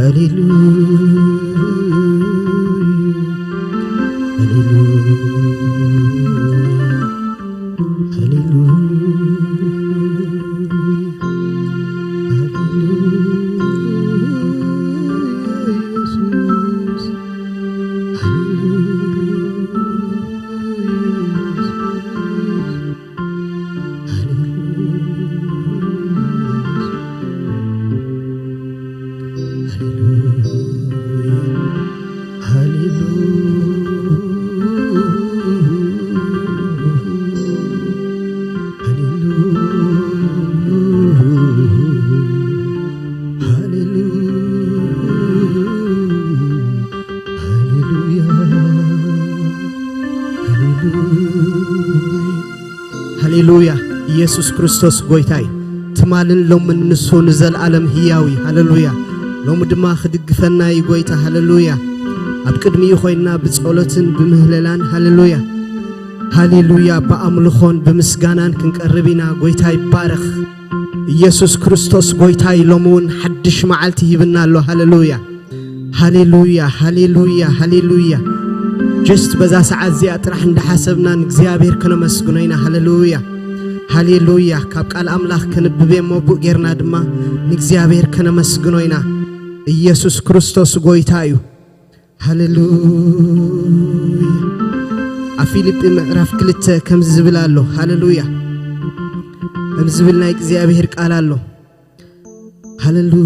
ሃሌሉያ፣ ሃሌሉያ፣ ሃሌሉያ፣ ሃሌሉያ፣ ኢየሱስ፣ ሃሌሉያ፣ ኢየሱስ። ሃሌሉያ። ኢየሱስ ክርስቶስ ጐይታ እዩ። ትማልን ሎምን ንሱ ንዘለኣለም ህያው እዩ። ሃሌሉያ። ሎሚ ድማ ክድግፈና እዩ ጐይታ። ሃሌሉያ። ኣብ ቅድሚኡ ኮይንና ብጸሎትን ብምህለላን፣ ሃሌሉያ፣ ሃሌሉያ፣ ብኣምልኾን ብምስጋናን ክንቀርብ ኢና። ጐይታ ይባረኽ። ኢየሱስ ክርስቶስ ጐይታ እዩ። ሎሚ እውን ሓድሽ መዓልቲ ሂብና ኣሎ። ሃሌሉያ። ሃሌሉያ፣ ሃሌሉያ፣ ሃሌሉያ። ጀስት በዛ ሰዓት እዚኣ ጥራሕ እንዳሓሰብና ንእግዚኣብሔር ከነመስግኖ ኢና። ሃሌሉያ፣ ሃሌሉያ። ካብ ቃል ኣምላኽ ከንብብ እየ፣ እሞ ብኡ ጌርና ድማ ንእግዚኣብሔር ከነመስግኖ ኢና። ኢየሱስ ክርስቶስ ጐይታ እዩ። ሃሌሉያ። ኣብ ፊልጲ ምዕራፍ ክልተ ከምዚ ዝብል ኣሎ። ሃሌሉያ። ከምዚ ዝብል ናይ እግዚኣብሔር ቃል ኣሎ። ሃሌሉያ።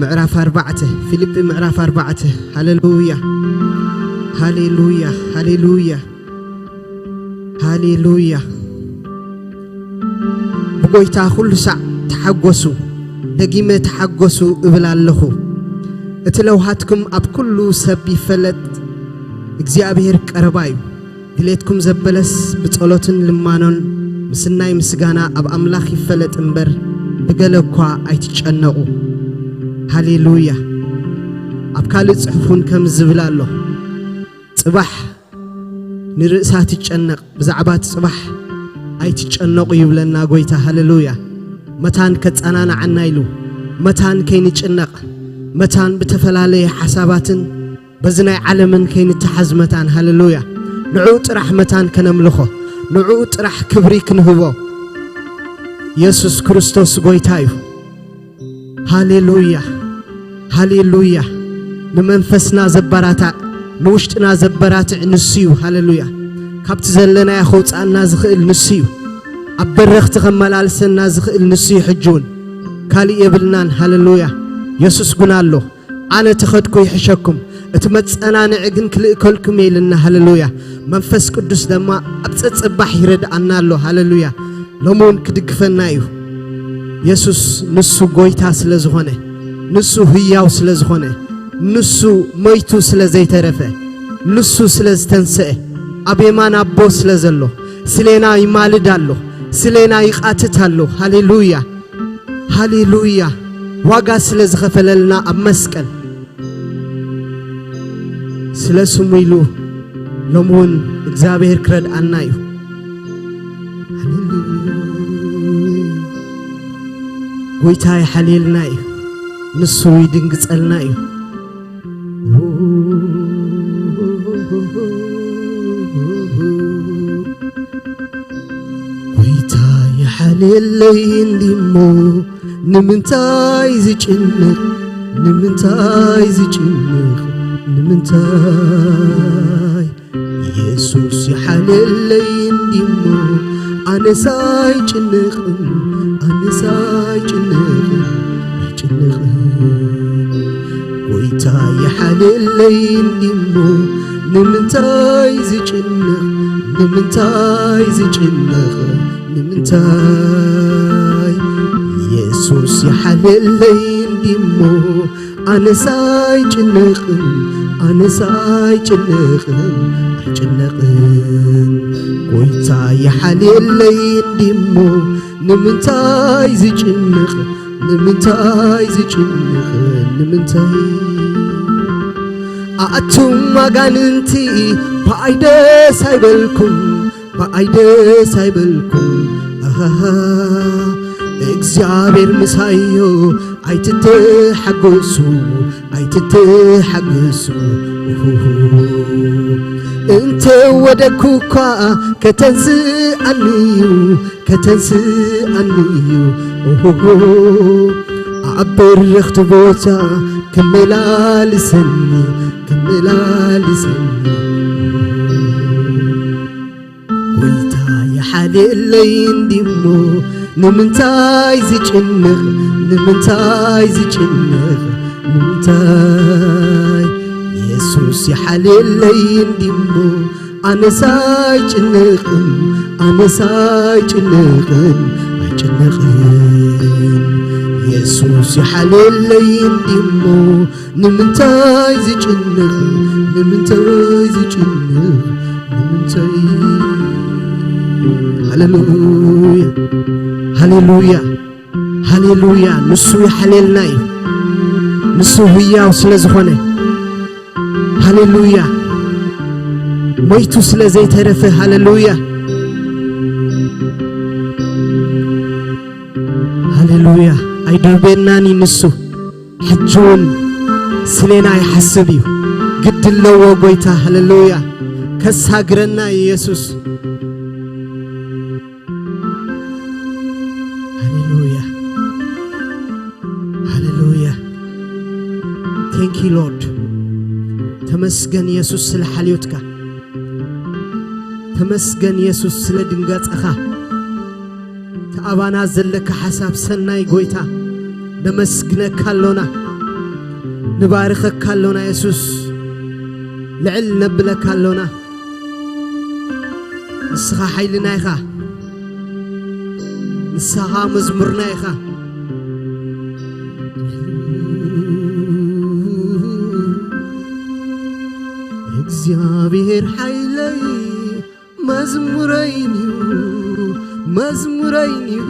ምዕራፍ ኣርባዕተ፣ ፊልጲ ምዕራፍ ኣርባዕተ። ሃሌሉያ፣ ሃሌሉያ፣ ሃሌሉያ፣ ሃሌሉያ። ብጎይታ ኩሉ ሳዕ ተሓጎሱ፣ ደጊመ ተሓጎሱ እብል ኣለኹ። እቲ ለውሃትኩም ኣብ ኩሉ ሰብ ይፈለጥ፣ እግዚኣብሔር ቀረባ እዩ። ድሌትኩም ዘበለስ ብጸሎትን ልማኖን ምስናይ ምስጋና ኣብ ኣምላኽ ይፈለጥ እምበር፣ ብገለ እኳ ኣይትጨነቑ። ሃሌሉያ። ኣብ ካልእ ጽሑፍ እውን ከም ዝብል ኣሎ፣ ጽባሕ ንርእሳ ትጨነቕ፣ ብዛዕባ እቲ ጽባሕ ኣይትጨነቑ ይብለና ጎይታ። ሃሌሉያ። መታን ከጸናንዓና ኢሉ፣ መታን ከይንጭነቕ፣ መታን ብተፈላለየ ሓሳባትን በዚ ናይ ዓለምን ከይንተሓዝ መታን፣ ሃሌሉያ፣ ንዕኡ ጥራሕ መታን ከነምልኾ፣ ንዕኡ ጥራሕ ክብሪ ክንህቦ። የሱስ ክርስቶስ ጎይታ እዩ። ሃሌሉያ፣ ሃሌሉያ። ንመንፈስና ዘበራታዕ፣ ንውሽጥና ዘበራትዕ ንሱ እዩ። ሃሌሉያ። ካብቲ ዘለናዮ ከውጽኣና ዝኽእል ንሱ እዩ። ኣብ በረኽቲ ከመላልሰና ዝኽእል ንሱ እዩ። ሕጂ እውን ካልእ የብልናን። ሃሌሉያ። የሱስ ግን ኣሎ። ኣነ ተኸድኩ ይሕሸኩም፣ እቲ መጸናንዒ ግን ክልእከልኩም እየ ኢልና። ሃሌሉያ። መንፈስ ቅዱስ ድማ ኣብ ጸጸባሕ ይረድኣና ኣሎ። ሃሌሉያ። ሎሚ እውን ክድግፈና እዩ። የሱስ ንሱ ጎይታ ስለ ዝኾነ፣ ንሱ ህያው ስለ ዝኾነ፣ ንሱ ሞይቱ ስለ ዘይተረፈ፣ ንሱ ስለ ዝተንስአ፣ ኣብ የማን ኣቦ ስለ ዘሎ፣ ስሌና ይማልድ ኣሎ፣ ስሌና ይቓትት ኣሎ። ሃሌሉያ። ሃሌሉያ። ዋጋ ስለ ዝኸፈለልና ኣብ መስቀል፣ ስለ ስሙ ኢሉ ሎሚ እውን እግዚኣብሔር ክረድኣና እዩ። ሃሌሉያ። ጎይታ ይሓልየልና እዩ። ንሱ ይድንግጸልና እዩ። ጎይታ ይሓልየለይ እንዲሞ፣ ንምንታይ ዝጭንቕ፣ ንምንታይ ዝጭንቕ፣ ንምንታይ? የሱስ ይሓልየለይ እንዲሞ፣ ኣነስ ኣይጭንቕን፣ ኣነስ ኣይጭንቕን፣ ኣይጭንቕን። ጎይታ ይሓልየለይ እንዲሞ፣ ንምንታይ ዝጭንቕ፣ ንምንታይ ዝጭንቕ፣ ንምንታይ? የሱስ ይሓልየለይ እንዲሞ፣ ኣነስ ኣይጭንቕን፣ ኣነስ ኣይጭንቕን፣ ኣይጭንቕን። ጎይታ ይሓልየለይ እንዲሞ፣ ንምንታይ ዝጭንቕ፣ ንምንታይ ዝጭንቕ፣ ንምንታይ? ኣቱም ኣጋንንቲ ብኣይ ደስ ኣይበልኩም፣ ብኣይ ደስ ኣይበልኩም፣ ኣሃሃ። እግዚኣብሔር ምሳዮ ኣይትተሓገሱ ኣይትተሓገሱ። እንተ ወደኩ እኳ ከተንስኣኒ እዩ ከተንስኣኒ እዩ። ኣብ በረኽቲ ቦታ ክመላልሰኒ ክመላልሰኒ። ጎይታ ይሓልየለይ እንዲሞ ንምንታይ ዝጭንቕ ንምንታይ ዝጭንቕ ንምንታይ? የሱስ ይሓልየለይ እንዲሞ ኣነስ ኣይጭንቕን ኣነስ ኣይጭንቕን ኣይጭንቕን። የሱስ ይሓልየለይ እንዲሞ ንምንታይ ዝጭንቕ ንምንታይ ዝጭንቕ ንምንታይ? ሃሌሉያ ሃሌሉያ ሃሌሉያ። ንሱ ይሓልየልና እዩ። ንሱ ህያው ስለ ዝኾነ ሃሌሉያ። ሞይቱ ስለ ዘይተረፈ ሃሌሉያ ሃሌሉያ። ኣይድርቤናን እዩ ንሱ። ሕጂ እውን ስሌና ይሓስብ እዩ። ግዲ ኣለዎ ጎይታ። ሃሌሉያ። ከሳግረና እዩ የሱስ። ሃሌሉያ ሃሌሉያ። Thank you Lord። ተመስገን የሱስ ስለ ሓልዮትካ። ተመስገን የሱስ ስለ ድንጋጸኻ። ተኣባና ዘለካ ሓሳብ ሰናይ ጎይታ ነመስግነካ ኣሎና፣ ንባርኸካ ኣሎና የሱስ፣ ልዕል ነብለካ ኣሎና። ንስኻ ሓይልና ኢኻ፣ ንስኻ መዝሙርና ኢኻ። እግዚኣብሔር ሓይለይ መዝሙረይንዩ መዝሙረይንዩ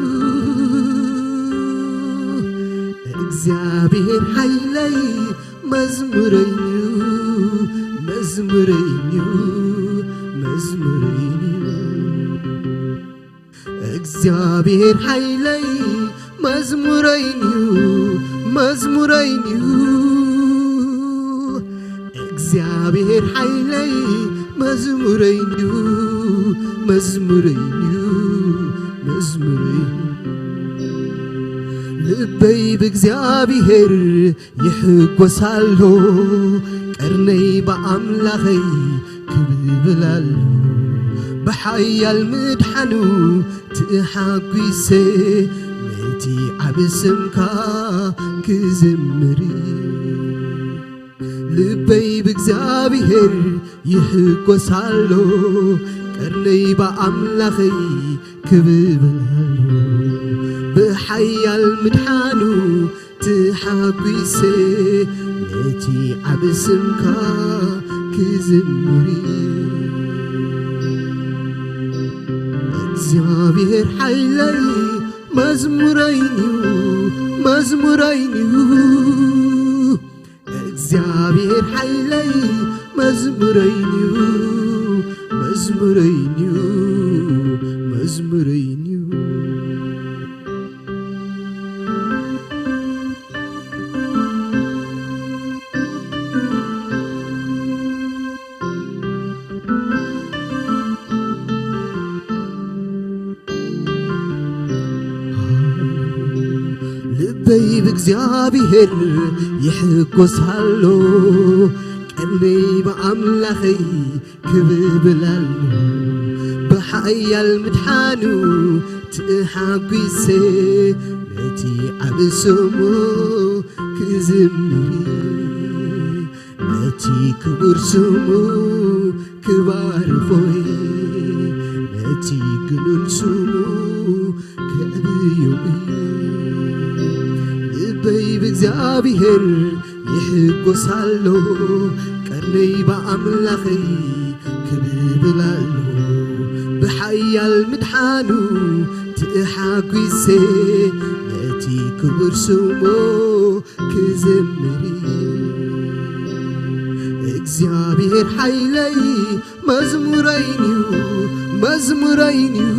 እግዚኣብሔር ሓይለይ መዝሙረይንዩ መዝሙረይንዩ መዝሙረይንዩ እግዚኣብሔር ሓይለይ መዝሙረይንዩ መዝሙረይንዩ እግዚኣብሔር ሓይለይ መዝሙረይንዩ መዝሙረይንዩ መዝሙረይንዩ ልበይ ብእግዚኣብሔር ይሕጎስ ኣሎ ቀርነይ ብኣምላኸይ ክብብል ኣሎ ብሓያል ምድሓኑ ትእሓጒሰ ነቲ ዓቢ ስምካ ክዝምር እዩ። ልበይ ብእግዚኣብሔር ይሕጎስ ኣሎ ቀርነይ ብኣምላኸይ ክብብል ኣሎ ብሓያል ምድሓኑ ትሓጒሰ ነቲ ዓቢ ስምካ ክዝምር እግዚኣብሔር ሓይለይ መዝሙረይንዩ መዝሙረይንዩ እግዚኣብሔር ሓይለይ መዝሙረይንዩ መዝሙረይንዩ መዝሙረይንዩ ልበይ ብእግዚኣብሔር ይሕጎስ ኣሎ ቀልበይ ብኣምላኸይ ክብብል ኣሎ ብሓያል ምድሓኑ ትእሓጒሰ ነቲ ዓቢ ስሙ ክዝምር ነቲ ክቡር ስሙ ክባርኾ ነቲ ግኑን ስሙ ከዕብዮ ልበይ ብእግዚኣብሔር ይሕጎስ ኣሎ ቀርነይ ብኣምላኸይ ክብብል ኣሎ ብሓያል ምድሓኑ ትእሓጒሰ ነቲ ክቡር ስሙ ክዝምር እግዚኣብሔር ሓይለይ መዝሙረይንዩ መዝሙረይንዩ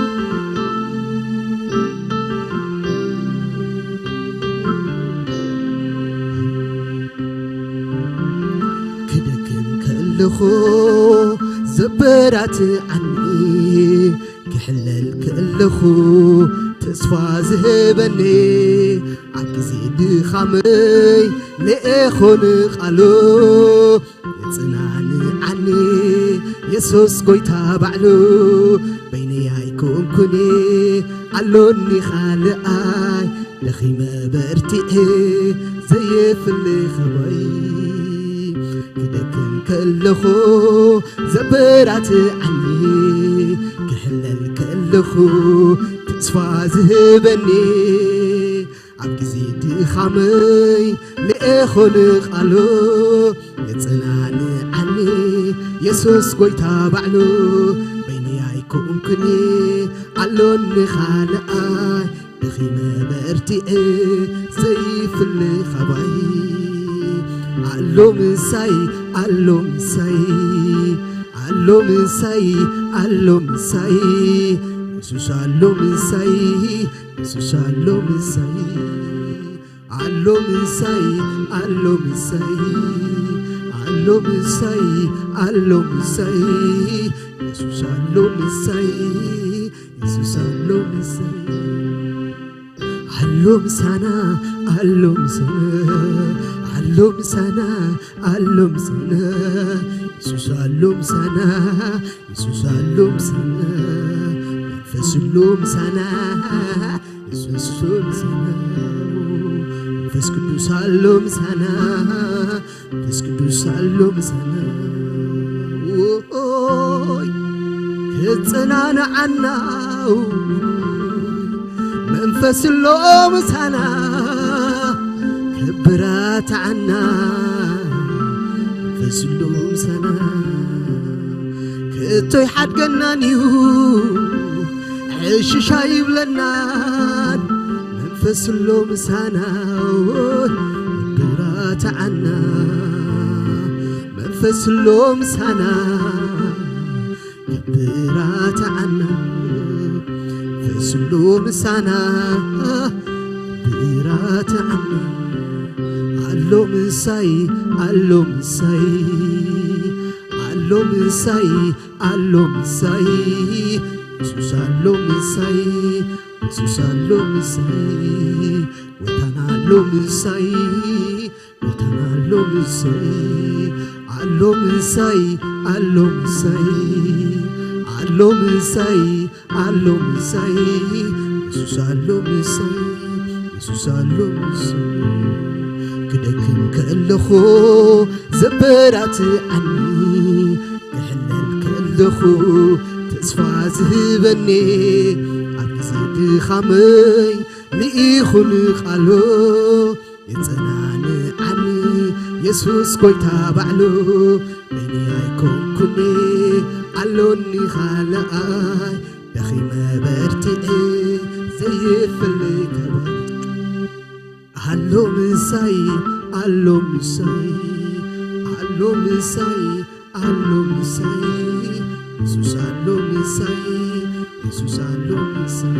ክደክም ከለኹ ዘበራትዓኒ፣ ክሕለል ከለኹ ተስፋ ዝህበኒ፣ ኣብ ግዜ ድኻመይ ልኤኾን ቃሉ የጽናንዓኒ የሱስ ጎይታ ባዕሉ። በይነይ ኣይኮንኩን ኣሎኒ ካልኣይ፣ ደኺመ በርቲዐ ዘየፍሊ ኸባይ። ክደክም ከለኹ ዘበራትዓኒ፣ ክሕለል ከለኹ ተስፋ ዝህበኒ፣ ኣብ ግዜ ድኻመይ ልኤኾን ቃሉ የጽናንዓኒ የሱስ ጎይታ ባዕሉ። በይነይ ኣይኮንኩን ኣሎኒ ካልኣይ፣ ደኺመ በርቲዐ ዘይፍለ ኻባይ። ኣሎ ምሳይ፣ ኣሎ ምሳይ፣ ኣሎ ምሳይ፣ ኣሎ ምሳይ፣ የሱስ ኣሎ ምሳይ፣ የሱስ ኣሎ ምሳይ። ኣሎ ምሳይ፣ ኣሎ ምሳይ፣ ኣሎ ምሳይ፣ ኣሎ ምሳይ፣ የሱስ ኣሎ ምሳይ፣ የሱስ ኣሎ ምሳይ። ኣሎ ምሳና፣ ኣሎ ምሳና፣ ኣሎ ምሳና፣ ኣሎ ምሳና፣ የሱስ ኣሎ ምሳና፣ የሱስ ኣሎ ምሳና፣ መንፈስ ኣሎ ምሳና፣ የሱስ ኣሎ ምሳና፣ መንፈስ ቅዱስ ኣሎ ምሳና፣ መንፈስ ቅዱስ ኣሎ ምሳና። ኦይ፣ ክጽናንዓና መንፈስ ኣሎ ምሳና፣ ክብራትዓና መንፈስ ኣሎ ምሳና። ክቶ ይሓድገናን እዩ፣ ሕሽሽ ኣይብለናን መንፈስ ኣሎ ምሳና። ክብራትዓና መንፈስ ኣሎ ምሳና፣ ክብራትዓና መንፈስ ኣሎ ምሳና። ክብራትዓና ኣሎ ምሳይ፣ ኣሎ ምሳይ፣ ኣሎ ምሳይ፣ ኣሎ ምሳይ፣ የሱስ ኣሎ ምሳይ፣ የሱስ ኣሎ ምሳይ፣ ጎይታና ኣሎ ምሳይ፣ ጎይታና ኣሎ ምሳይ፣ ኣሎ ምሳይ፣ ኣሎ ምሳይ፣ ኣሎ ምሳይ፣ ኣሎ ምሳይ፣ የሱስ ኣሎ ምሳይ፣ የሱስ ኣሎ ምሳይ። ክደክም ከለኹ ዘበራትዓኒ፣ ክሕለል ከለኹ ተስፋ ዝህበኒ፣ ኣብ ግዜ ድኻመይ ልኢኹን ቃሉ የጸናንዓኒ የሱስ ጎይታ ባዕሉ። በይነይ ኣይኮንኩን ኣሎኒ ካልኣይ፣ ደኺመ በርቲዐ ዘይፍለ ከባይ። ኣሎ ምሳይ፣ ኣሎ ምሳይ፣ ኣሎ ምሳይ፣ ኣሎ ምሳይ፣ የሱስ ኣሎ ምሳይ፣ የሱስ ኣሎ ምሳይ።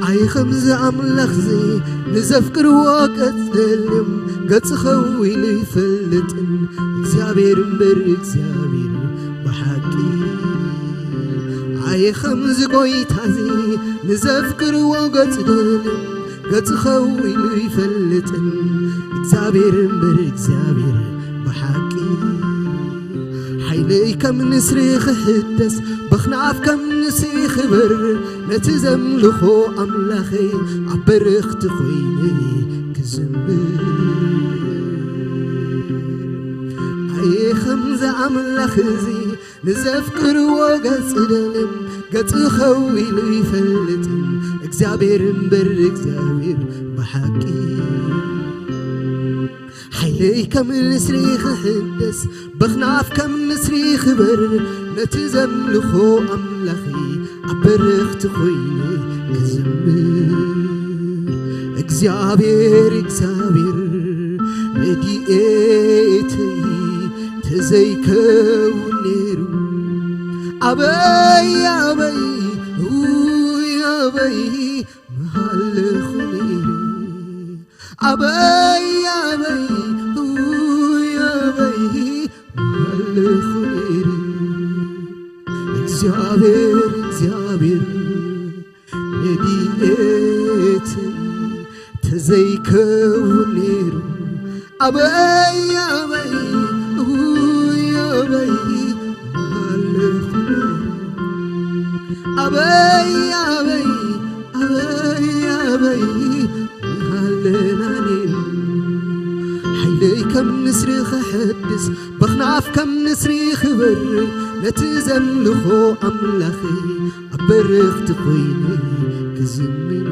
ኣይ ከምዚ ኣምላኽዚ ንዘፍቅርዎ ቀጽልም፣ ገጽ ኸዊሉ ይፈልጥን እግዚኣብሔር እምበር እግዚኣብሔር ብሓቂ። ኣየ ከምዚ ጎይታዚ ንዘፍቅርዎ ገጽ ድልም፣ ገጽ ኸዊሉ ይፈልጥን እግዚኣብሔር እምበር እግዚኣብሔር ብሓቂ። ለይ ከም ንስሪ ክሕደስ፣ በኽናፍ ከም ንስሪ ክበር፣ ነቲ ዘምልኾ ኣምላኸይ ኣብ በረኽቲ ኮይነ ክዝምር። ኣየ ከምዚ ኣምላኽ እዚ ንዘፍቅርዎ ገጽ ደልም፣ ገጽ ኸው ኢሉ ይፈልጥን፣ እግዚኣብሔር እምበር እግዚኣብሔር ብሓቂ። ሓይለይ ከም ንስሪ ክሕደስ፣ በኽናፍ ከም ንስሪ ክበር፣ ነቲ ዘምልኾ ኣምላኺ ኣብ በረኽቲ ኮይነ ክዝምር። እግዚኣብሔር፣ እግዚኣብሔር ረድኤተይ ተዘይከውን ነይሩ፣ ኣበይ፣ ኣበይ፣ ውይ፣ ኣበይ ምሃለኹ ነይሩ። ኣበይ፣ ኣበይ፣ ውይ፣ ኣበይ ምሃለኹ ነይሩ። እግዚኣብሔር፣ እግዚኣብሔር ረድኤተይ ተዘይከውን ነይሩ። ኣበይ፣ ኣበይ፣ ውይ፣ ኣበይ ምሃለኹ ነይሩ። ኣበይ፣ ኣበይ፣ ኣበይ፣ ኣበይ ምሃለና ነይሩ። ሓይለይ ከም ንስሪ ክሕድስ፣ በኽናፍ ከም ንስሪ ክበር፣ ነቲ ዘምልኾ ኣምላኺ ኣብ በረኽቲ ኮይነ ክዝምር።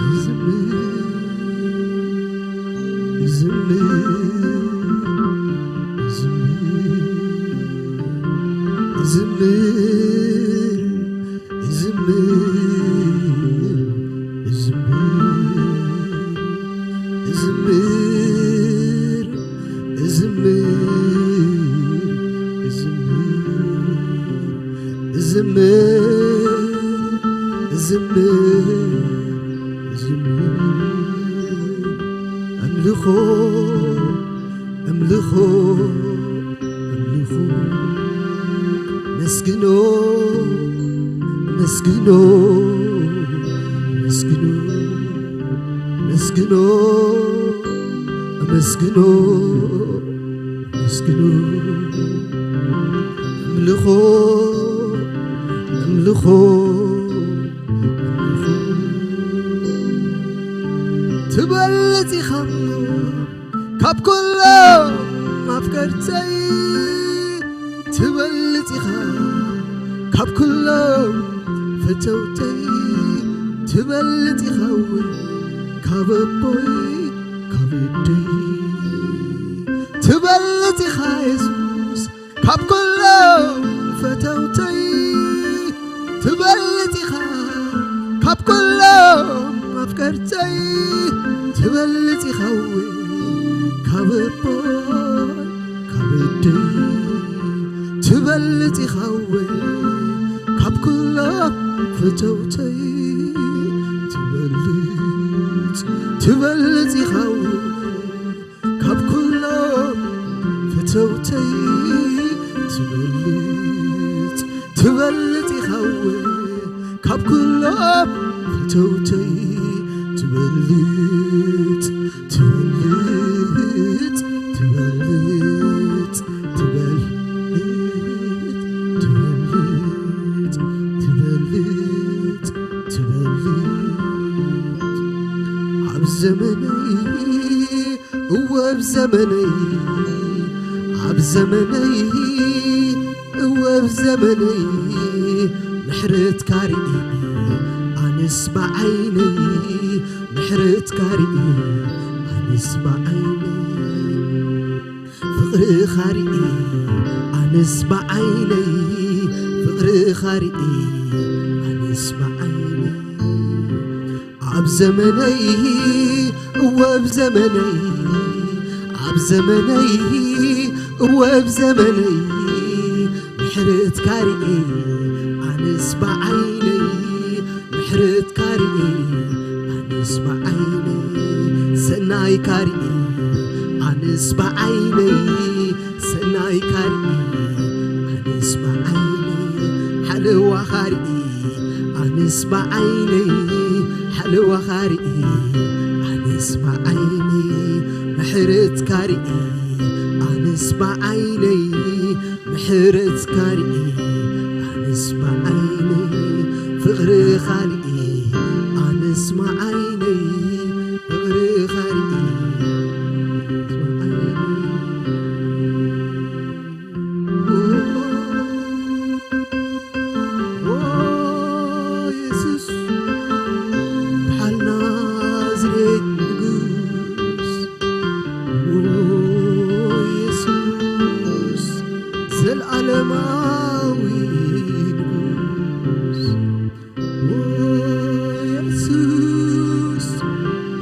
ክዝምር፣ ክዝምር፣ ክዝምር፣ ክዝምር። እዝምር፣ እዝምር፣ እዝምር፣ እዝምር፣ እዝምር፣ እዝምር፣ እዝምር፣ ኣምልኾ፣ ኣምልኾ፣ ኣምልኾ፣ መስግኖ፣ መስግኖ፣ መስግኖ፣ መስግኖ፣ ኣመስግኖ፣ ኣመስግኖ፣ ኣምልኾ፣ ኣምልኾ፣ ኣምልኾ፣ ትበልጽ ኢኻ እሞ ካብ ኩሎም ኣፍቀርተይ ትበልጽ ኢኻ፣ ካብ ኩሎም ፈተውተይ ትበልጽ ኢኻ እውን ካብ ኣቦይ ካብ ኣደይ ትበልጽ ኢኻ የሱስ ካብ ኩሎም ፈተውተይ ትበልጽ ኢኻ፣ ካብ ኩሎም ኣፍቀርተይ ትበልጽ ኢኻ እወ፣ ካብ ኣቦይ ካብ ኣደይ ትበልጽ ኢኻ እወ፣ ካብ ኩሎም ፈተውተይ ትበልጽ፣ ትበልጽ ኢኻ እወ። ካብ ኩሎም ፈተውተይ ትበልጽ፣ ትበልጽ ኢኻ እወ፣ ካብ ኩሎም ፈተውተይ ትበልጽ፣ ትበልጽ፣ ትበልጽ፣ ትበልጽ፣ ትበልጽ፣ ትበልጽ፣ ትበልጽ። ኣብ ዘመነይ እወ ኣብ ዘመነይ፣ ኣብ ዘመነይ፣ እወ ኣብ ዘመነይ፣ ምሕረትካ ርኢ ኣነስ ብዓይነይ፣ ምሕረትካ ርኢ ኣነስ ብዓይነይ፣ ፍቕርኻ ርኢ ኣነስ ብዓይነይ፣ ፍቕርኻ ርኢ ኣነስ ብዓይነይ። ኣብ ዘመነይ እወ ኣብ ዘመነይ፣ ኣብ ዘመነይ እወ ኣብ ዘመነይ፣ ምሕረትካ ርኢ ኣነስ ብዓይነይ፣ ምሕረትካ ርኢ ኣነስ ብዓይነይ፣ ሰናይካ ርኢ ኣነስ ብዓይነይ፣ ሰናይካ ርኢ ኣነስ ብዓይነይ፣ ሓለዋኻ ርኢ ኣነስ ብዓይነይ፣ ሓለዋኻ ርኢ ኣነስ ብዓይነይ፣ ምሕረትካ ርኢ ኣነስ ብዓይነይ፣ ምሕረትካ ርኢ ኣነስ ብዓይነይ፣ ፍቕርኻ ርኢ ኣነስ ብዓይነይ፣ ፍቕርኻ ርኢ ኣነስ ብዓይነይ። ኦ የሱስ፣ በዓል ናዝሬት ንጉስ፣ ኦ የሱስ፣ ዘልኣለማዊ ንጉስ፣ ኦ የሱስ፣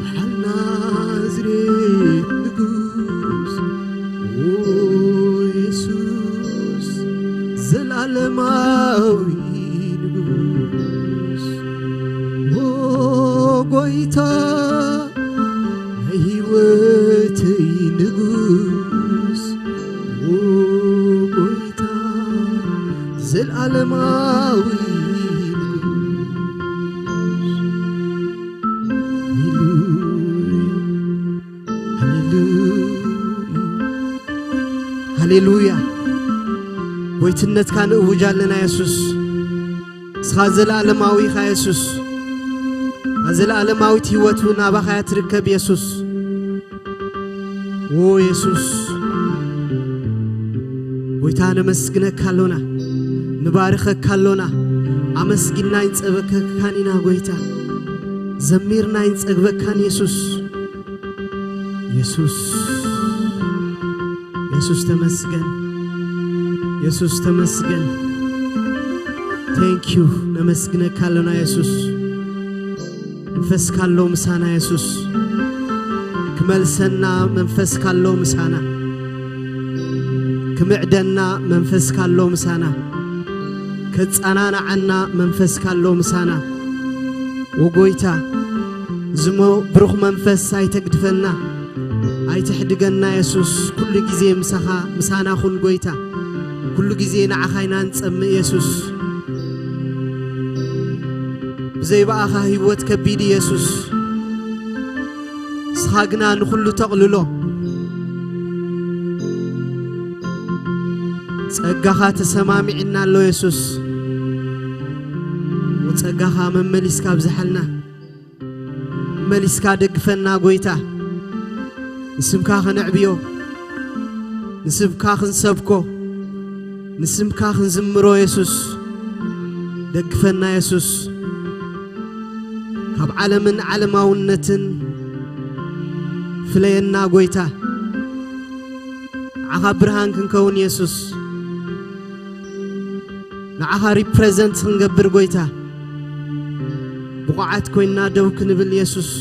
በዓል ናዝሬት ንጉስ፣ ኦ የሱስ፣ ዘላለማዊ ንጉስ፣ ኦ ጎይታ፣ ናይ ህይወተይ ንጉስ፣ ኦ ጎይታ፣ ዘላለማዊ ንጉስ። ሃሌሉያ፣ ሃሌሉያ፣ ሃሌሉያ። ጎይትነትካ ንእውጅ ኣለና የሱስ። ንስኻ ዘለኣለማዊ ኢኻ የሱስ። እታ ዘለኣለማዊት ህይወት እውን ናባኻ እያ ትርከብ የሱስ። ዎ የሱስ፣ ጎይታ ነመስግነካ ኣሎና፣ ንባርኸካ ኣሎና። ኣመስጊንና ይንጸበከካን ኢና ጎይታ፣ ዘሚርና ይንጸግበካን የሱስ። የሱስ፣ የሱስ ተመስገን፣ የሱስ ተመስገን። Thank you፣ ነመስግነካ ኣሎና የሱስ። መንፈስካ ኣሎ ምሳና የሱስ። ክመልሰና መንፈስካ ኣሎ ምሳና። ክምዕደና መንፈስካ ኣሎ ምሳና። ከጸናንዓና መንፈስካ ኣሎ ምሳና። ወጎይታ፣ ዝሞ ብሩኽ መንፈስ ኣይተግድፈና፣ ኣይትሕድገና የሱስ። ኩሉ ግዜ ምሳኻ፣ ምሳና ኩን ጎይታ። ኩሉ ግዜ ንዓኻ ኢና ንጸምእ የሱስ። ብዘይ ብኣኻ ህይወት ከቢድ እዩ የሱስ። ንስኻ ግና ንኹሉ ተቕልሎ። ጸጋኻ ተሰማሚዕና ኣሎ የሱስ። ጸጋኻ መመሊስካ ኣብዝሓልና። መመሊስካ ደግፈና ጎይታ። ንስምካ ከነዕብዮ፣ ንስምካ ክንሰብኮ፣ ንስምካ ክንዝምሮ የሱስ። ደግፈና የሱስ። ካብ ዓለምን ዓለማውነትን ፍለየና ጎይታ። ንዓኻ ብርሃን ክንከውን የሱስ። ንዓኻ ሪፕረዘንት ክንገብር ጎይታ። ብቑዓት ኮይንና ደው ክንብል የሱስ።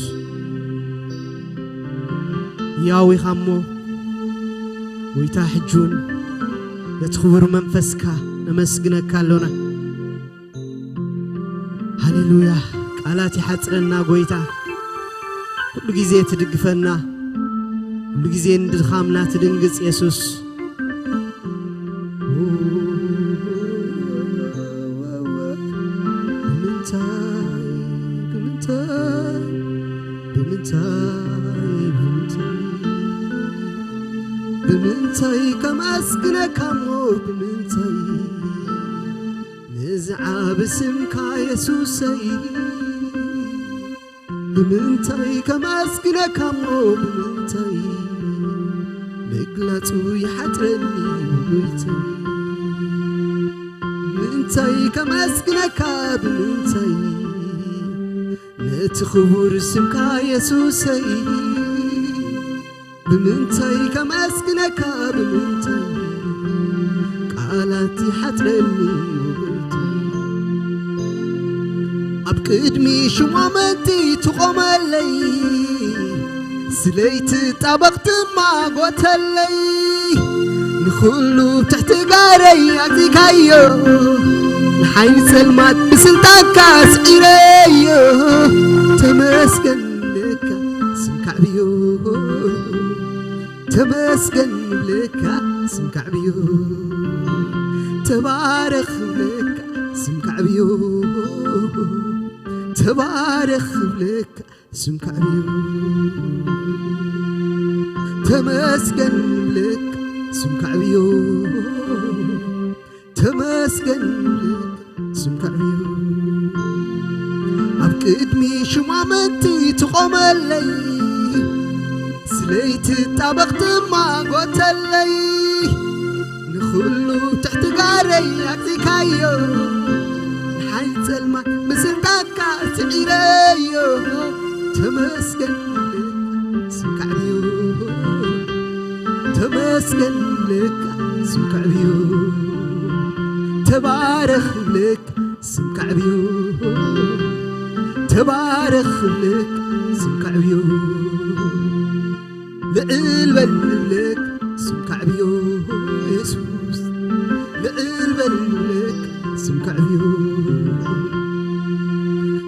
ያው ኢኻ እሞ ጎይታ፣ ሕጂ እውን ነቲ ክቡር መንፈስካ ነመስግነካ ኣሎና። ሃሌሉያ። ቃላት ይሓጽረና ጎይታ። ኩሉ ግዜ ትድግፈና፣ ኩሉ ግዜ ንድኻምና ትድንግጽ የሱስ። ብምንታይ፣ ብምንታይ፣ ብምንታይ፣ ብምንታይ፣ ብምንታይ ከመስግነካ እሞ ብምንታይ፣ ነዚ ዓቢ ስምካ የሱሰይ። ብምንታይ ከመስግነካ እሞ ብምንታይ፣ ምግላጹ ይሓጥረኒ ውጉይተይ። ምንታይ ከመስግነካ ብምንታይ፣ ነቲ ክቡር ስምካ የሱሰይ። ብምንታይ ከመስግነካ ብምንታይ፣ ቃላት ይሓጥረኒ ውጉይተይ። ኣብ ቅድሚ ሹማምንቲ ትቖመለይ፣ ስለይቲ ጣበቕ ትማጎተለይ። ንኹሉ ትሕቲ ጋረይ ኣዚካዮ፣ ንሓይሊ ጸልማት ብስልጣንካ ስዒረዮ። ተመስገን ንብለካ ስምካ ዕብዮ፣ ተመስገን ንብለካ ስምካ ዕብዮ፣ ተባረኽ ንብለካ ስምካ ዕብዮ፣ ተባረኽ ንብለካ ስምካ ዕብዮ። ተመስገን ልክ ስምካ ዕብዮ፣ ተመስገን ልክ ስምካ ዕብዮ። ኣብ ቅድሚ ሹማምንቲ ትቖመለይ፣ ስለይቲ ጣበቕ ትማጎተለይ፣ ንኹሉ ትሕቲ ጋረይ ኣግዚእካዮ፣ ንሓይሊ ጸልማት ብስልጣንካ ስዒረዮ። ተመስገን ስምካ ዕብዮ፣ ተመስገን ልክ ስምካ ዕብዮ፣ ተባረኽ ልክ ስምካ ዕብዮ፣ ተባረኽ ልክ ስምካ ዕብዮ። ልዕል በል ልክ ስምካ ዕብዮ የሱስ፣ ልዕል በል ልክ ስምካ ዕብዮ።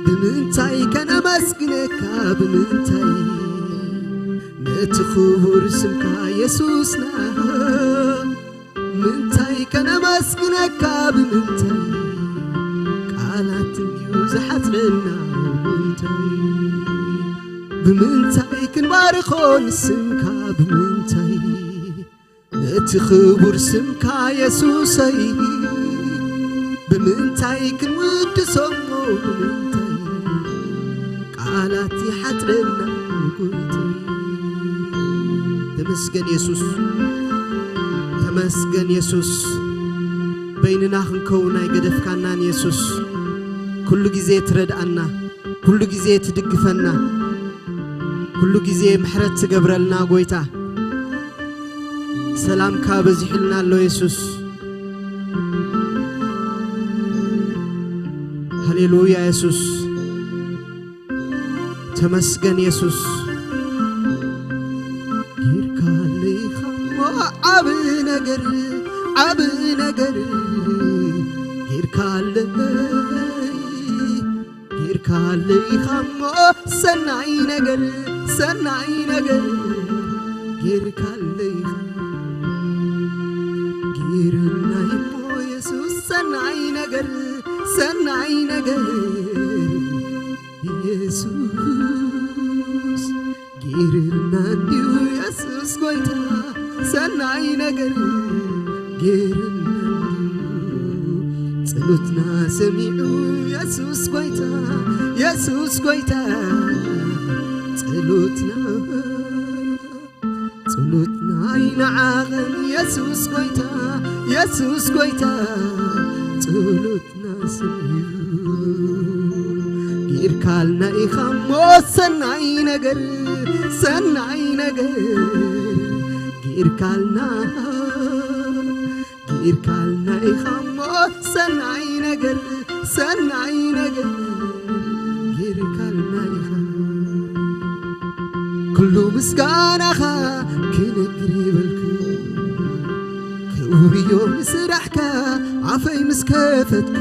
ብምንታይ ከነመስግነካ፣ ብምንታይ ነቲ ክቡር ስምካ የሱስና? ምንታይ ከነመስግነካ፣ ብምንታይ ቃላት እዩ ዝሓጽረና ጎይታይ? ብምንታይ ክንባርኾ ንስምካ፣ ብምንታይ ነቲ ክቡር ስምካ የሱሰይ? ብምንታይ ክንውድሶ እሞ፣ ብምንታይ ቃላት ይሓጽረና ጎይታይ? ተመስገን የሱስ፣ ተመስገን የሱስ። በይንና ክንከውን ኣይገደፍካናን የሱስ። ኩሉ ግዜ ትረድኣና፣ ኩሉ ግዜ ትድግፈና፣ ኩሉ ግዜ ምሕረት ትገብረልና ጎይታ። ሰላምካ በዚሑልና ኣሎ የሱስ። ሃሌሉያ የሱስ። ተመስገን የሱስ። ጌርካለይ ኻሞ ዓቢ ነገር፣ ዓቢ ነገር ጌርካለይ፣ ጌርካለይ ኻሞ ሰናይ ነገር፣ ሰናይ ነገር ጌርካለይ ኻ። ጌርናይ እሞ የሱስ ሰናይ ነገር፣ ሰናይ ነገር የሱስ ጌርና እንድዩ የሱስ ጎይታ ሰናይ ነገር ጌርና እንድዩ ጸሎትና ሰሚዑ የሱስ ጎይታ፣ የሱስ ጎይታ ጸሎትና፣ ጸሎትና ኣይነዓቐን የሱስ ጎይታ፣ የሱስ ጎይታ ጸሎትና ሰሚዑ ጌርካልና ኢኻ እሞ ሰናይ ነገር፣ ሰናይ ነገር ጌርካልና፣ ጌርካልና ኢኻ እሞ ሰናይ ነገር፣ ሰናይ ነገር ጌርካልና ኢኻ። ኩሉ ምስጋናኻ ክነግር ይበልኩ፣ ክቡር እዩ ንስራሕካ ኣፈይ ምስ ከፈትኩ፣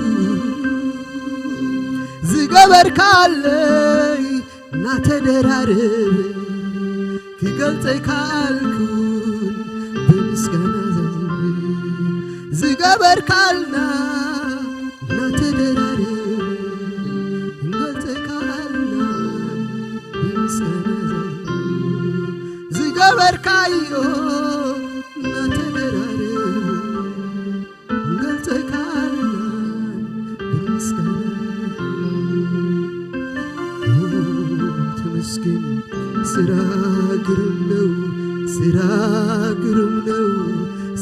ዝገበርካለይ እናተደራረበ ክገልጸ ኣይከኣልኩን ብምስጋና ዘዝብል ዝገበርካልና እናተደራረበ ክንገልጸ ኣይከኣልናን ብምስጋና ዘዝብል ዝገበርካዮ እናተደራረበ ክንገልጸ ኣይከኣልናን ብምስጋና። ኦ፣ ተመስገን ስራ ግሩም ነው፣ ስራ ግሩም ነው፣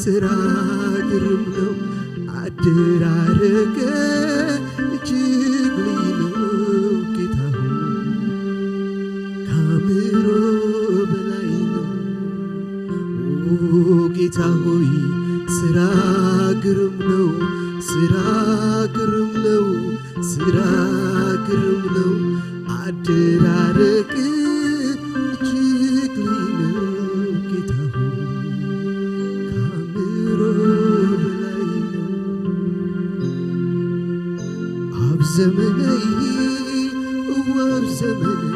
ስራ ግሩም ነው። አደራረገ እጅግ ልዩ ነው ጌታ ሆይ፣ ከአእምሮ በላይ ነው። ኦ ጌታ ሆይ ስራ ግሩም ነው፣ ስራ ግሩም ነው፣ ስራ ግሩም ነው። አደራረግ እጅግ ልዩ ነው ጌታ ሆይ፣ ከአእምሮ በላይ ነው። ኣብ ዘመነይ፣ እወ ኣብ ዘመነይ፣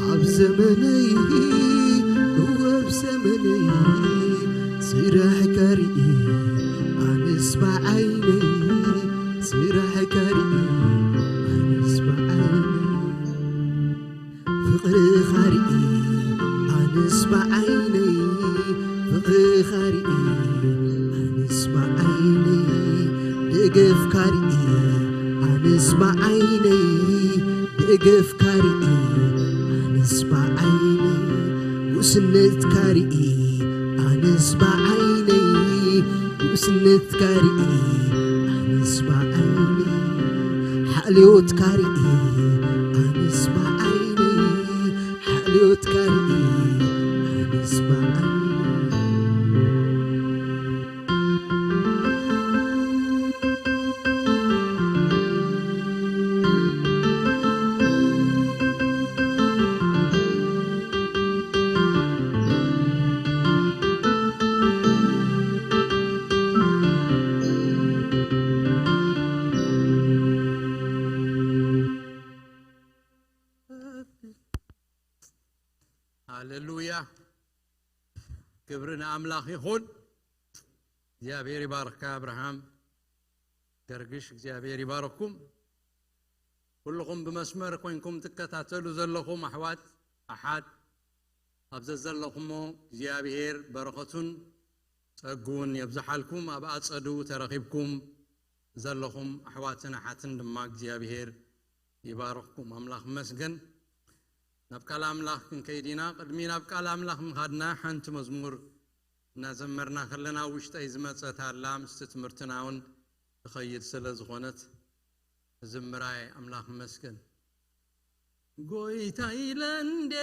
ኣብ ዘመነይ፣ እወ ኣብ ዘመነይ፣ ስራሕካ ርኢ ኣነስ ብዓይነይ፣ ስራሕካ ርኢ ኣነስ ብዓይነይ፣ ፍቕርኻ ርኢ ኣነስ ብዓይነይ። ብዓይነይ ደገፍካ ርኢ ኣነስ ብዓይነይ ጉስነትካ ርኢ ኣነስ ብዓይነይ ጉስነትካ ርኢ ኣነስ ብዓይነይ ሓልዮትካ ርኢ ኣነስ ብዓይነይ ሓልዮትካ ርኢ ኣነስ ብዓይነይ ሃሌሉያ። ክብሪ ንኣምላኽ ይኹን። እግዚኣብሔር ይባርኽካ ኣብርሃም ገርግሽ፣ እግዚኣብሔር ይባርኽኩም። ኩልኹም ብመስመር ኮይንኩም ትከታተሉ ዘለኹም ኣሕዋት ኣሓት፣ ኣብ ዘዘለኹሞ እግዚኣብሔር በረኸቱን ጸግኡን የብዝሓልኩም። ኣብ ኣጸዱ ተረኺብኩም ዘለኹም ኣሕዋትን ኣሓትን ድማ እግዚኣብሔር ይባርኽኩም። ኣምላኽ ይመስገን። ናብ ቃል ኣምላኽ ክንከይድ ኢና። ቅድሚ ናብ ቃል ኣምላኽ ምኻድና ሓንቲ መዝሙር እናዘመርና ከለና ኣብ ውሽጠይ ዝመጸት ኣላ፣ ምስቲ ትምህርትና እውን ትኸይድ ስለ ዝኾነት ዝምራይ። ኣምላኽ ይመስገን። ጎይታ ኢለ እንዴ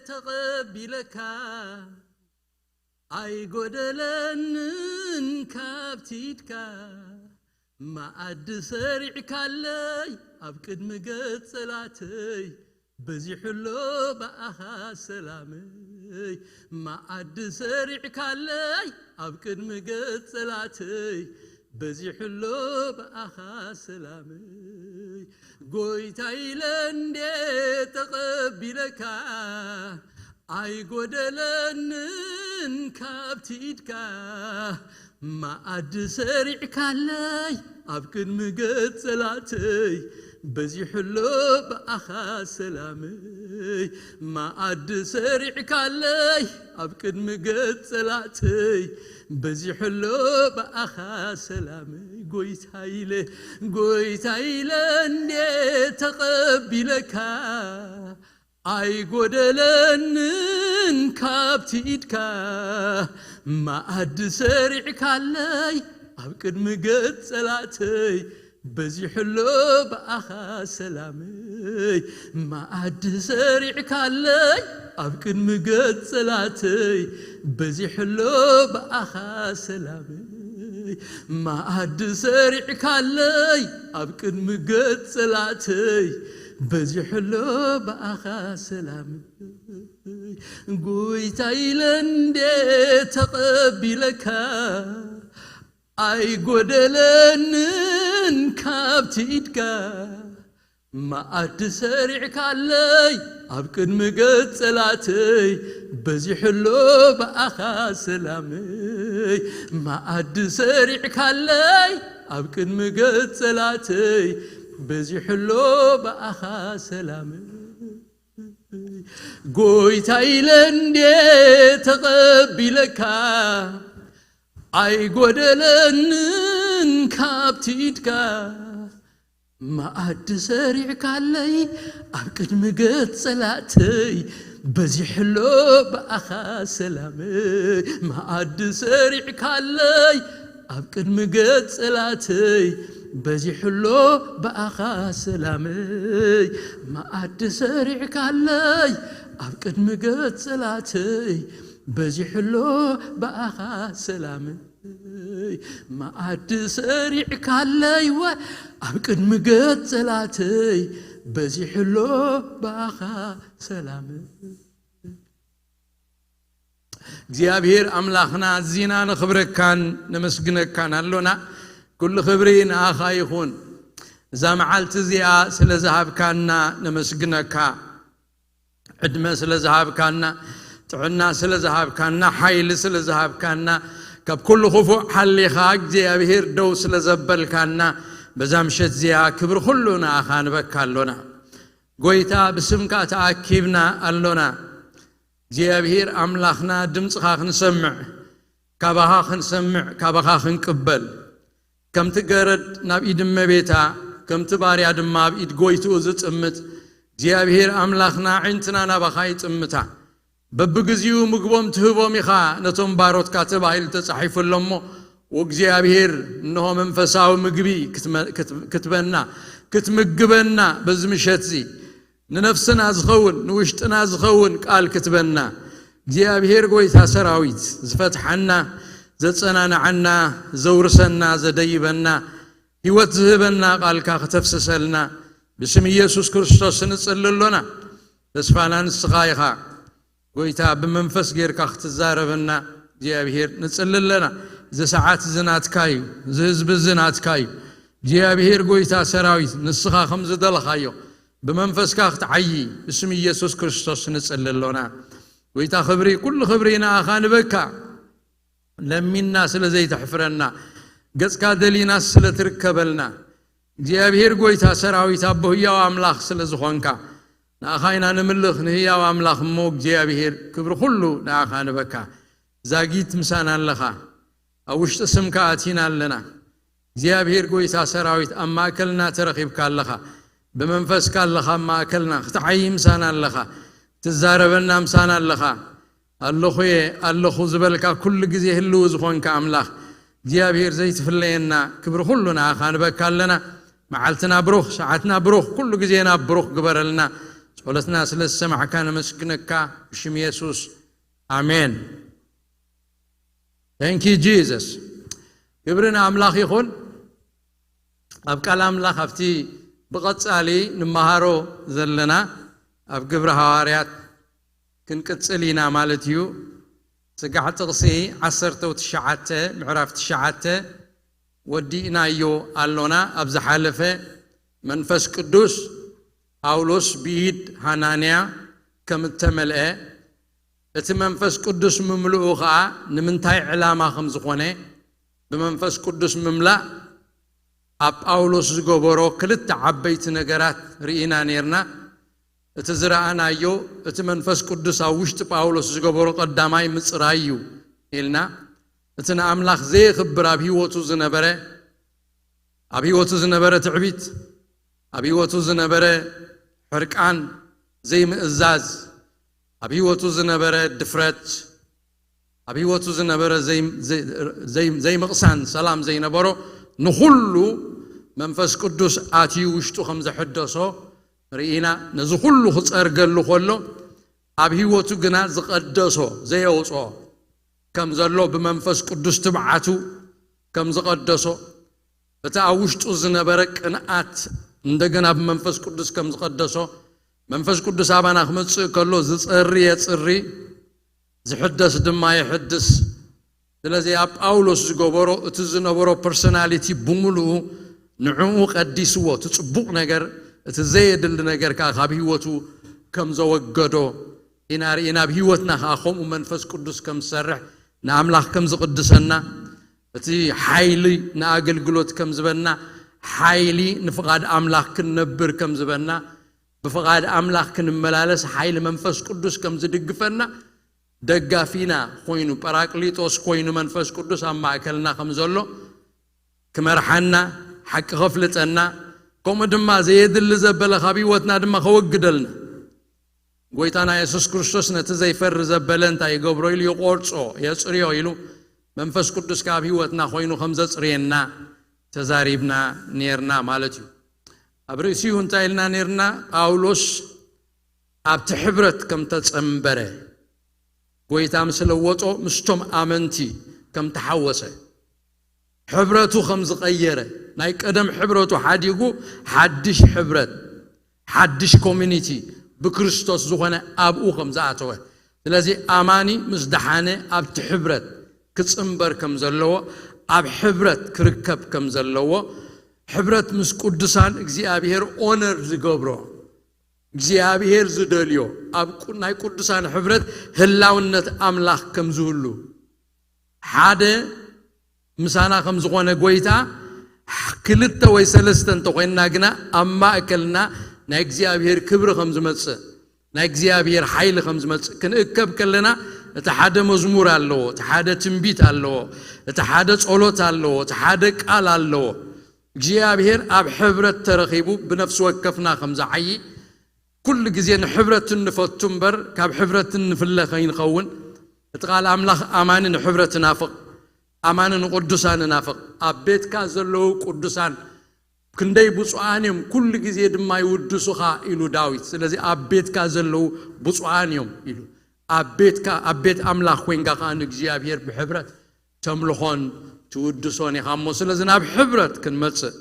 ተቐቢለካ ኣይጎደለንን ካብቲ ኢድካ፣ መኣዲ ሰሪዕካለይ ኣብ ቅድሚ ገጽ ጸላተይ፣ በዚሑሎ ብኣኻ ሰላመይ። መኣዲ ሰሪዕካለይ ኣብ ቅድሚ ገጽ ጸላተይ፣ በዚሑሎ ብኣኻ ሰላመይ። ጎይታ ኢለ እንዴ ተቐቢለካ ኣይጎደለንን ካብቲ ኢድካ፣ መኣዲ ሰሪዕካለይ ኣብ ቅድሚ ገጽ ጸላተይ፣ በዚሑሎ ብኣኻ ሰላመይ። መኣዲ ሰሪዕካለይ ኣብ ቅድሚ ገጽ ጸላተይ፣ በዚሑሎ ብኣኻ ሰላመይ። ጎይታ ኢለ፣ ጎይታ ኢለ እንዴ ተቐቢለካ ኣይጎደለንን ካብቲ ኢድካ፣ መኣዲ ሰሪዕካለይ ኣብ ቅድሚ ገጽ ጸላተይ፣ በዚሑሎ ብኣኻ ሰላመይ። መኣዲ ሰሪዕካለይ ኣብ ቅድሚ ገጽ ጸላተይ፣ በዚሑሎ ብኣኻ ሰላመይ። መኣዲ ሰሪዕካለይ ኣብ ቅድሚ ገጽ ጸላተይ፣ በዚሑሎ ብኣኻ ሰላመይ። ጎይታ ኢለ እንዴ ተቐቢለካ ኣይጎደለንን ካብቲ ኢድካ፣ መኣዲ ሰሪዕካለይ ኣብ ቅድሚ ገጽ ጸላተይ፣ በዚሑሎ ብኣኻ ሰላመይ። መኣዲ ሰሪዕካለይ ኣብ ቅድሚ ገጽ ጸላተይ፣ በዚሑሎ ብኣኻ ሰላመይ። ጎይታ ኢለ እንዴ ተቐቢለካ ኣይጎደለንን ካብቲ ኢድካ፣ መኣዲ ሰሪዕካለይ ኣብ ቅድሚ ገጽ ጸላእተይ፣ በዚሕሎ ብኣኻ ሰላመይ። መኣዲ ሰሪዕካለይ ኣብ ቅድሚ ገጽ ጸላእተይ፣ በዚሕሎ ብኣኻ ሰላመይ። መኣዲ ሰሪዕካለይ ኣብ ቅድሚ ገጽ ጸላእተይ፣ በዚሕሎ ብኣኻ ሰላመይ። መኣዲ ሰሪዕካለይ ወ ኣብ ቅድሚ ገጽ ጸላእተይ፣ በዚሕሎ ብኣኻ ሰላመይ። እግዚኣብሔር ኣምላኽና፣ ኣዚና ነኽብረካን ነመስግነካን ኣሎና። ኩሉ ክብሪ ንኣኻ ይኹን። እዛ መዓልቲ እዚኣ ስለ ዝሃብካና ነመስግነካ። ዕድመ ስለ ዝሃብካና፣ ጥዕና ስለ ዝሃብካና፣ ሓይሊ ስለ ዝሃብካና፣ ካብ ኩሉ ክፉእ ሓሊኻ እግዚኣብሔር ደው ስለ ዘበልካና፣ በዛ ምሸት እዚኣ ክብሪ ኩሉ ንኣኻ ንበካ ኣሎና። ጎይታ፣ ብስምካ ተኣኪብና ኣሎና። እግዚኣብሔር ኣምላኽና፣ ድምፅኻ ክንሰምዕ፣ ካባኻ ክንሰምዕ፣ ካባኻ ክንቅበል፣ ከምቲ ገረድ ናብ ኢድ እመቤታ፣ ከምቲ ባርያ ድማ ኣብ ኢድ ጎይትኡ ዝጥምት እግዚኣብሔር ኣምላኽና፣ ኣዒንትና ናባኻ ይጥምታ። በብግዚኡ ምግቦም ትህቦም ኢኻ ነቶም ባሮትካ ተባሂሉ ተጻሒፉ ኣሎ እሞ፣ ወእግዚኣብሔር፣ እንሆ መንፈሳዊ ምግቢ ክትመ-፣ ክት-፣ ክትበና፣ ክትምግበና በዚ ምሸትዚ፣ ንነፍስና ዝኸውን፣ ንውሽጥና ዝኸውን ቃል ክትበና፣ እግዚኣብሔር ጎይታ ሰራዊት፣ ዝፈትሓና፣ ዘጸናንዓና፣ ዘውርሰና፣ ዘደይበና፣ ህይወት ዝህበና ቃልካ ክተፍስሰልና ብስም ኢየሱስ ክርስቶስ ንጽሊ ኣሎና። ተስፋና ንስኻ ኢኻ። ጎይታ፣ ብመንፈስ ጌርካ ክትዛረበና እግዚኣብሔር ንጽሊ ኣለና። እዚ ሰዓት እዚ ናትካ እዩ። እዚ ህዝቢ እዚ ናትካ እዩ። እግዚኣብሔር ጎይታ ሰራዊት፣ ንስኻ ከም ዝደለኻዮ ብመንፈስካ ክትዓዪ ብስም ኢየሱስ ክርስቶስ ንጽሊ ኣሎና። ጎይታ ክብሪ፣ ኩሉ ክብሪ ንኣኻ ንበካ። ለሚንና ስለ ዘይተሕፍረና፣ ገጽካ ደሊና ስለ ትርከበልና፣ እግዚኣብሔር ጎይታ ሰራዊት ኣቦ ህያው ኣምላኽ ስለ ዝኾንካ፣ ንኣኻ ኢና ንምልኽ፣ ንህያው ኣምላኽ እሞ እግዚኣብሔር ክብሪ ኩሉ ንኣኻ ንበካ። ዛጊት ምሳና ኣለኻ፣ ኣብ ውሽጢ ስምካ ኣቲና ኣለና። እግዚኣብሔር ጎይታ ሰራዊት ኣብ ማእከልና ተረኺብካ ኣለኻ፣ ብመንፈስካ ኣለኻ ኣብ ማእከልና፣ ክትዓዪ ምሳና ኣለኻ፣ ትዛረበና ምሳና ኣለኻ። ኣለኹ እየ፣ ኣለኹ ዝበልካ ኩሉ ግዜ ህልው ዝኾንካ ኣምላኽ እግዚኣብሔር ዘይትፍለየና፣ ክብሪ ኩሉ ንኣኻ ንበካ ኣለና። መዓልትና ብሩኽ፣ ሰዓትና ብሩኽ፣ ኩሉ ግዜና ብሩኽ ግበረልና። ጸሎትና ስለ ዝሰማዕካ ነመስግነካ ብሽም የሱስ። ኣሜን። Thank you Jesus። ክብሪ ንኣምላኽ ይኹን። ኣብ ቃል ኣምላኽ ኣብቲ ብቐጻሊ ንመሃሮ ዘለና ኣብ ግብሪ ሃዋርያት ክንቅጽል ኢና ማለት እዩ። ስጋዕ ጥቕሲ ዓሰርተ ትሽዓተ ምዕራፍ ትሽዓተ ወዲእናዮ ኣሎና። ኣብ ዝሓለፈ መንፈስ ቅዱስ ጳውሎስ ብኢድ ሃናንያ ከም እተመልአ፣ እቲ መንፈስ ቅዱስ ምምልኡ ኸኣ ንምንታይ ዕላማ ከም ዝኾነ፣ ብመንፈስ ቅዱስ ምምላእ ኣብ ጳውሎስ ዝገበሮ ክልተ ዓበይቲ ነገራት ርኢና ኔርና። እቲ ዝረኣናዮ፣ እቲ መንፈስ ቅዱስ ኣብ ውሽጢ ጳውሎስ ዝገበሮ ቀዳማይ ምጽራይ እዩ ኢልና። እቲ ንኣምላኽ ዘየኽብር ኣብ ህይወቱ ዝነበረ፣ ኣብ ህይወቱ ዝነበረ ትዕቢት፣ ኣብ ህይወቱ ዝነበረ ሕርቃን፣ ዘይምእዛዝ፣ ኣብ ህይወቱ ዝነበረ ድፍረት፣ ኣብ ህይወቱ ዝነበረ ዘይ-፣ ዘይ-፣ ዘይ-፣ ዘይምቕሳን፣ ሰላም ዘይነበሮ፣ ንኹሉ መንፈስ ቅዱስ ኣትዩ ውሽጡ ከም ዘሐደሶ ርኢና። ነዚ ኩሉ ክጸርገሉ ከሎ፣ ኣብ ህይወቱ ግና ዝቐደሶ፣ ዘየውጽኦ ከም ዘሎ፣ ብመንፈስ ቅዱስ ትብዓቱ ከም ዝቐደሶ፣ እቲ ኣብ ውሽጡ ዝነበረ ቅንኣት እንደገና ብመንፈስ ቅዱስ ከም ዝቐደሶ፣ መንፈስ ቅዱስ ኣባና ክመጽእ ከሎ ዝጸሪ የጽሪ፣ ዝሕደስ ድማ የሕድስ። ስለዚ ኣብ ጳውሎስ ዝገበሮ፣ እቲ ዝነበሮ ፐርሶናሊቲ ብምሉኡ ንዕኡ ቀዲስዎ፣ እቲ ጽቡቕ ነገር፣ እቲ ዘየድሊ ነገር ከኣ ካብ ህይወቱ ከም ዘወገዶ ኢና ርኢና። ኣብ ህይወትና ከኣ ከምኡ መንፈስ ቅዱስ ከም ዝሰርሕ፣ ንኣምላኽ ከም ዝቕድሰና፣ እቲ ሓይሊ ንኣገልግሎት ከም ዝበና፣ ሓይሊ ንፍቓድ ኣምላኽ ክንነብር ከም ዝበና፣ ብፍቓድ ኣምላኽ ክንመላለስ ሓይሊ መንፈስ ቅዱስ ከም ዝድግፈና፣ ደጋፊና ኮይኑ፣ ጳራቅሊጦስ ኮይኑ መንፈስ ቅዱስ ኣብ ማእከልና ከም ዘሎ ክመርሓና፣ ሓቂ ከፍልጠና፣ ከምኡ ድማ ዘየድሊ ዘበለ ካብ ህይወትና ድማ ከወግደልና። ጎይታና የሱስ ክርስቶስ ነቲ ዘይፈሪ ዘበለ እንታይ ይገብሮ ኢሉ? ይቆርጾ፣ የጽርዮ ኢሉ መንፈስ ቅዱስ ካብ ህይወትና ኮይኑ ከም ዘጽርየና ተዛሪብና ኔርና ማለት እዩ። ኣብ ርእሲኡ እንታይ ኢልና ኔርና? ጳውሎስ ኣብቲ ሕብረት ከም ተጸንበረ፣ ጎይታ ምስ ለወጦ ምስቶም ኣመንቲ ከም ተሓወሰ፣ ሕብረቱ ከም ዝቐየረ፣ ናይ ቀደም ሕብረቱ ሓዲጉ ሓድሽ ሕብረት፣ ሓድሽ ኮሚኒቲ ብክርስቶስ ዝኾነ ኣብኡ ከም ዝኣተወ። ስለዚ ኣማኒ ምስ ደሓነ ኣብቲ ሕብረት ክጽንበር ከም ዘለዎ፣ ኣብ ሕብረት ክርከብ ከም ዘለዎ፣ ሕብረት ምስ ቅዱሳን እግዚኣብሔር ኦነር ዝገብሮ፣ እግዚኣብሔር ዝደልዮ፣ ኣብ ቁ-፣ ናይ ቅዱሳን ሕብረት ህላውነት ኣምላኽ ከም ዝህሉ፣ ሓደ ምሳና ከም ዝኾነ ጎይታ፣ ክልተ ወይ ሰለስተ እንተኾይንና ግና ኣብ ማእከልና ናይ እግዚኣብሔር ክብሪ ከም ዝመጽእ፣ ናይ እግዚኣብሔር ሓይሊ ከም ዝመጽእ ክንእከብ ከለና፣ እቲ ሓደ መዝሙር ኣለዎ፣ እቲ ሓደ ትንቢት ኣለዎ፣ እቲ ሓደ ጸሎት ኣለዎ፣ እቲ ሓደ ቃል ኣለዎ። እግዚኣብሔር ኣብ ሕብረት ተረኺቡ ብነፍሲ ወከፍና ከም ዝዓዪ፣ ኩሉ ግዜ ንሕብረት እንፈቱ እምበር ካብ ሕብረት እንፍለ ከይንኸውን። እቲ ቃል ኣምላኽ ኣማኒ ንሕብረት ናፍቕ፣ ኣማኒ ንቅዱሳን ናፍቕ። ኣብ ቤትካ ዘለዉ ቅዱሳን ክንደይ ብፁዓን እዮም፣ ኩሉ ግዜ ድማ ይውድሱኻ ኢሉ ዳዊት። ስለዚ ኣብ ቤትካ ዘለዉ ብፁዓን እዮም ኢሉ። ኣብ ቤትካ፣ ኣብ ቤት ኣምላኽ ኮይንካ ከኣ ንእግዚኣብሔር ብሕብረት ተምልኾን ትውድሶን ኢኻ እሞ፣ ስለዚ ናብ ሕብረት ክንመጽእ።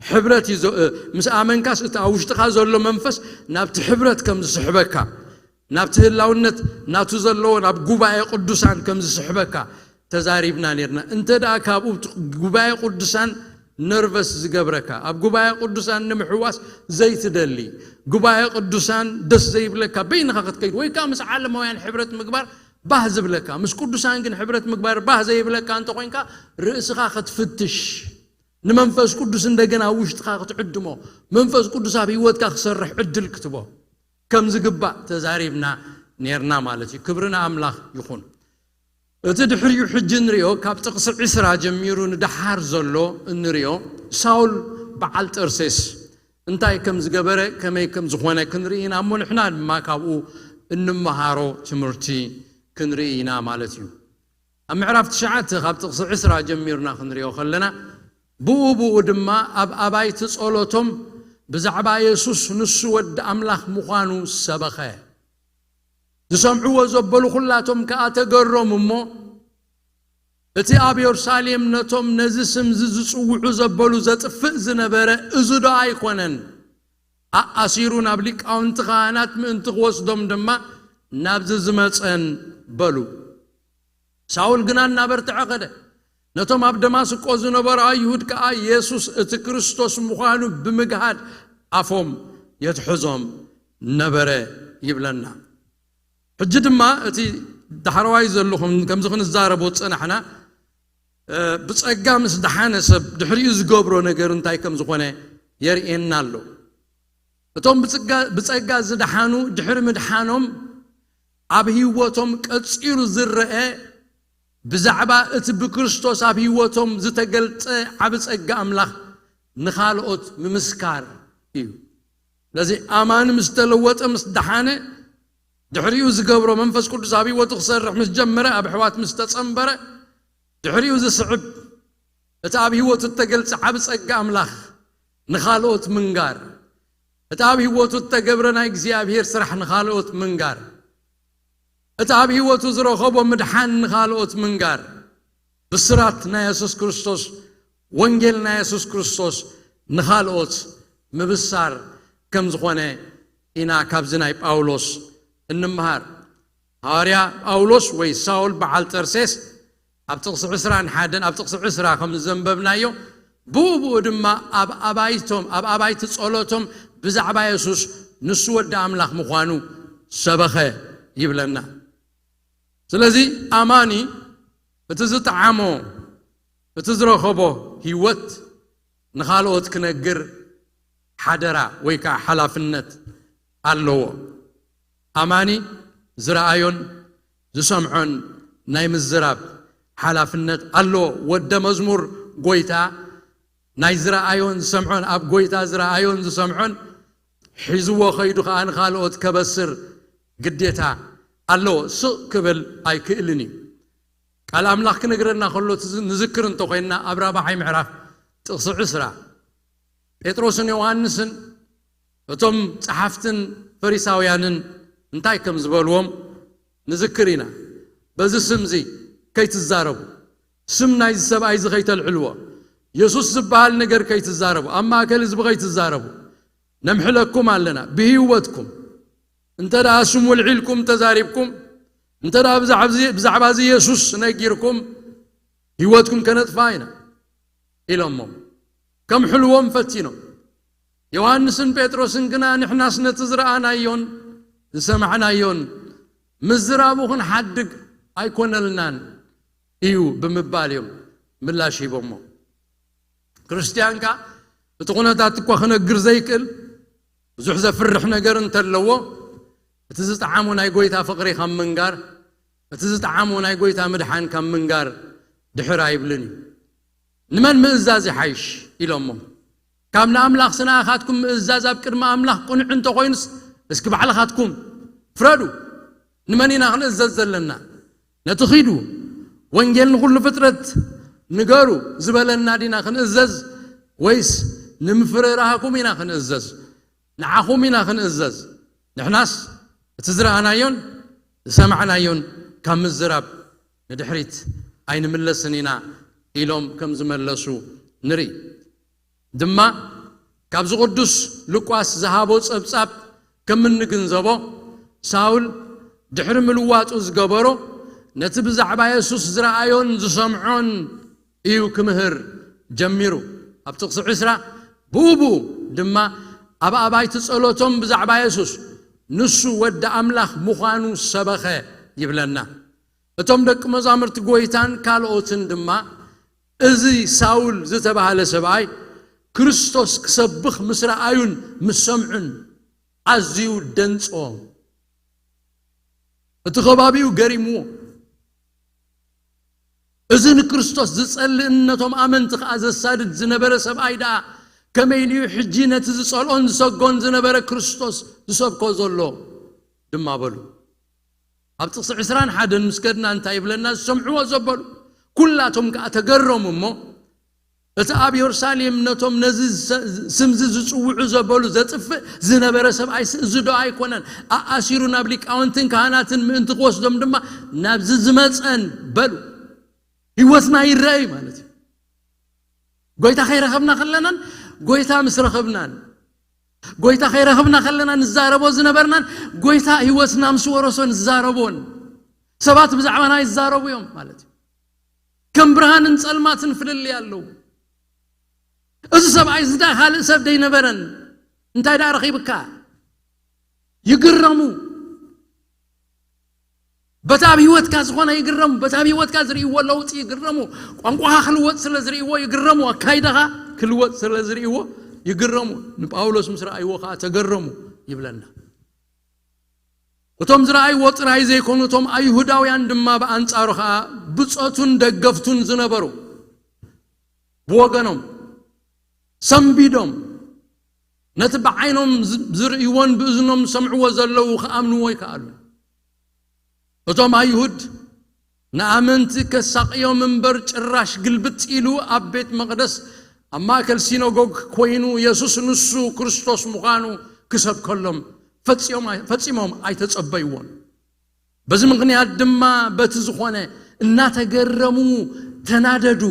ሕብረት እዩ ዘ-፣ እ፣ ምስ ኣመንካስ እቲ ኣብ ውሽጥኻ ዘሎ መንፈስ ናብቲ ሕብረት ከም ዝስሕበካ፣ ናብቲ ህላውነት ናቱ ዘለዎ ናብ ጉባኤ ቅዱሳን ከም ዝስሕበካ ተዛሪብና ነርና። እንተ ደኣ ካብኡ እቲ ጉባኤ ቅዱሳን ነርቨስ ዝገብረካ፣ ኣብ ጉባኤ ቅዱሳን ንምሕዋስ ዘይትደሊ፣ ጉባኤ ቅዱሳን ደስ ዘይብለካ፣ በይንኻ ክትከይድ ወይ ከኣ ምስ ዓለማውያን ሕብረት ምግባር ባህ ዝብለካ፣ ምስ ቅዱሳን ግን ሕብረት ምግባር ባህ ዘይብለካ እንተኾይንካ፣ ርእስኻ ክትፍትሽ፣ ንመንፈስ ቅዱስ እንደገና ኣብ ውሽጥኻ ክትዕድሞ፣ መንፈስ ቅዱስ ኣብ ህይወትካ ክሰርሕ ዕድል ክትቦ ከም ዝግባእ ተዛሪብና ነርና ማለት እዩ። ክብሪ ንኣምላኽ ይኹን። እቲ ድሕሪኡ ሕጂ ንሪኦ፣ ካብ ጥቕሲ ዕስራ ጀሚሩ ንደሓር ዘሎ እንሪኦ፣ ሳውል በዓል ጠርሴስ እንታይ ከም ዝገበረ፣ ከመይ ከም ዝኾነ ክንርኢ ኢና እሞ፣ ንሕና ድማ ካብኡ እንመሃሮ ትምህርቲ ክንርኢ ኢና ማለት እዩ። ኣብ ምዕራፍ ትሽዓተ ካብ ጥቕሲ ዕስራ ጀሚርና ክንሪኦ ከለና፣ ብኡ ብኡ ድማ ኣብ ኣባይቲ ጸሎቶም ብዛዕባ የሱስ ንሱ ወዲ ኣምላኽ ምዃኑ ሰበኸ። ዝሰምዕዎ ዘበሉ ኹላቶም ከኣ ተገረሙ እሞ፣ እቲ ኣብ የሩሳሌም ነቶም ነዚ ስም እዚ ዝጽውዑ ዘበሉ ዘጥፍእ ዝነበረ እዚ ዶ ኣይኮነን? ኣኣሲሩ ናብ ሊቃውንቲ ካህናት ምእንቲ ክወስዶም ድማ ናብዚ ዝመጸን በሉ። ሳውል ግና እናበርትዐ ኸደ። ነቶም ኣብ ደማስቆ ዝነበሩ ኣይሁድ ከኣ የሱስ እቲ ክርስቶስ ምዃኑ ብምግሃድ ኣፎም የትሕዞም ነበረ ይብለና። ሕጂ ድማ እቲ ዳሕረዋይ ዘሎ ከም-፣ ከምዚ ክንዛረቦ ዝጸናሕና፣ እ፣ ብጸጋ ምስ ደሓነ ሰብ ድሕሪኡ ዝገብሮ ነገር እንታይ ከም ዝኾነ የርእየና ኣሎ። እቶም ብጸጋ፣ ብጸጋ ዝደሓኑ ድሕሪ ምድሓኖም ኣብ ህይወቶም ቀጺሉ ዝረአ ብዛዕባ እቲ ብክርስቶስ ኣብ ህይወቶም ዝተገልጸ ዓቢ ጸጋ ኣምላኽ ንኻልኦት ምምስካር እዩ። ስለዚ ኣማኒ ምስ ተለወጠ፣ ምስ ደሓነ፣ ድሕሪኡ ዝገብሮ መንፈስ ቅዱስ ኣብ ህይወቱ ክሰርሕ ምስ ጀመረ፣ ኣብ ኣሕዋት ምስ ተጸንበረ፣ ድሕሪኡ ዝስዕብ እቲ ኣብ ህይወቱ እተገልጸ ዓቢ ጸጋ ኣምላኽ ንኻልኦት ምንጋር፣ እቲ ኣብ ህይወቱ እተገብረ ናይ እግዚኣብሔር ስራሕ ንኻልኦት ምንጋር፣ እቲ ኣብ ህይወቱ ዝረኸቦ ምድሓን ንኻልኦት ምንጋር፣ ብስራት ናይ የሱስ ክርስቶስ፣ ወንጌል ናይ የሱስ ክርስቶስ ንኻልኦት ምብሳር ከም ዝኾነ ኢና ካብዚ ናይ ጳውሎስ እንምሃር። ሃዋርያ ጳውሎስ ወይ ሳውል በዓል ጠርሴስ ኣብ ጥቕሲ ዕስራን ሓደን፣ ኣብ ጥቕሲ ዕስራ ከም ዘንበብናዮ፣ ብኡ ብኡ ድማ ኣብ ኣባይቶም፣ ኣብ ኣባይቲ ጸሎቶም ብዛዕባ የሱስ ንሱ ወዲ ኣምላኽ ምዃኑ ሰበኸ ይብለና። ስለዚ ኣማኒ እቲ ዝጠዓሞ፣ እቲ ዝረኸቦ ህይወት ንኻልኦት ክነግር ሓደራ ወይ ከዓ ሓላፍነት ኣለዎ። ኣማኒ ዝረኣዮን ዝሰምዖን ናይ ምዝራብ ሓላፍነት ኣለዎ። ወደ መዝሙር ጎይታ ናይ ዝረኣዮን ዝሰምዖን፣ ኣብ ጎይታ ዝረኣዮን ዝሰምዖን ሒዝዎ ኸይዱ ኸዓ ንኻልኦት ከበስር ግዴታ ኣለዎ። ስቕ ክብል ኣይክእልን እዩ። ቃል ኣምላኽ ክነግረና ከሎ ትዝ-፣ ንዝክር እንተኾይንና፣ ኣብ ራብዓይ ምዕራፍ ጥቕሲ ዕስራ፣ ጴጥሮስን ዮሃንስን እቶም ጸሓፍትን ፈሪሳውያንን እንታይ ከም ዝበልዎም ንዝክር ኢና። "በዚ ስምዚ ከይትዛረቡ፣ ስም ናይዚ ሰብኣይ እዚ ከይተልዕልዎ፣ የሱስ ዝበሃል ነገር ከይትዛረቡ፣ ኣብ ማእከል ህዝቢ ከይትዛረቡ፣ ነምሕለኩም ኣለና፣ ብህይወትኩም እንተ ደኣ ስሙ ልዒልኩም ተዛሪብኩም፣ እንተ ደኣ ብዛዕባ እዚ፣ ብዛዕባ እዚ የሱስ ነጊርኩም፣ ህይወትኩም ከነጥፋ ኢና" ኢሎሞም። ከምሕልዎም ፈቲኖም። ዮሃንስን ጴጥሮስን ግና፣ "ንሕናስ ነቲ ዝረኣናዮን ዝሰማዕናዮን ምዝራቡ ክንሓድግ ኣይኮነልናን እዩ" ብምባል እዮም ምላሽ ሂቦሞ። ክርስትያን ከኣ እቲ ኩነታት እኳ ክነግር ዘይክእል፣ ብዙሕ ዘፍርሕ ነገር እንተለዎ፣ እቲ ዝጠዓሞ ናይ ጎይታ ፍቕሪ ካብ ምንጋር፣ እቲ ዝጠዓሞ ናይ ጎይታ ምድሓን ካብ ምንጋር ድሕር ኣይብልን እዩ። "ንመን ምእዛዝ ይሓይሽ?" ኢሎሞ። ካብ ንኣምላኽ ስንኣኻትኩም ምእዛዝ ኣብ ቅድሚ ኣምላኽ ቅኑዕ እንተኾይኑስ፣ እስኪ ባዕልኻትኩም ፍረዱ። ንመን ኢና ክንእዘዝ ዘለና? ነቲ ኺዱ ወንጌል ንኹሉ ፍጥረት ንገሩ ዝበለና ዲና ክንእዘዝ፣ ወይስ ንምፍርራህኩም ኢና ክንእዘዝ? ንዓኹም ኢና ክንእዘዝ። ንሕናስ እቲ ዝረኣናዮን ዝሰማዕናዮን ካብ ምዝራብ ንድሕሪት ኣይንምለስን ኢና ኢሎም ከም ዝመለሱ ንርኢ። ድማ ካብዚ ቅዱስ ሉቃስ ዝሃቦ ጸብጻብ ከም እንግንዘቦ፣ ሳውል ድሕሪ ምልዋጡ ዝገበሮ፣ ነቲ ብዛዕባ የሱስ ዝረኣዮን ዝሰምዖን እዩ ክምህር ጀሚሩ። ኣብ ጥቕሲ ዕስራ፣ ብኡ ብኡ ድማ ኣብ ኣባይቲ ጸሎቶም ብዛዕባ የሱስ፣ ንሱ ወዲ ኣምላኽ ምዃኑ ሰበኸ ይብለና። እቶም ደቂ መዛሙርቲ ጐይታን ካልኦትን ድማ፣ እዚ ሳውል ዝተባህለ ሰብኣይ ክርስቶስ ክሰብኽ ምስ ረኣዩን ምስ ሰምዑን ኣዝዩ ደንጽዎም። እቲ ከባቢኡ ገሪምዎ። እዚ ንክርስቶስ ዝጸልእን ነቶም ኣመንቲ ከኣ ዘሳድድ ዝነበረ ሰብኣይ ደኣ ከመይ ኢሉ እዩ ሕጂ ነቲ ዝጸልኦን ዝሰጎን ዝነበረ ክርስቶስ ዝሰብኮ ዘሎ? ድማ በሉ። ኣብ ጥቕሲ ዕስራን ሓደን ምስ ከድና እንታይ ይብለና? ዝሰምዕዎ ዘበሉ ኩላቶም ከኣ ተገረሙ እሞ፣ እቲ ኣብ የሩሳሌም ነቶም ነዚ ዝሰ-፣ ስምዚ ዝጽውዑ ዘበሉ ዘጥፍእ ዝነበረ ሰብኣይስ እዚ ዶ ኣይኮነን? ኣኣሲሩ ናብ ሊቃውንትን ካህናትን ምእንቲ ክወስዶም ድማ ናብዚ ዝመጸን በሉ። ህይወትና ይረኣይ ማለት እዩ። ጎይታ ከይረኸብና ከለናን ጎይታ ምስ ረኸብናን፣ ጎይታ ከይረኸብና ከለና ንዛረቦ ዝነበርናን ጎይታ ህይወትና ምስ ወረሶ ንዛረቦን፣ ሰባት ብዛዕባና ይዛረቡ እዮም ማለት እዩ። ከም ብርሃንን ጸልማትን ፍልልይ ኣለዉ። እዚ ሰብኣይ እዚ ደኣ ካልእ ሰብ ደይነበረን እንታይ ደኣ ረኺብካ? ይግረሙ። በቲ ኣብ ህይወትካ ዝኾነ ይግረሙ። በቲ ኣብ ህይወትካ ዝርእይዎ ለውጢ ይግረሙ። ቋንቋኻ ክልወጥ ስለ ዝርእይዎ ይግረሙ። ኣካይዳኻ ክልወጥ ስለ ዝርእይዎ ይግረሙ። ንጳውሎስ ምስ ረኣይዎ ኸኣ ተገረሙ ይብለና። እቶም ዝረኣይዎ ጥራይ ዘይኮኑ፣ እቶም ኣይሁዳውያን ድማ ብኣንጻሩ ኸኣ ብጾቱን ደገፍቱን ዝነበሩ ብወገኖም ሰንቢዶም ነቲ ብዓይኖም ዝ-፣ ዝርእይዎን ብእዝኖም ዝሰምዕዎ ዘለዉ ክኣምንዎ ይከኣሉ። እቶም ኣይሁድ ንኣመንቲ ከሳቕዮም እምበር ጭራሽ ግልብጥ ኢሉ ኣብ ቤት መቕደስ ኣብ ማእከል ሲኖጎግ ኮይኑ የሱስ ንሱ ክርስቶስ ምዃኑ ክሰብከሎም ፈጺሞም ኣይ-፣ ፈጺሞም ኣይተጸበይዎን። በዚ ምኽንያት ድማ በቲ ዝኾነ እናተገረሙ ተናደዱ፣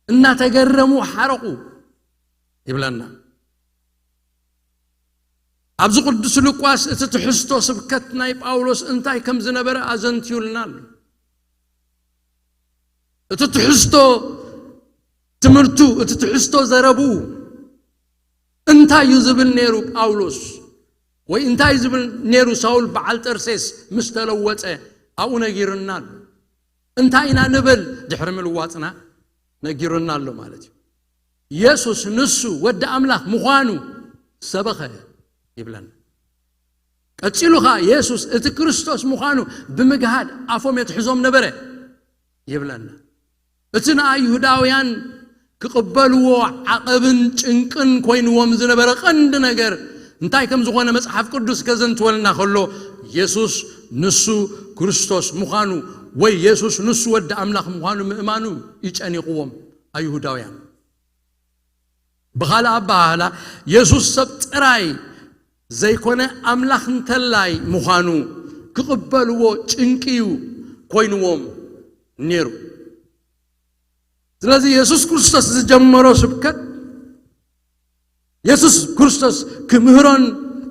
እናተገረሙ ሓረቑ ይብለና። ኣብዚ ቅዱስ ሉቃስ እቲ ትሕዝቶ ስብከት ናይ ጳውሎስ እንታይ ከም ዝነበረ ኣዘንትዩልና ኣሎ። እቲ ትሕዝቶ ትምህርቱ፣ እቲ ትሕዝቶ ዘረብኡ እንታይ እዩ ዝብል ነይሩ ጳውሎስ? ወይ እንታይ ዝብል ነይሩ ሳውል በዓል ጠርሴስ ምስ ተለወጠ ኣብኡ ነጊሩና ኣሎ። እንታይ ኢና ንብል ድሕሪ ምልዋጥና ነጊሩና ኣሎ ማለት እዩ። የሱስ ንሱ ወዲ ኣምላኽ ምዃኑ ሰበኸ ይብለና። ቀጺሉ ኸኣ የሱስ እቲ ክርስቶስ ምዃኑ ብምግሃድ ኣፎም የትሕዞም ነበረ ይብለና። እቲ ንኣይሁዳውያን ክቕበልዎ ዓቐብን ጭንቅን ኮይንዎም ዝነበረ ቀንዲ ነገር እንታይ ከም ዝኾነ መጽሓፍ ቅዱስ ከዘንትወልና ከሎ፣ የሱስ ንሱ ክርስቶስ ምዃኑ ወይ የሱስ ንሱ ወዲ ኣምላኽ ምዃኑ ምእማኑ ይጨኒቕዎም ኣይሁዳውያን። ብኻልእ ኣበሃህላ፣ የሱስ ሰብ ጥራይ ዘይኮነ ኣምላኽ እንተላይ ምዃኑ ክቕበልዎ ጭንቂ እዩ ኮይንዎም ነይሩ። ስለዚ የሱስ ክርስቶስ ዝጀመሮ ስብከት፣ የሱስ ክርስቶስ ክምህሮን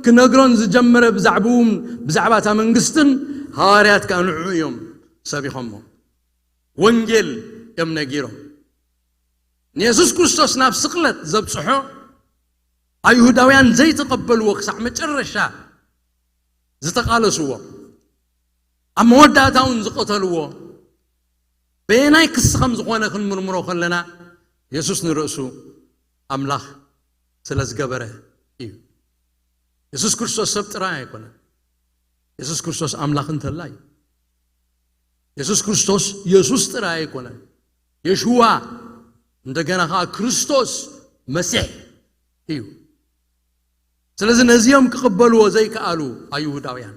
ክነግሮን ዝጀመረ ብዛዕባኡን ብዛዕባ እታ መንግስትን ሃዋርያት ከኣ ንዕኡ እዮም ሰቢኾሞ። ወንጌል እዮም ነጊሮም። ንየሱስ ክርስቶስ ናብ ስቕለት ዘብጽሖ ኣይሁዳውያን ዘይተቐበልዎ ክሳዕ መጨረሻ ዝተቓለስዎ፣ ኣብ መወዳእታ እውን ዝቐተልዎ፣ በየናይ ክሲ ከም ዝኾነ ክንምርምሮ ከለና፣ የሱስ ንርእሱ ኣምላኽ ስለ ዝገበረ እዩ። የሱስ ክርስቶስ ሰብ ጥራይ ኣይኮነን። የሱስ ክርስቶስ ኣምላኽ እንተላ እዩ። የሱስ ክርስቶስ የሱስ ጥራይ ኣይኮነን። የሽዋ፣ እንደገና ኸዓ ክርስቶስ መሲሕ እዩ። ስለዚ ነዚኦም ክቕበልዎ ዘይከኣሉ ኣይሁዳውያን፣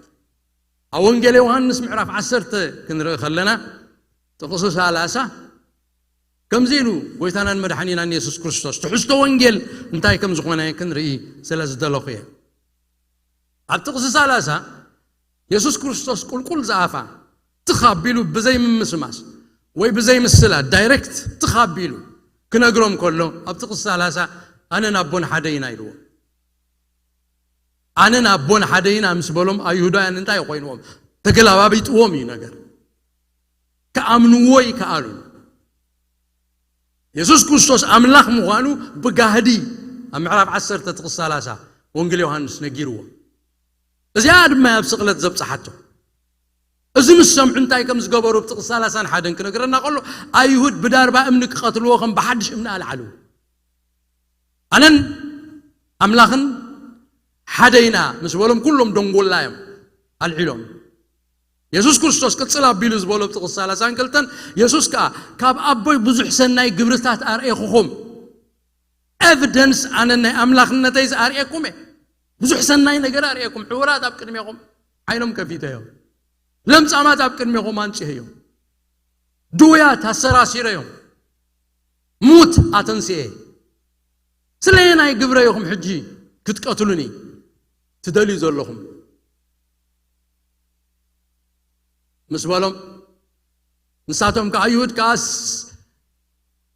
ኣብ ወንጌል ዮሃንስ ምዕራፍ ዓሰርተ ክንርኢ ከለና፣ ጥቕሲ ሰላሳ፣ ከምዚ ኢሉ ጎይታናን መድሓኒናን የሱስ ክርስቶስ ትሕዝቶ ወንጌል እንታይ ከም ዝኾነ ክንርኢ ስለ ዝደለኹ እየ። ኣብ ጥቕሲ ሰላሳ፣ የሱስ ክርስቶስ ቁልቁል ዝኣፋ ትኽ ኣቢሉ ብዘይምምስማስ ወይ ብዘይምስላ፣ ዳይሬክት ትኽ ኣቢሉ ክነግሮም ከሎ፣ ኣብ ጥቕሲ ሰላሳ፣ ኣነን ኣቦን ሓደ ኢና ኢልዎ። ኣነን ኣቦን ሓደ ኢና ምስ በሎም፣ ኣይሁዳውያን እንታይ ኮይንዎም? ተገላባቢጥዎም እዩ ነገር። ክኣምንዎ ይከኣሉ። የሱስ ክርስቶስ ኣምላኽ ምዃኑ ብጋህዲ ኣብ ምዕራፍ ዓሰርተ ጥቕሲ ሰላሳ ወንጌል ዮሃንስ ነጊርዎ። እዚኣ ድማ ኣብ ስቕለት ዘብጽሓቶ። እዚ ምስ ሰምዑ እንታይ ከም ዝገበሩ ኣብ ጥቕሲ ሰላሳን ሓደን ክነግረና ከሎ፣ ኣይሁድ ብዳርባ እምኒ ክቐትልዎ ከም ብሓድሽ እምኒ ኣልዓሉ። ኣነን ኣምላኽን ሓደ ኢና ምስ በሎም፣ ኩሎም ደንጎላ እዮም ኣልዒሎም። የሱስ ክርስቶስ ቅጽል ኣቢሉ ዝበሎ ኣብ ጥቕሲ ሰላሳን ክልተን፣ የሱስ ከኣ፣ ካብ ኣቦይ ብዙሕ ሰናይ ግብርታት ኣርእኹኹም። ኤቪደንስ ኣነ ናይ ኣምላኽነተይ ዝኣርእየኩም እየ። ብዙሕ ሰናይ ነገር ኣርእየኩም። ዕውራት ኣብ ቅድሜኹም ዓይኖም ከፊተዮም። ለምጻማት ኣብ ቅድሜኹም ኣንጽሄዮም። ድውያት ኣሰራሲረዮም። ሙት ኣተንስኤ። ስለየ ናይ ግብረ ኢኹም ሕጂ ክትቀትሉኒ ትደልዩ ዘለኹም? ምስ በሎም፣ ንሳቶም ከኣ፣ ኣይሁድ ከኣ፣ ስ-፣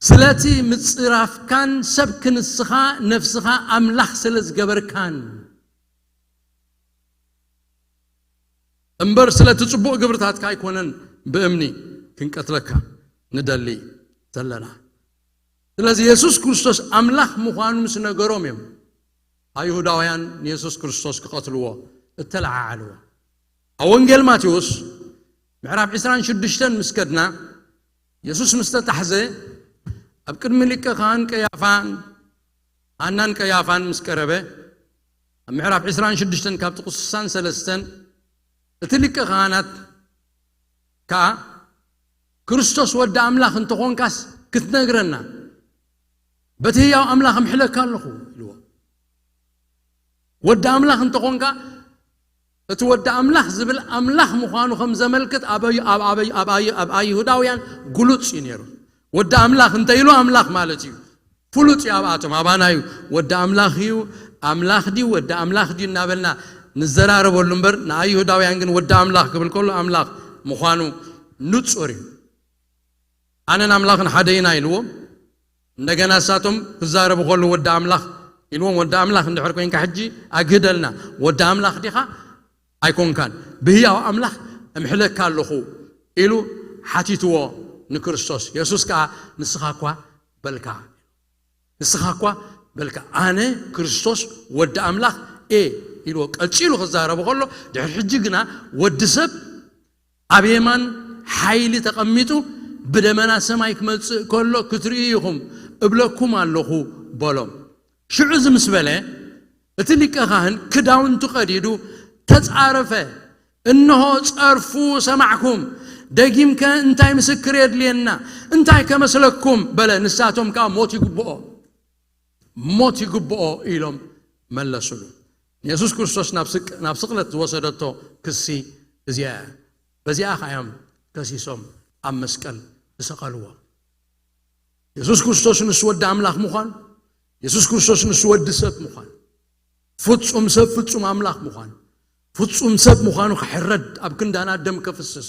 ስለቲ ምጽራፍካን ሰብ ክንስኻ ነፍስኻ ኣምላኽ ስለ ዝገበርካን እምበር ስለቲ ጽቡቕ ግብርታትካ ኣይኮነን ብእምኒ ክንቀትለካ ንደሊ ዘለና። ስለዚ የሱስ ክርስቶስ ኣምላኽ ምዃኑ ምስ ነገሮም እዮም ኣይሁዳውያን ንየሱስ ክርስቶስ ክቐትልዎ እተለዓዓልዎ። ኣብ ወንጌል ማቴዎስ ምዕራፍ ዕስራን ሽዱሽተን ምስ ከድና፣ የሱስ ምስ ተታሕዘ፣ ኣብ ቅድሚ ሊቀ ካህን ቀያፋን፣ ሃናን ቀያፋን ምስ ቀረበ፣ ኣብ ምዕራፍ ዕስራን ሽዱሽተን ካብ ጥቕሲ ስሳን ሰለስተን፣ እቲ ሊቀ ካህናት ከኣ፣ ክርስቶስ ወዲ ኣምላኽ እንተኾንካስ ክትነግረና፣ በቲ ህያው ኣምላኽ እምሕለካ ኣለኹ ኢልዎ። ወዲ ኣምላኽ እንተኾንካ፣ እቲ ወዲ ኣምላኽ ዝብል ኣምላኽ ምዃኑ ከም ዘመልክት ኣብ ኣይ-፣ ኣብ፣ ኣብ፣ ኣብ ኣይ-፣ ኣብ ኣይሁዳውያን ግሉጽ እዩ ነይሩ። ወዲ ኣምላኽ እንተ ኢሉ ኣምላኽ ማለት እዩ። ፍሉጥ እዩ ኣብኣቶም። ኣባና እዩ፣ ወዲ ኣምላኽ እዩ፣ ኣምላኽ ድዩ፣ ወዲ ኣምላኽ ድዩ እናበልና ንዘራረበሉ እምበር፣ ንኣይሁዳውያን ግን ወዲ ኣምላኽ ክብል ከሎ ኣምላኽ ምዃኑ ንጹር እዩ። ኣነን ኣምላኽን ሓደ ኢና ኢልዎም። እንደገና እሳቶም ክዛረቡ ከለዉ፣ ወዲ ኣምላኽ ኢልዎም፣ ወዲ ኣምላኽ እንድሕር ኮይንካ ሕጂ ኣግህደልና፣ ወዲ ኣምላኽ ዲኻ ኣይኮንካን፣ ብህያው ኣምላኽ እምሕለካ ኣለኹ ኢሉ ሓቲትዎ ንክርስቶስ። የሱስ ከኣ፣ ንስኻ እኳ በልካ፣ ንስኻ እኳ በልካ፣ ኣነ ክርስቶስ ወዲ ኣምላኽ እየ ኢልዎ። ቀጺሉ ክዛረቡ ከሎ፣ ድሕሪ ሕጂ ግና ወዲ ሰብ ኣብ የማን ሓይሊ ተቐሚጡ ብደመና ሰማይ ክመጽእ ከሎ ክትርእዩ ኢኹም እብለኩም ኣለኹ በሎም። ሽዑ እዚ ምስ በለ፣ እቲ ሊቀ ካህን ክዳውንቱ ቀዲዱ ተጻረፈ። እንሆ ጸርፉ ሰማዕኩም፣ ደጊምከ እንታይ ምስክር የድልየና? እንታይ ከመስለኩም? በለ። ንሳቶም ከኣ ሞት ይግብኦ፣ ሞት ይግብኦ ኢሎም መለሱሉ። ንየሱስ ክርስቶስ ናብ ስቅ-፣ ናብ ስቕለት ዝወሰደቶ ክሲ እዚኣ እያ። በዚኣ ከኣ እዮም ከሲሶም ኣብ መስቀል ዝሰቐልዎ። የሱስ ክርስቶስ ንሱ ወዲ ኣምላኽ ምዃኑ፣ የሱስ ክርስቶስ ንሱ ወዲ ሰብ ምዃኑ፣ ፍጹም ሰብ ፍጹም ኣምላኽ ምዃኑ፣ ፍጹም ሰብ ምዃኑ ክሕረድ፣ ኣብ ክንዳና ደም ከፍስስ፣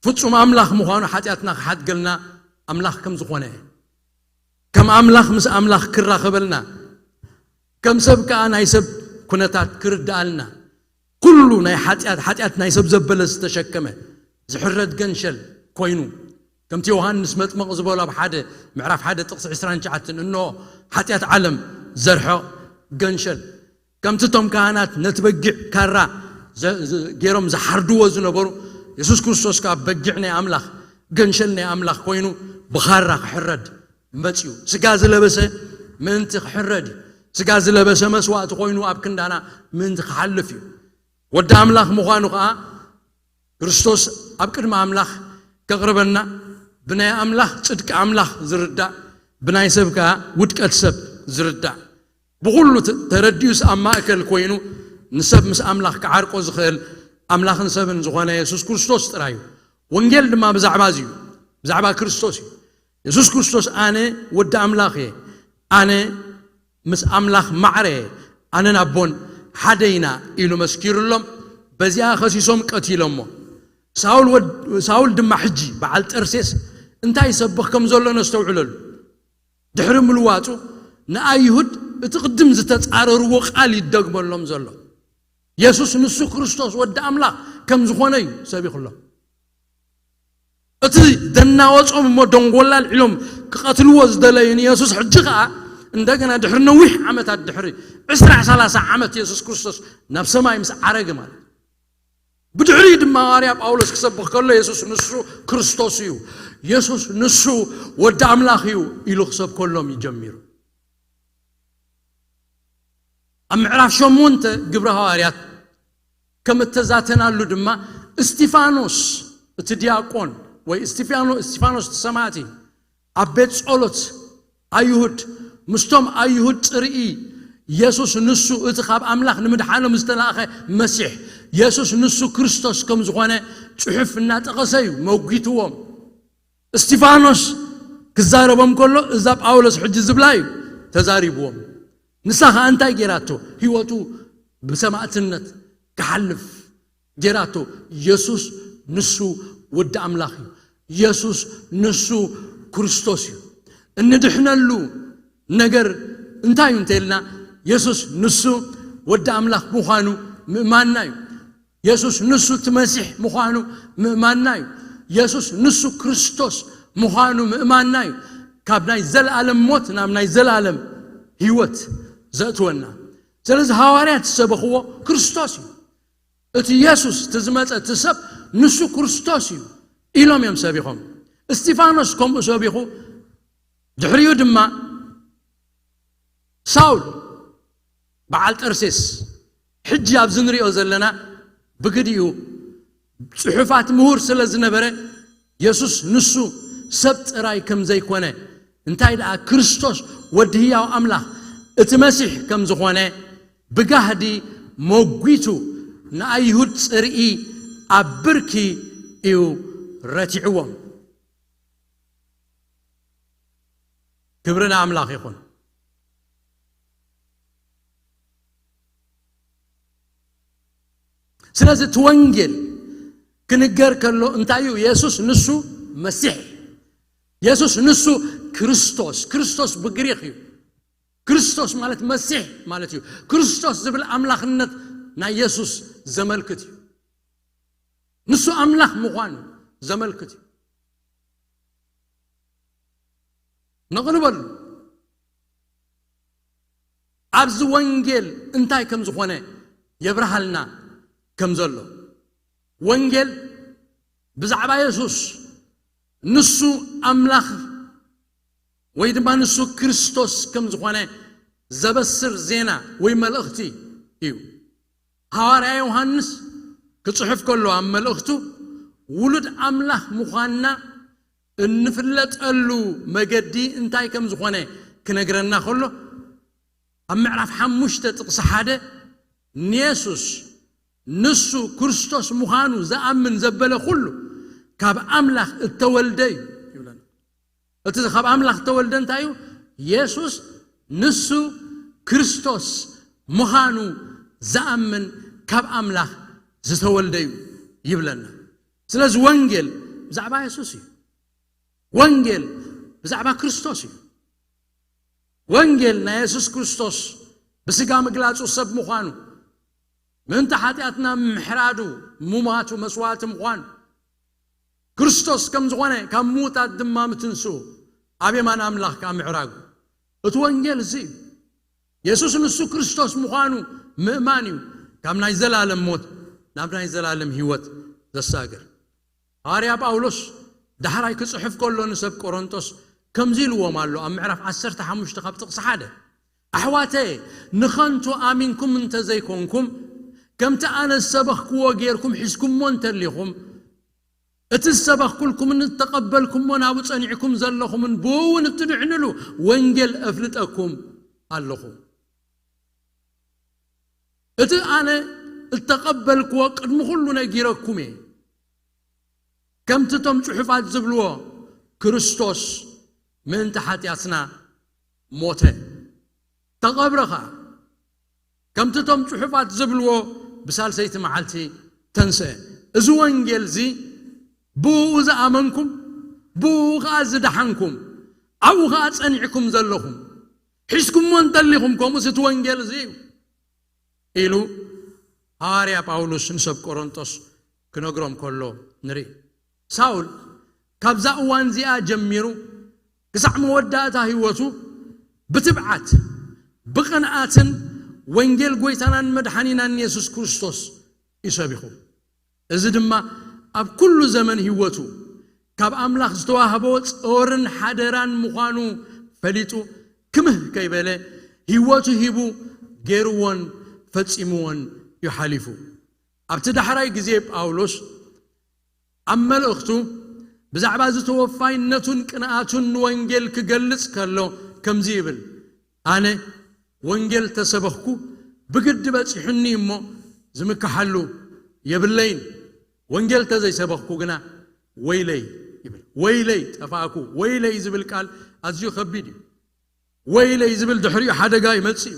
ፍጹም ኣምላኽ ምዃኑ ሓጢኣትና ክሓድገልና ኣምላኽ ከም ዝኾነ፣ ከም ኣምላኽ ምስ ኣምላኽ ክራኸበልና፣ ከም ሰብ ከኣ ናይ ሰብ ኩነታት ክርድኣልና፣ ኩሉ ናይ ሓጢኣት፣ ሓጢኣት ናይ ሰብ ዘበለ ዝተሸከመ ዝሕረድ ገንሸል ኮይኑ፣ ከምቲ ዮሃንስ መጥምቕ ዝበሎ ኣብ ሓደ፣ ምዕራፍ ሓደ ጥቕሲ ዕስራን ትሽዓተን፣ እንሆ ሓጢኣት ዓለም ዘርሕቕ ገንሸል፣ ከምቲ እቶም ካህናት ነቲ በጊዕ ካራ ዘ-፣ ዘ-፣ ገይሮም ዝሓርድዎ ዝነበሩ፣ የሱስ ክርስቶስ ከኣ በጊዕ ናይ ኣምላኽ፣ ገንሸል ናይ ኣምላኽ ኮይኑ ብኻራ ክሕረድ መጽዩ። ስጋ ዝለበሰ ምእንቲ ክሕረድ እዩ። ስጋ ዝለበሰ መስዋእቲ ኮይኑ ኣብ ክንዳና ምእንቲ ክሓልፍ እዩ። ወዲ ኣምላኽ ምዃኑ ከኣ ክርስቶስ ኣብ ቅድሚ ኣምላኽ ከቕርበና፣ ብናይ ኣምላኽ ጽድቂ ኣምላኽ ዝርዳእ፣ ብናይ ሰብ ከኣ ውድቀት ሰብ ዝርዳእ። ብኹሉ ተ- ተረዲኡስ ኣብ ማእከል ኮይኑ ንሰብ ምስ ኣምላኽ ክዓርቆ ዝኽእል ኣምላኽን ሰብን ዝኾነ የሱስ ክርስቶስ ጥራይ እዩ። ወንጌል ድማ ብዛዕባ እዚ እዩ፣ ብዛዕባ ክርስቶስ እዩ። የሱስ ክርስቶስ ኣነ ወዲ ኣምላኽ እየ፣ ኣነ ምስ ኣምላኽ ማዕረ እየ፣ ኣነን ኣቦን ሓደ ኢና ኢሉ መስኪሩሎም። በዚኣ ኸሲሶም ቀቲሎሞ። ሳውል ወድ- ሳውል ድማ ሕጂ በዓል ጠርሴስ እንታይ ይሰብኽ ከም ዘሎ ነስተውዕለሉ። ድሕሪ ምልዋጡ ንኣይሁድ እቲ ቅድም ዝተጻረርዎ ቃል ይደግመሎም ዘሎ። የሱስ ንሱ ክርስቶስ ወዲ ኣምላኽ ከም ዝኾነ እዩ ሰቢኹሎም። እቲ ዘናወጾም እሞ ደንጎላ ኣልዒሎም ክቐትልዎ ዝደለዩ ንየሱስ ሕጂ ኸኣ እንደገና ድሕሪ ነዊሕ ዓመታት ድሕሪ ዕስራ ሰላሳ ዓመት የሱስ ክርስቶስ ናብ ሰማይ ምስ ዓረገ ማለት ብድሕሪኡ ድማ ሃዋርያ ጳውሎስ ክሰብኽ ከሎ የሱስ ንሱ ክርስቶስ እዩ፣ የሱስ ንሱ ወዲ ኣምላኽ እዩ ኢሉ ክሰብከሎም እዩ ጀሚሩ። ኣብ ምዕራፍ ሸሞንተ ግብሪ ሃዋርያት ከም እተዛተናሉ ድማ እስቲፋኖስ እቲ ዲያቆን ወይ እስቲፋኖ- እስቲፋኖስ እቲ ሰማዕቲ ኣብ ቤት ጸሎት ኣይሁድ ምስቶም ኣይሁድ ጽርኢ የሱስ ንሱ እቲ ካብ ኣምላኽ ንምድሓኖም ዝተላእኸ መሲሕ የሱስ ንሱ ክርስቶስ ከም ዝኾነ ጽሑፍ እናጠቐሰ እዩ መጒትዎም። እስቲፋኖስ ክዛረቦም ከሎ እዛ ጳውሎስ ሕጂ ዝብላ እዩ ተዛሪብዎም። ንሳ ኸኣ እንታይ ጌራቶ? ህይወቱ ብሰማእትነት ክሓልፍ ጌራቶ። የሱስ ንሱ ወዲ ኣምላኽ እዩ። የሱስ ንሱ ክርስቶስ እዩ። እንድሕነሉ ነገር እንታይ እዩ እንተልና የሱስ ንሱ ወዲ ኣምላኽ ምዃኑ ምእማንና እዩ። የሱስ ንሱ እቲ መሲሕ ምዃኑ ምእማንና እዩ። የሱስ ንሱ ክርስቶስ ምዃኑ ምእማንና እዩ። ካብ ናይ ዘለኣለም ሞት ናብ ናይ ዘለኣለም ህይወት ዘእትወና። ስለዚ ሃዋርያት ዝሰበኽዎ ክርስቶስ እዩ። እቲ የሱስ እቲ ዝመጸ እቲ ሰብ ንሱ ክርስቶስ እዩ ኢሎም እዮም ሰቢኾም። እስቲፋኖስ ከምኡ ሰቢኹ። ድሕሪኡ ድማ ሳውል በዓል ጠርሴስ ሕጂ ኣብዚ ንሪኦ ዘለና ብግዲኡ ጽሑፋት ምሁር ስለ ዝነበረ የሱስ ንሱ ሰብ ጥራይ ከም ዘይኮነ እንታይ ደኣ ክርስቶስ ወዲ ህያው ኣምላኽ እቲ መሲሕ ከም ዝኾነ ብጋህዲ መጒቱ ንኣይሁድ ጽርኢ ኣብ ብርኪ እዩ ረቲዕዎም። ክብሪ ንኣምላኽ ይኹን። ስለዚ እቲ ወንጌል ክንገር ከሎ እንታይ እዩ? የሱስ ንሱ መሲሕ፣ የሱስ ንሱ ክርስቶስ። ክርስቶስ ብግሪኽ እዩ። ክርስቶስ ማለት መሲሕ ማለት እዩ። ክርስቶስ ዝብል ኣምላኽነት ናይ የሱስ ዘመልክት እዩ። ንሱ ኣምላኽ ምዃኑ ዘመልክት እዩ። ነቕንበሉ። ኣብዚ ወንጌል እንታይ ከም ዝኾነ የብርሃልና ከም ዘሎ። ወንጌል ብዛዕባ የሱስ ንሱ ኣምላኽ ወይ ድማ ንሱ ክርስቶስ ከም ዝኾነ ዘበስር ዜና ወይ መልእኽቲ እዩ። ሃዋርያ ዮሃንስ ክጽሕፍ ከሎ ኣብ መልእኽቱ ውሉድ ኣምላኽ ምዃንና እንፍለጠሉ መገዲ እንታይ ከም ዝኾነ ክነግረና ከሎ ኣብ ምዕራፍ ሓሙሽተ ጥቕሲ ሓደ ንየሱስ ንሱ ክርስቶስ ምዃኑ ዝኣምን ዘበለ ኩሉ ካብ ኣምላኽ እተወልደ እዩ ይብለና። እቲ ካብ ኣምላኽ እተወልደ እንታይ እዩ? የሱስ ንሱ ክርስቶስ ምዃኑ ዝኣምን ካብ ኣምላኽ ዝተወልደ እዩ ይብለና። ስለዚ ወንጌል ብዛዕባ የሱስ እዩ። ወንጌል ብዛዕባ ክርስቶስ እዩ። ወንጌል ናይ የሱስ ክርስቶስ ብስጋ ምግላጹ ሰብ ምዃኑ ምእንቲ ሓጢኣትና ምሕራዱ ምማቱ መስዋዕቲ ምዃኑ ክርስቶስ ከም ዝኾነ ካብ ምዉታት ድማ ምትንስኡ ኣብ የማን ኣምላኽ ከዓ ምዕራጉ እቲ ወንጌል እዚ እዩ። የሱስ ንሱ ክርስቶስ ምዃኑ ምእማን እዩ ካብ ናይ ዘላለም ሞት ናብ ናይ ዘላለም ህይወት ዘሳግር። ሃዋርያ ጳውሎስ ዳሕራይ ክጽሕፍ ከሎ ንሰብ ቆሮንጦስ ከምዚ ኢልዎም ኣሎ ኣብ ምዕራፍ ዓሰርተ ሓሙሽተ ካብ ጥቕሲ ሓደ ኣሕዋተየ ንኸንቱ ኣሚንኩም እንተ ዘይኮንኩም ከምቲ ኣነ ዝሰበኽክዎ ጌርኩም ሒዝኩምዎ እንተሊኹም እቲ ዝሰበኽኩልኩምን እተቐበልኩሞ ናብኡ ጸኒዕኩም ዘለኹምን ብኡ እውን እትድሕንሉ ወንጌል እፍልጠኩም ኣለኹ። እቲ ኣነ እተቐበልክዎ ቅድሚ ኩሉ ነጊረኩም እየ። ከምቲ እቶም ጽሑፋት ዝብልዎ፣ ክርስቶስ ምእንቲ ሓጢኣትና ሞተ፣ ተቐብረ ኸኣ። ከምቲ እቶም ጽሑፋት ዝብልዎ፣ ብሳልሰይቲ መዓልቲ ተንስአ። እዚ ወንጌል እዚ፣ ብኡ ዝኣመንኩም፣ ብኡ ኸኣ ዝደሓንኩም፣ ኣብኡ ኸኣ ጸኒዕኩም ዘለኹም፣ ሒዝኩምዎ እንተሊኹም፣ ከምኡስ እቲ ወንጌል እዚ እዩ ኢሉ ሃዋርያ ጳውሎስ ንሰብ ቆሮንቶስ ክነግሮም ከሎ ንርኢ። ሳውል ካብዛ እዋን እዚኣ ጀሚሩ ክሳዕ መወዳእታ ህይወቱ ብትብዓት፣ ብቕንኣትን ወንጌል ጐይታናን መድሓኒናን የሱስ ክርስቶስ እዩ ሰቢኹ። እዚ ድማ ኣብ ኩሉ ዘመን ህይወቱ ካብ ኣምላኽ ዝተዋህቦ ጾርን ሓደራን ምዃኑ ፈሊጡ፣ ክምህ ከይበለ ህይወቱ ሂቡ ገይርዎን ፈጺምዎን እዩ ሓሊፉ። ኣብቲ ዳሕራይ ግዜ ጳውሎስ ኣብ መልእኽቱ ብዛዕባ እዚ ተወፋይነቱን ቅንኣቱን ንወንጌል ክገልጽ ከሎ ከምዚ ይብል፣ ኣነ ወንጌል ተሰበኽኩ ብግዲ በጺሑኒ እሞ ዝምክሓሉ የብለይን። ወንጌል ተዘይሰበኽኩ ግና ወይለይ ይብል። ወይለይ ጠፋእኩ። ወይለይ ዝብል ቃል ኣዝዩ ከቢድ እዩ። ወይለይ ዝብል ድሕሪኡ ሓደጋ ይመጽእ እዩ።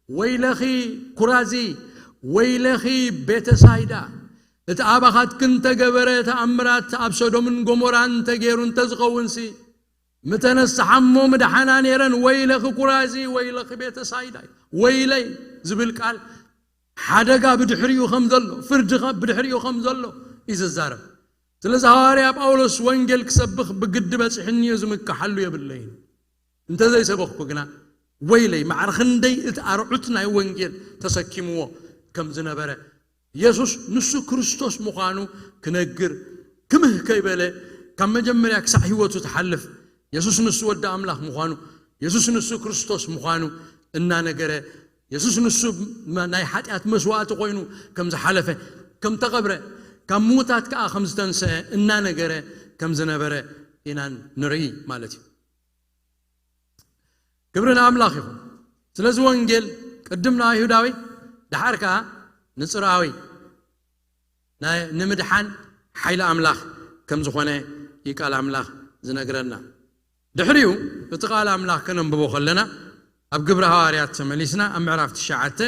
ወይለኺ ኩራዚ፣ ወይለኺ ቤተሳይዳ፣ እቲ ኣባኻትክን እንተገበረ ተኣምራት ኣብ ሶዶምን ጎሞራን እንተገይሩ እንተዝኸውንሲ፣ ምተነስሓ እሞ ምድሓና ነይረን። ወይለኺ ኩራዚ፣ ወይለኺ ቤተሳይዳ። ወይለይ ዝብል ቃል ሓደጋ ብድሕሪኡ ከም ዘሎ፣ ፍርዲ ኸ-፣ ብድሕሪኡ ከም ዘሎ እዩ ዝዛረብ። ስለዚ ሃዋርያ ጳውሎስ ወንጌል ክሰብኽ ብግዲ በጺሕኒ እዩ፣ ዝምክሓሉ የብለይን። እንተዘይሰበኽኩ ግና ወይለይ፣ ማዕረ ክንደይ እቲ ኣርዑት ናይ ወንጌል ተሰኪምዎ ከም ዝነበረ፣ የሱስ ንሱ ክርስቶስ ምዃኑ ክነግር ክምህ ከይበለ፣ ካብ መጀመርያ ክሳዕ ህይወቱ ትሓልፍ፣ የሱስ ንሱ ወዲ ኣምላኽ ምዃኑ፣ የሱስ ንሱ ክርስቶስ ምዃኑ እናነገረ፣ የሱስ ንሱ መ-፣ ናይ ሓጢኣት መስዋእቲ ኮይኑ ከም ዝሓለፈ፣ ከም ተቐብረ፣ ካብ ምዉታት ከኣ ከም ዝተንስአ እናነገረ ከም ዝነበረ ኢና ንርኢ ማለት እዩ። ክብሪ ንኣምላኽ ይኹን። ስለዚ ወንጌል ቅድም ንኣይሁዳዊ፣ ደሓር ከኣ ንጽርኣዊ ናይ፣ ንምድሓን ሓይሊ ኣምላኽ ከም ዝኾነ እዩ ቃል ኣምላኽ ዝነግረና። ድሕሪኡ እቲ ቃል ኣምላኽ ከነንብቦ ከለና፣ ኣብ ግብሪ ሃዋርያት ተመሊስና ኣብ ምዕራፍ ትሽዓተ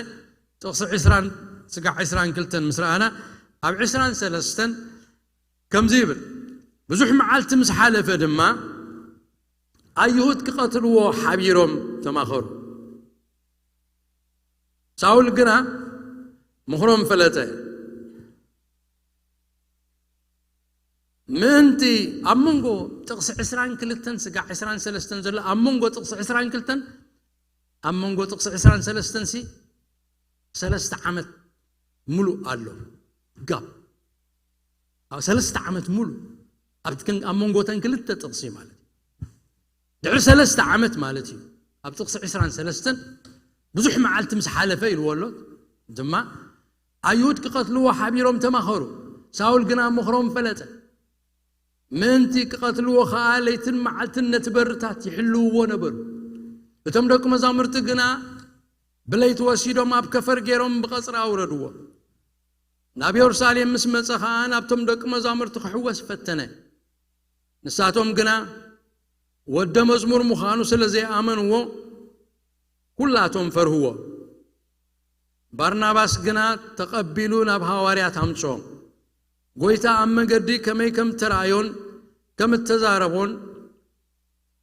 ጥቕሲ ዕስራን ስጋዕ ዕስራን ክልተን ምስ ረኣና፣ ኣብ ዕስራን ሰለስተን ከምዚ ይብል፣ ብዙሕ መዓልቲ ምስ ሓለፈ ድማ ኣይሁድ ክቐትልዎ ሓቢሮም ተማኸሩ። ሳውል ግና ምኽሮም ፈለጠ። ምእንቲ ኣብ መንጎ ጥቕሲ ዕስራን ክልተን ስጋዕ ዕስራን ሰለስተን ዘሎ፣ ኣብ መንጎ ጥቕሲ ዕስራን ክልተን፣ ኣብ መንጎ ጥቕሲ ዕስራን ሰለስተን ሲ ሰለስተ ዓመት ሙሉእ ኣሎ ጋብ። ኣብ ሰለስተ ዓመት ሙሉእ ኣብቲ ክን-፣ ኣብ መንጎ ተን ክልተ ጥቕሲ ማለት እዩ። ድሕሪ ሰለስተ ዓመት ማለት እዩ። ኣብ ጥቕሲ ዕስራን ሰለስተን ብዙሕ መዓልቲ ምስ ሓለፈ ኢልዎ ኣሎ ድማ፣ ኣይሁድ ክቐትልዎ ሓቢሮም ተማኸሩ። ሳውል ግና ምኽሮም ፈለጠ። ምእንቲ ክቐትልዎ ኸኣ ለይትን መዓልትን ነቲ በርታት ይሕልውዎ ነበሩ። እቶም ደቂ መዛሙርቲ ግና ብለይቲ ወሲዶም ኣብ ከፈር ገይሮም ብቐጽሪ ኣውረድዎ። ናብ የሩሳሌም ምስ መጸ ኸኣ ናብቶም ደቂ መዛሙርቲ ክሕወስ ፈተነ። ንሳቶም ግና ወደ መዝሙር ምዃኑ ስለ ዘይኣመንዎ፣ ኩላቶም ፈርህዎ። ባርናባስ ግና ተቐቢሉ ናብ ሃዋርያት ኣምጽኦ። ጐይታ ኣብ መገዲ ከመይ ከም እተራእዮን ከም እተዛረቦን፣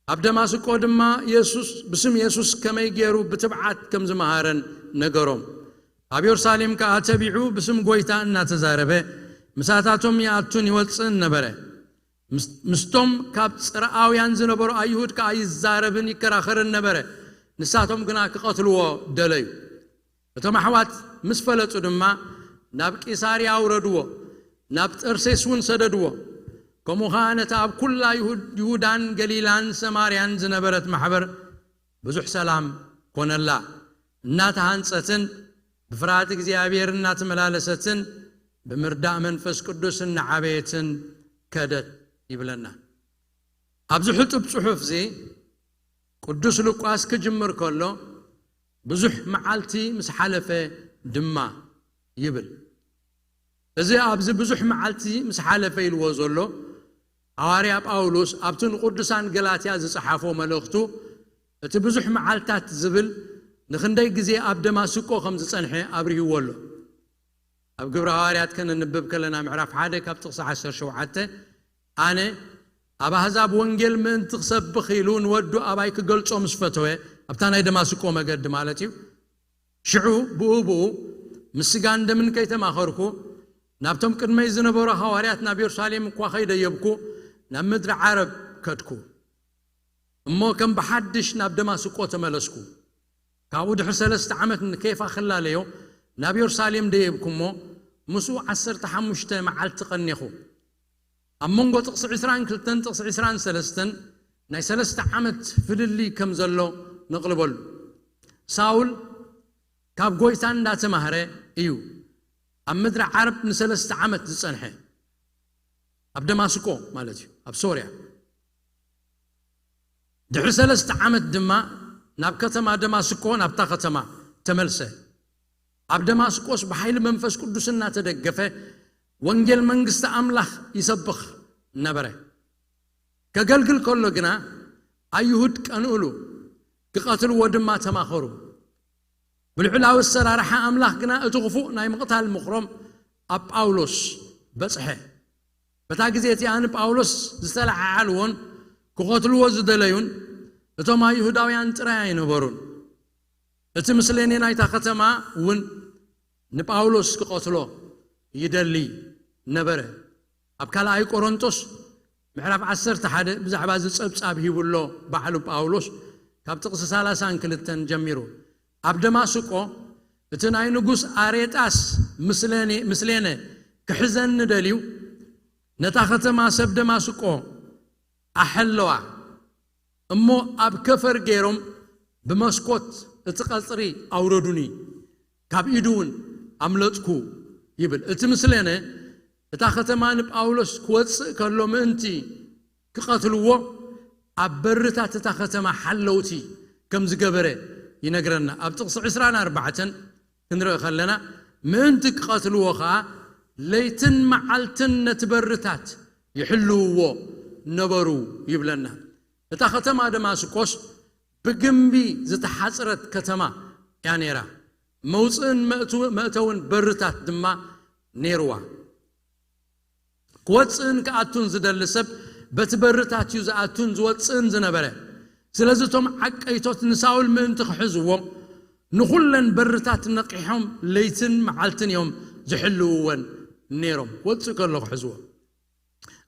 ኣብ ደማስቆ ድማ የሱስ፣ ብስም የሱስ ከመይ ገይሩ ብትብዓት ከም ዝመሃረን ነገሮም። ኣብ የሩሳሌም ከኣ ተቢዑ ብስም ጐይታ እናተዛረበ ምሳታቶም ይኣቱን ይወጽእን ነበረ። ምስ-፣ ምስቶም ካብ ጽርኣውያን ዝነበሩ ኣይሁድ ከኣ ይዛረብን ይከራኸርን ነበረ። ንሳቶም ግና ክቐትልዎ ደለዩ። እቶም ኣሕዋት ምስ ፈለጡ ድማ ናብ ቂሳርያ ኣውረድዎ፣ ናብ ጠርሴስ እውን ሰደድዎ። ከምኡ ኸኣ ነታ ኣብ ኩላ ይሁድ-፣ ይሁዳን ገሊላን ሰማርያን ዝነበረት ማሕበር ብዙሕ ሰላም ኮነላ። እናተሃንጸትን ብፍርሃት እግዚኣብሔር እናተመላለሰትን ብምርዳእ መንፈስ ቅዱስ እናዓበየትን ከደት ይብለና። ኣብዚ ሕጡብ ጽሑፍ እዚ ቅዱስ ሉቃስ ክጅምር ከሎ ብዙሕ መዓልቲ ምስ ሓለፈ ድማ ይብል። እዚ ኣብዚ ብዙሕ መዓልቲ ምስ ሓለፈ ኢልዎ ዘሎ፣ ሃዋርያ ጳውሎስ ኣብቲ ንቅዱሳን ገላትያ ዝጸሓፎ መልእኽቱ፣ እቲ ብዙሕ መዓልታት ዝብል ንኽንደይ ግዜ ኣብ ደማስቆ ከም ዝጸንሐ ኣብሪህዎ ኣሎ። ኣብ ግብረ ሃዋርያት ከነንብብ ከለና፣ ምዕራፍ ሓደ ካብ ጥቕሲ ዓሰርተ ሸውዓተ፣ ኣነ ኣብ ኣህዛብ ወንጌል ምእንቲ ክሰብኽ ኢሉ ንወዱ ኣባይ ክገልጾ ምስ ፈተወ፣ ኣብታ ናይ ደማስቆ መገዲ ማለት እዩ፣ ሽዑ ብኡ ብኡ ምስ ስጋን ደምን ከይተማኸርኩ፣ ናብቶም ቅድመይ ዝነበሩ ሃዋርያት ናብ የሩሳሌም እኳ ከይደየብኩ፣ ናብ ምድሪ ዓረብ ከድኩ። እሞ ከም ብሓድሽ ናብ ደማስቆ ተመለስኩ። ካብኡ ድሕሪ ሰለስተ ዓመት ንኬፋ ክላለዮ ናብ የሩሳሌም ደየብኩ እሞ፣ ምስኡ ዓሰርተ ሓሙሽተ መዓልቲ ቀኔኹ። ኣብ መንጎ ጥቕሲ ዕስራን ክልተን ጥቕሲ ዕስራን ሰለስተን ናይ ሰለስተ ዓመት ፍልልይ ከም ዘሎ ነቕልበሉ። ሳውል ካብ ጎይታ እንዳተማህረ እዩ ኣብ ምድሪ ዓረብ ንሰለስተ ዓመት ዝጸንሐ፣ ኣብ ደማስቆ ማለት እዩ፣ ኣብ ሶርያ። ድሕሪ ሰለስተ ዓመት ድማ ናብ ከተማ ደማስቆ፣ ናብታ ከተማ ተመልሰ። ኣብ ደማስቆስ ብሓይሊ መንፈስ ቅዱስ እናተደገፈ ወንጌል መንግስቲ ኣምላኽ ይሰብኽ ነበረ። ከገልግል ከሎ ግና ኣይሁድ ቀንእሉ፣ ክቐትልዎ ድማ ተማኸሩ። ብልዑላዊ ኣሰራርሓ ኣምላኽ ግና እቲ ክፉእ ናይ ምቕታል ምኽሮም ኣብ ጳውሎስ በጽሐ። በታ ግዜ እቲኣ ንጳውሎስ ዝተለዓዓልዎን ክቐትልዎ ዝደለዩን እቶም ኣይሁዳውያን ጥራይ ኣይነበሩን። እቲ ምስሌኔ ናይታ ከተማ እውን ንጳውሎስ ክቐትሎ ይደሊ ነበረ። ኣብ ካልኣይ ቆሮንቶስ ምዕራፍ ዓሰርተ ሓደ ብዛዕባ እዚ ጸብጻብ ሂቡ ኣሎ ባዕሉ ጳውሎስ፣ ካብ ጥቕሲ ሰላሳን ክልተን ጀሚሩ። ኣብ ደማስቆ እቲ ናይ ንጉስ ኣሬጣስ ምስሌኔ፣ ምስሌነ ክሕዘኒ ደልዩ፣ ነታ ከተማ ሰብ ደማስቆ ኣሐለዋ። እሞ ኣብ ከፈር ገይሮም ብመስኮት እቲ ቀጽሪ ኣውረዱኒ፣ ካብ ኢዱ እውን ኣምለጥኩ ይብል። እቲ ምስሌነ እታ ከተማ ንጳውሎስ ክወጽእ ከሎ ምእንቲ ክቐትልዎ ኣብ በርታት እታ ከተማ ሓለውቲ ከም ዝገበረ ይነግረና። ኣብ ጥቕሲ ዕስራን ኣርባዕተን ክንርኢ ከለና፣ ምእንቲ ክቐትልዎ ኸኣ ለይትን መዓልትን ነቲ በርታት ይሕልውዎ ነበሩ ይብለና። እታ ከተማ ደማስቆስ ብግምቢ ዝተሓጽረት ከተማ እያ ነይራ። መውጽእን መእትው-፣ መእተውን በርታት ድማ ነይርዋ። ክወጽእን ክኣቱን ዝደሊ ሰብ በቲ በርታት እዩ ዝኣቱን ዝወጽእን ዝነበረ። ስለዚ እቶም ዓቀይቶት ንሳውል ምእንቲ ክሕዝዎ ንኹለን በርታት ነቂሖም ለይትን መዓልትን እዮም ዝሕልውወን ነይሮም፣ ክወጽእ ከሎ ክሕዝዎ።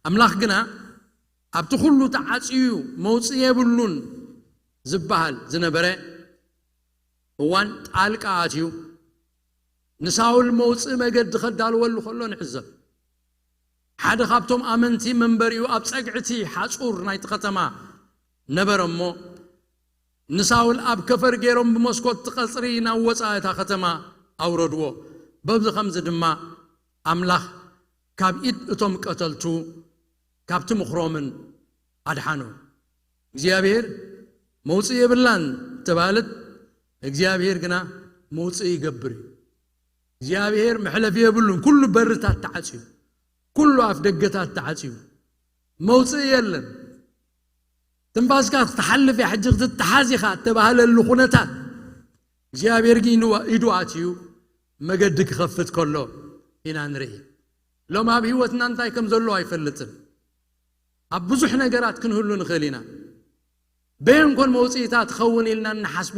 ኣምላኽ ግና ኣብቲ ኩሉ ተዓጽዩ መውጽኢ የብሉን ዝበሃል ዝነበረ እዋን ጣልቃ ኣትዩ ንሳውል መውጽኢ መገዲ ከዳልወሉ ከሎ ንዕዘብ። ሓደ ካብቶም ኣመንቲ መንበሪኡ ኣብ ጸግዕቲ ሓጹር ናይቲ ከተማ ነበረ እሞ፣ ንሳውል ኣብ ከፈር ገይሮም ብመስኮት እቲ ቀጽሪ ናብ ወጻኢ እታ ከተማ ኣውረድዎ። በዚ ኸምዚ ድማ ኣምላኽ ካብ ኢድ እቶም ቀተልቱ፣ ካብቲ ምኽሮምን ኣድሓኖ። እግዚኣብሔር መውጽኢ የብላን ተባህለት፣ እግዚኣብሔር ግና መውጽኢ ይገብር እዩ። እግዚኣብሔር መሕለፊ የብሉን። ኩሉ በርታት ተዓጽዩ፣ ኩሉ ኣፍ ደገታት ተዓጽዩ፣ መውጽኢ የለን። ትንፋስካ ክትሓልፍ እያ፣ ሕጂ ክትተሓዝ ኢኻ እተባህለሉ ኩነታት፣ እግዚኣብሔር ግን ኢዱ ኣትዩ መገዲ ክኸፍት ከሎ ኢና ንርኢ። ሎም ኣብ ህይወትና እንታይ ከም ዘሎ ኣይፈልጥን። ኣብ ብዙሕ ነገራት ክንህሉ ንኽእል ኢና። በየን ኮን መውጽኢታ ትኸውን ኢልና እንሓስቦ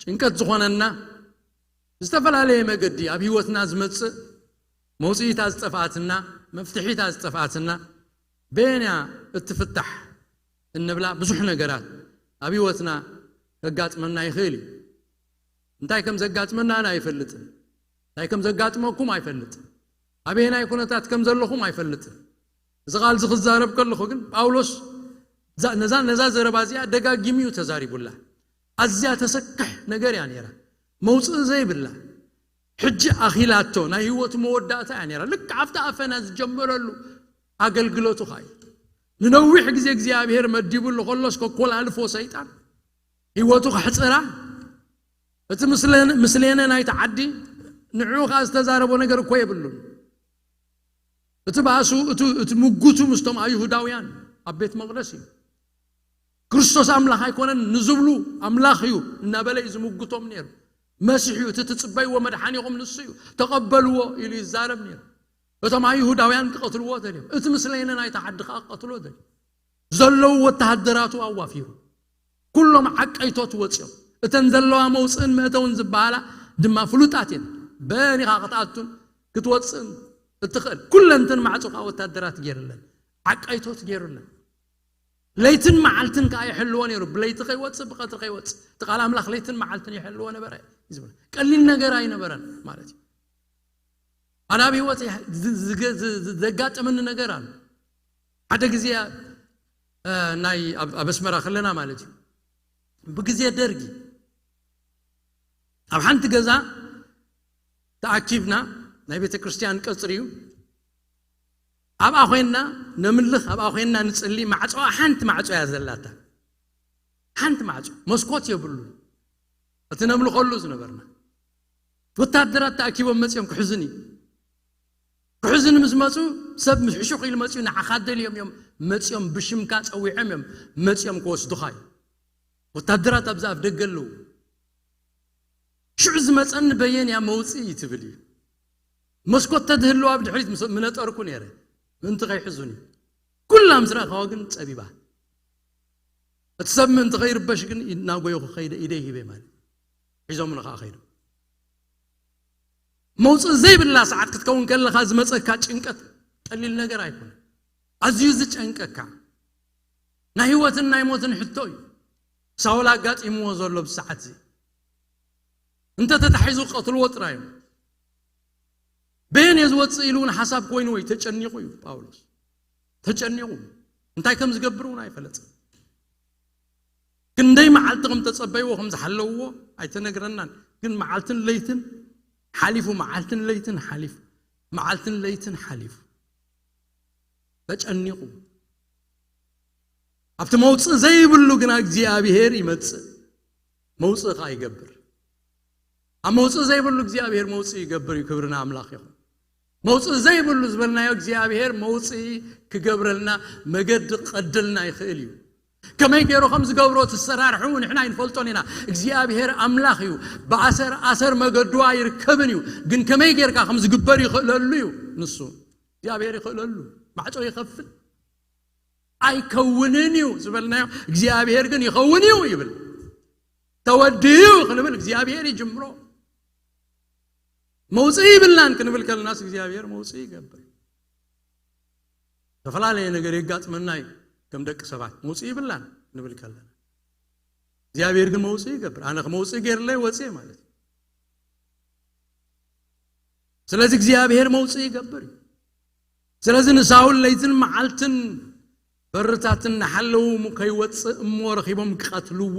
ጭንቀት ዝኾነና፣ ዝተፈላለየ መገዲ ኣብ ህይወትና ዝመጽእ መውጽኢታ ዝጠፍኣትና፣ መፍትሒታ ዝጠፍኣትና፣ በየን እያ እትፍታሕ እንብላ ብዙሕ ነገራት ኣብ ህይወትና ከጋጥመና ይኽእል እዩ። እንታይ ከም ዘጋጥመና ኣነ ኣይፈልጥን። እንታይ ከም ዘጋጥመኩም ኣይፈልጥን። ኣበየናይ ኩነታት ከም ዘለኹም ኣይፈልጥን። እዚ ቃል እዚ ክዛረብ ከለኹ ግን ጳውሎስ እዛ-፣ ነዛ፣ ነዛ ዘረባ እዚኣ ደጋጊሙ እዩ ተዛሪቡላ። ኣዝያ ተሰክሕ ነገር እያ ነይራ። መውጽኢ ዘይብላ። ሕጂ ኣኺላቶ ናይ ህይወቱ መወዳእታ እያ ነይራ። ልክዕ ኣብቲ ኣፈና ዝጀመረሉ ኣገልግሎቱ ኸኣ እዩ። ንነዊሕ ግዜ እግዚኣብሔር መዲቡሉ ከሎስ ከኮላልፎ ሰይጣን ህይወቱ ከሕጽራ፣ እቲ ምስሌነ ናይቲ ዓዲ ንዕኡ ከኣ ዝተዛረቦ ነገር እኮ የብሉን። እቲ ባእሱ እቲ ምጉቱ ምስቶም ኣይሁዳውያን ኣብ ቤት መቕደስ እዩ። ክርስቶስ ኣምላኽ ኣይኮነን ንዝብሉ ኣምላኽ እዩ እናበለ እዩ ዝምጉቶም ነይሩ። መሲሕ እዩ፣ እቲ ትጽበይዎ መድሓኒኹም ንሱ እዩ፣ ተቐበልዎ ኢሉ ይዛረብ ነይሩ። እቶም ኣይሁዳውያን ክቐትልዎ ደልዮም፣ እቲ ምስሌነ ናይቲ ዓዲ ከኣ ክቐትልዎ ደልዮም። ዘለዉ ወተሃደራቱ ኣዋፊሩ፣ ኩሎም ዓቀይቶት ወጺኦም። እተን ዘለዋ መውፅእን መእተውን ዝበሃላ ድማ ፍሉጣት እየን። በኒኻ ክትኣቱን ክትወፅእን እትኽእል ኩለንተን ማዕፆ ከዓ ወታደራት ገይሩለን፣ ዓቀይቶት ገይሩለን። ለይትን መዓልትን ከዓ ይሕልዎ ነይሩ። ብለይቲ ከይወፅእ ብቐትሪ ከይወፅእ እቲ ቃል ኣምላኽ ለይትን መዓልትን ይሕልዎ ነበረ እዩ ዝብል። ቀሊል ነገር ኣይነበረን ማለት እዩ። ኣነ ኣብ ህይወት ዘጋጠመኒ ነገር ኣሎ። ሓደ ግዜ ናይ ኣብ ኣስመራ ከለና ማለት እዩ፣ ብግዜ ደርጊ ኣብ ሓንቲ ገዛ ተኣኪብና፣ ናይ ቤተ ክርስቲያን ቀፅሪ እዩ። ኣብኣ ኮይንና ነምልኽ፣ ኣብኣ ኮይንና ንፅሊ። ማዕፅዋ ሓንቲ ማዕፆ እያ ዘላታ፣ ሓንቲ ማዕፆ፣ መስኮት የብሉ። እቲ ነምልኸሉ ዝነበርና ወታደራት ተኣኪቦም መፂኦም ክሕዙኒ፣ ክሕዙኒ ምስ መፁ፣ ሰብ ሕሹኽ ኢሉ መፂኡ ንዓኻ ደልዮም እዮም መፂኦም፣ ብሽምካ ፀዊዖም እዮም መፂኦም ክወስዱኻ እዩ። ወታደራት ኣብዚ ኣፍ ደገ ኣለዉ። ሽዑ ዝመፀኒ በየን እያ መውፅኢ ትብል እዩ። መስኮት ተድህልዋ ኣብ ድሕሪት ምስ ምነጠርኩ ነይረ ምእንቲ ከይሕዙኒ። ኩላ ምስ ረእኻዋ ግን ፀቢባ። እቲ ሰብ ምእንቲ ከይርበሽ ግን እናጎየኹ ከይደ፣ ኢደይ ሂበ ማለት እዩ። ሒዞምኒ ከዓ ከይዶም። መውፅኢ ዘይብላ ሰዓት ክትከውን ከለኻ ዝመፀካ ጭንቀት ቀሊል ነገር ኣይኮነን። ኣዝዩ ዝጨንቀካ ናይ ህይወትን ናይ ሞትን ሕቶ እዩ። ሳውል ኣጋጢምዎ ዘሎ ብሰዓት እዚ እንተ ተታሒዙ ቀትልዎ ጥራይ እዮም። በየን እየ ዝወፅእ ኢሉ እውን ሓሳብ ኮይኑ ወይ ተጨኒቑ እዩ ጳውሎስ። ተጨኒቑ እንታይ ከም ዝገብር እውን ኣይፈለጥን። ክንደይ መዓልቲ ከም ተጸበይዎ ከም ዝሓለውዎ ኣይተነግረናን። ግን መዓልትን ለይትን ሓሊፉ፣ መዓልትን ለይትን ሓሊፉ፣ መዓልትን ለይትን ሓሊፉ። ተጨኒቑ። ኣብቲ መውፅእ ዘይብሉ ግና እግዚኣብሔር ይመፅእ፣ መውፅእ ከዓ ይገብር። ኣብ መውፅእ ዘይብሉ እግዚኣብሔር መውፅእ ይገብር እዩ። ክብሪ ንኣምላኽ ይኹን። መውፅእ ዘይብሉ ዝበልናዮ እግዚኣብሔር መውፅእ ክገብረልና መገዲ ክቐድልና ይኽእል እዩ። ከመይ ገይሩ ከም ዝገብሮ እቲ ኣሰራርሕኡ ንሕና ኣይንፈልጦን ኢና። እግዚኣብሔር ኣምላኽ እዩ። ብኣሰር ኣሰር መገዱ ኣይርከብን እዩ። ግን ከመይ ጌርካ ከም ዝግበር ይኽእለሉ እዩ ንሱ። እግዚኣብሔር ይኽእለሉ። ማዕጾ ይኸፍት። ኣይከውንን እዩ ዝበልናዮ እግዚኣብሔር ግን ይኸውን እዩ ይብል። ተወዲኡ ክንብል እግዚኣብሔር ይጅምሮ። መውፅኢ ይብልናን ክንብል ከለናስ እግዚኣብሔር መውፅኢ ይገብር። ዝተፈላለየ ነገር የጋጥመና እዩ። ከም ደቂ ሰባት መውፅኢ ይብልናን ክንብል ከለና እግዚኣብሔር ግን መውፅኢ ይገብር። ኣነ መውፅኢ ገይርለይ ወፅየ ማለት እዩ። ስለዚ እግዚኣብሔር መውፅኢ ይገብር እዩ። ስለዚ ንሳውል ለይትን መዓልትን በርታት እናሓለዉ ከይወፅእ እሞ ረኺቦም ክቐትልዎ።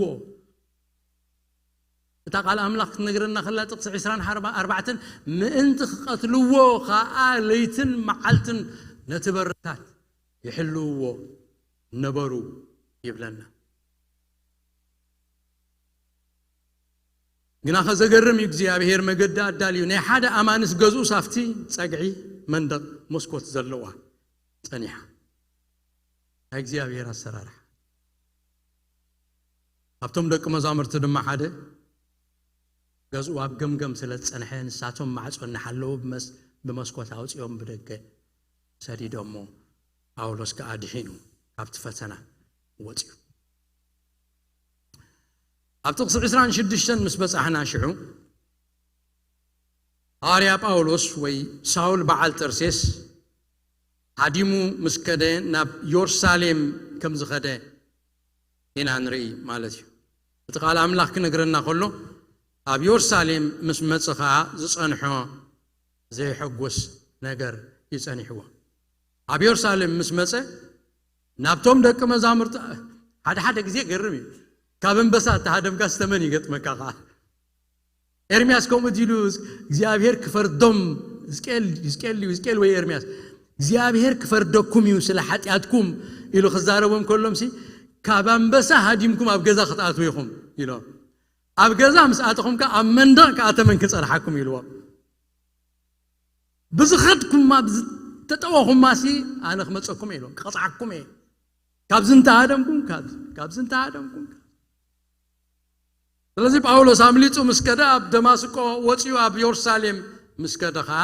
እታ ቃል ኣምላኽ ክትነግረና ከላ ጥቕሲ ዕስራን ኣርባዕተን ምእንቲ ክቐትልዎ ኸዓ ለይትን መዓልትን ነቲ በርታት ይሕልውዎ ነበሩ ይብለና። ግና ከዘገርም እዩ እግዚኣብሔር መገዲ ኣዳልዩ ናይ ሓደ ኣማንስ ገዝኡ ሳፍቲ ጸግዒ መንደቕ መስኮት ዘለዋ ጸኒሓ። ናይ እግዚኣብሔር ኣሰራርሓ። ኣብቶም ደቂ መዛሙርቲ ድማ ሓደ ገዝኡ ኣብ ገምገም ስለ ዝጸንሐ ንሳቶም ማዕጾ እናሓለዉ ብመስኮት ኣውጺኦም ብደገ ሰዲዶሞ። ጳውሎስ ከኣ ድሒኑ ካብቲ ፈተና ወጺኡ። ኣብ ጥቕሲ ዕስራን ሽዱሽተን ምስ በጻሕና ሽዑ ሃዋርያ ጳውሎስ ወይ ሳውል በዓል ጠርሴስ ሃዲሙ ምስ ከደ ናብ ዮርሳሌም ከም ዝኸደ ኢና ንርኢ ማለት እዩ። እቲ ቃል ኣምላኽ ክነግረና ከሎ ኣብ ዮርሳሌም ምስ መጸ ኸኣ ዝጸንሖ ዘየሐጉስ ነገር እዩ ጸኒሕዎ። ኣብ ዮርሳሌም ምስ መጸ ናብቶም ደቂ መዛሙርቲ ሓደ ሓደ ግዜ ገርም እዩ። ካብ ኣንበሳ እተሃደምካ ዝተመን ይገጥመካ ኸዓ። ኤርምያስ ከምኡ ድሉ እግዚኣብሔር ክፈርዶም፣ ሕዝቅኤል፣ ሕዝቅኤል ድዩ? ሕዝቅኤል ወይ ኤርምያስ እግዚኣብሔር ክፈርደኩም እዩ ስለ ሓጢኣትኩም ኢሉ ክዛረቦም ከሎምሲ ካብ ኣንበሳ ሃዲምኩም ኣብ ገዛ ክትኣትዉ ኢኹም ኢሎም። ኣብ ገዛ ምስ ኣተኹም ከኣ ኣብ መንደቕ ከኣ ተመን ክጸርሓኩም ኢልዎም። ብዝኸድኩማ ብዝተጠወኹማሲ ኣነ ክመጸኩም እየ ኢልዎም፣ ክቐጽዓኩም እየ። ካብዚ እንተሃደምኩም ካብዚ፣ ካብዚ እንተሃደምኩም ካብዚ። ስለዚ ጳውሎስ ኣምሊጹ ምስ ከደ ኣብ ደማስቆ ወጺኡ ኣብ የሩሳሌም ምስ ከደ ኸኣ፣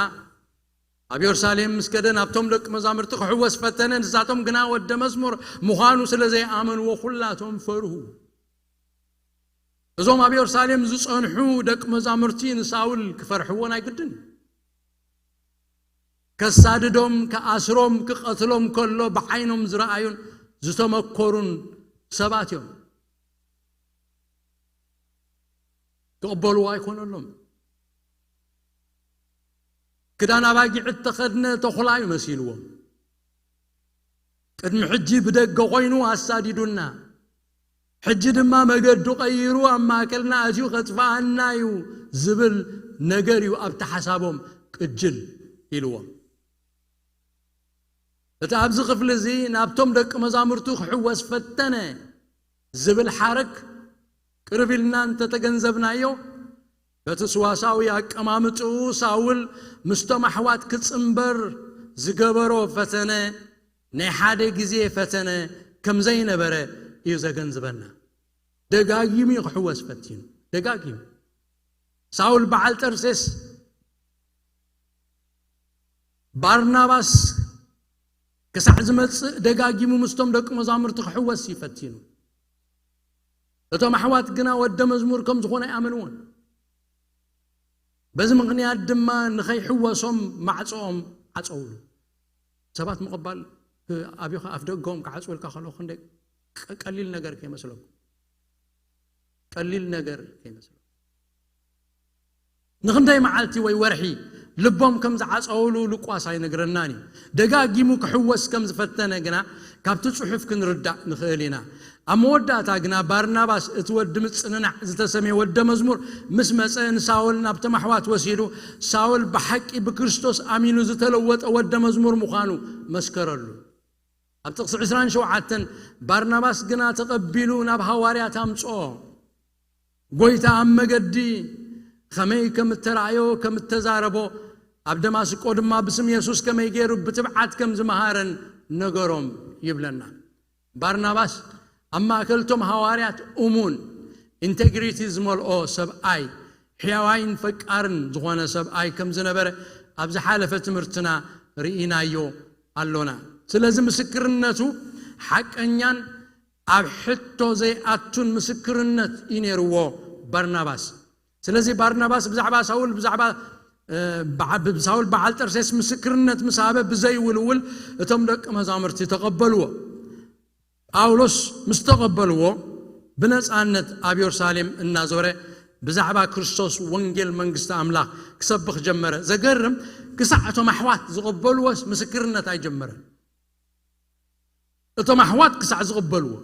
ኣብ የሩሳሌም ምስ ከደ ናብቶም ደቂ መዛሙርቲ ክሕወስ ፈተነ። ንሳቶም ግና ወደ መዝሙር ምዃኑ ስለ ዘይኣመንዎ ኩላቶም ፈርሁ። እዞም ኣብ የሩሳሌም ዝጸንሑ ደቂ መዛሙርቲ ንሳውል ክፈርሕዎ ናይ ግድን። ከሳድዶም፣ ክኣስሮም፣ ክቐትሎም ከሎ ብዓይኖም ዝረኣዩን ዝተመኮሩን ሰባት እዮም። ክቕበልዎ ኣይኮነሎም። ክዳን ኣባጊዕ እተኸድነ ተኹላ እዩ መሲልዎም። ቅድሚ ሕጂ ብደገ ኮይኑ ኣሳዲዱና፣ ሕጂ ድማ መገዱ ቀይሩ ኣብ ማእከልና ኣትዩ ከጥፍኣና እዩ ዝብል ነገር እዩ ኣብቲ ሓሳቦም ቅጅል ኢልዎም። እቲ ኣብዚ ክፍሊ እዚ ናብቶም ደቂ መዛሙርቱ ክሕወስ ፈተነ ዝብል ሓረግ ቅርብ ኢልና እንተተገንዘብናዮ፣ በቲ ስዋሳዊ ኣቀማምጥኡ ሳውል ምስቶም ኣሕዋት ክጽንበር ዝገበሮ ፈተነ ናይ ሓደ ግዜ ፈተነ ከም ዘይነበረ እዩ ዘገንዝበና። ደጋጊሙ እዩ ክሕወስ ፈቲኑ፣ ደጋጊሙ። ሳውል በዓል ጠርሴስ ባርናባስ ክሳዕ ዝመጽእ ደጋጊሙ ምስቶም ደቂ መዛሙርቲ ክሕወስ እዩ ፈቲኑ። እቶም ኣሕዋት ግና ወደ መዝሙር ከም ዝኾነ ኣይኣመንዎን። በዚ ምኽንያት ድማ ንኸይሕወሶም ማዕጾኦም ዓጸውሉ። ሰባት ምቕባል ኣብኻ ኣፍ ደገኦም ክዓጽወልካ ከለዉ ክንደይ ቀ-፣ ቀሊል ነገር ከይመስለኩም። ቀሊል ነገር ከይመስለኩም። ንኽንደይ መዓልቲ ወይ ወርሒ ልቦም ከም ዝዓጸውሉ ሉቃስ ኣይነግረናን እዩ። ደጋጊሙ ክሕወስ ከም ዝፈተነ ግና ካብቲ ጽሑፍ ክንርዳእ ንኽእል ኢና። ኣብ መወዳእታ ግና ባርናባስ እቲ ወዲ ምጽንናዕ ዝተሰምየ ወደ መዝሙር ምስ መጸ ንሳውል ናብቶም ኣሕዋት ወሲዱ፣ ሳውል ብሓቂ ብክርስቶስ ኣሚኑ ዝተለወጠ ወደ መዝሙር ምዃኑ መስከረሉ። ኣብ ጥቕሲ ዕስራን ሸውዓተን ባርናባስ ግና ተቐቢሉ ናብ ሃዋርያት ኣምጽኦ። ጐይታ ኣብ መገዲ ኸመይ ከም እተራእዮ፣ ከም እተዛረቦ፣ ኣብ ደማስቆ ድማ ብስም የሱስ ከመይ ገይሩ ብትብዓት ከም ዝመሃረን ነገሮም ይብለና። ባርናባስ ኣብ ማእከል እቶም ሃዋርያት እሙን፣ ኢንቴግሪቲ ዝመልኦ ሰብኣይ፣ ሕያዋይን ፈቃርን ዝኾነ ሰብኣይ ከም ዝነበረ ኣብ ዝሓለፈ ትምህርትና ርኢናዮ ኣሎና። ስለዚ ምስክርነቱ ሓቀኛን ኣብ ሕቶ ዘይኣቱን ምስክርነት እዩ ነይርዎ ባርናባስ። ስለዚ ባርናባስ ብዛዕባ ሳውል፣ ብዛዕባ፣ እ፣ በዓ-፣ ብ-፣ ሳውል በዓል ጠርሴስ ምስክርነት ምስ ሃበ ብዘይውልውል እቶም ደቂ መዛሙርቲ ተቐበልዎ። ጳውሎስ ምስ ተቐበልዎ ብነጻነት ኣብ የሩሳሌም እናዞረ ብዛዕባ ክርስቶስ ወንጌል መንግስቲ ኣምላኽ ክሰብኽ ጀመረ። ዘገርም ክሳዕ እቶም ኣሕዋት ዝቐበልዎስ ምስክርነት ኣይጀመረን። እቶም ኣሕዋት ክሳዕ ዝቕበልዎ፣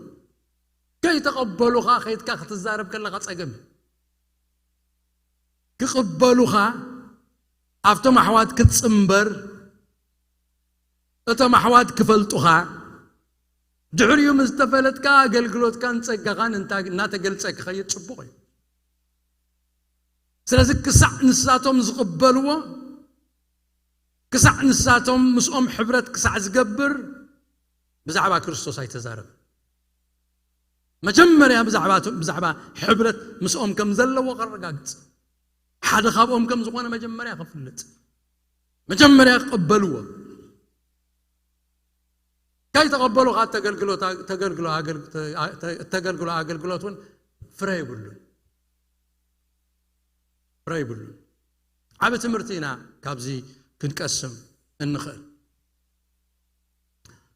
ከይተቐበሉኻ ከይድካ ክትዛረብ ከለኻ ጸገም እዩ። ክቕበሉኻ ኣብቶም ኣሕዋት ክትጽንበር፣ እቶም ኣሕዋት ክፈልጡኻ፣ ድሕሪኡ ምስ ተፈለጥካ ኣገልግሎትካን ጸጋኻን እንታ-፣ እናተገልጸ ክኸይድ ጽቡቕ እዩ። ስለዚ ክሳዕ ንሳቶም ዝቕበልዎ፣ ክሳዕ ንሳቶም ምስኦም ሕብረት ክሳዕ ዝገብር ብዛዕባ ክርስቶስ ኣይተዛረበ። መጀመርያ ብዛዕባ፣ ብዛዕባ ሕብረት ምስኦም ከም ዘለዎ ከረጋግጽ፣ ሓደ ካብኦም ከም ዝኾነ መጀመርያ ክፍልጥ፣ መጀመርያ ክቐበልዎ። ከይተቐበሉ ካብ ተገልግሎት፣ ተገልግሎ ኣገልግ-፣ ተ-፣ ተ-፣ ተገልግሎ ኣገልግሎት እውን ፍረ የብሉን። ፍረ የብሉን። ዓቢ ትምህርቲ ኢና ካብዚ ክንቀስም እንኽእል።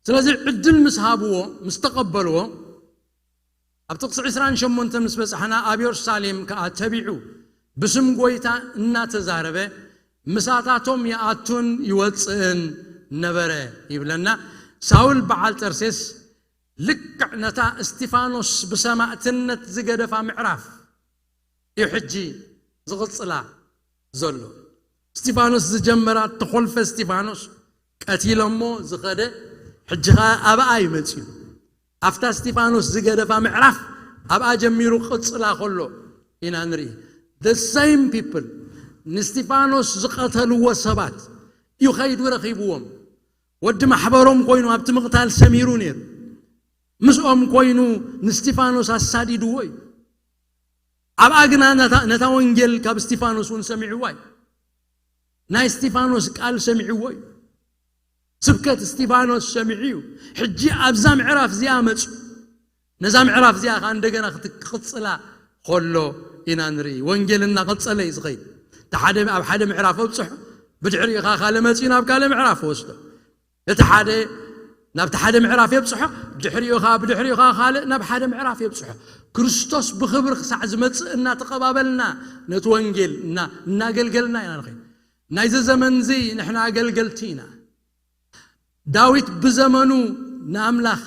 ስለዚ ዕድል ምስ ሃብዎ፣ ምስ ተቐበልዎ፣ ኣብ ጥቕሲ ዕስራን ሸሞንተን ምስ በጻሕና፣ ኣብ የሩሳሌም ከኣ ተቢዑ ብስም ጐይታ እናተዛረበ ምሳታቶም ይኣቱን ይወጽእን ነበረ ይብለና። ሳውል በዓል ጠርሴስ ልክዕ ነታ እስጢፋኖስ ብሰማእትነት ዝገደፋ ምዕራፍ እዩ ሕጂ ዝቕጽላ ዘሎ። እስጢፋኖስ ዝጀመራ ተኾልፈ እስጢፋኖስ ቀቲሎሞ ዝኸደ፣ ሕጂ ኸኣ ኣብኣ እዩ መጺኡ። ኣብታ እስጢፋኖስ ዝገደፋ ምዕራፍ ኣብኣ ጀሚሩ ክቕጽላ ከሎ፣ ኢና ንርኢ። The same people ንስቲፋኖስ ዝቐተልዎ ሰባት እዩ ኸይዱ ረኺብዎም። ወዲ ማሕበሮም ኮይኑ ኣብቲ ምቕታል ሰሚሩ ነይሩ። ምስኦም ኮይኑ ንስቲፋኖስ ኣሳዲድዎ እዩ። ኣብኣ ግና ነታ ወንጌል ካብ እስቲፋኖስ እውን ሰሚዕዋ እዩ። ናይ እስቲፋኖስ ቃል ሰሚዕዎ እዩ። ስብከት እስቲፋኖስ ሰሚዑ እዩ። ሕጂ ኣብዛ ምዕራፍ እዚኣ መፁ። ነዛ ምዕራፍ እዚኣ ከዓ እንደገና ክትቅፅላ ከሎ ኢና ንርኢ። ወንጌል እናቐፀለ እዩ ዝኸይድ። እቲ ሓደ ኣብ ሓደ ምዕራፍ ኣብፅሖ፣ ብድሕሪኡ ከዓ ካልእ መፂኡ ናብ ካልእ ምዕራፍ ወስዶ። እቲ ሓደ ናብቲ ሓደ ምዕራፍ የብፅሖ፣ ድሕሪኡ ከዓ ብድሕሪኡ ከዓ ካልእ ናብ ሓደ ምዕራፍ የብፅሖ። ክርስቶስ ብኽብሪ ክሳዕ ዝመፅእ እናተቐባበልና ነቲ ወንጌል እናገልገልና ኢና ንኸይድ። ናይዚ ዘመንዚ ንሕና ኣገልገልቲ ኢና። ዳዊት ብዘመኑ ንኣምላኽ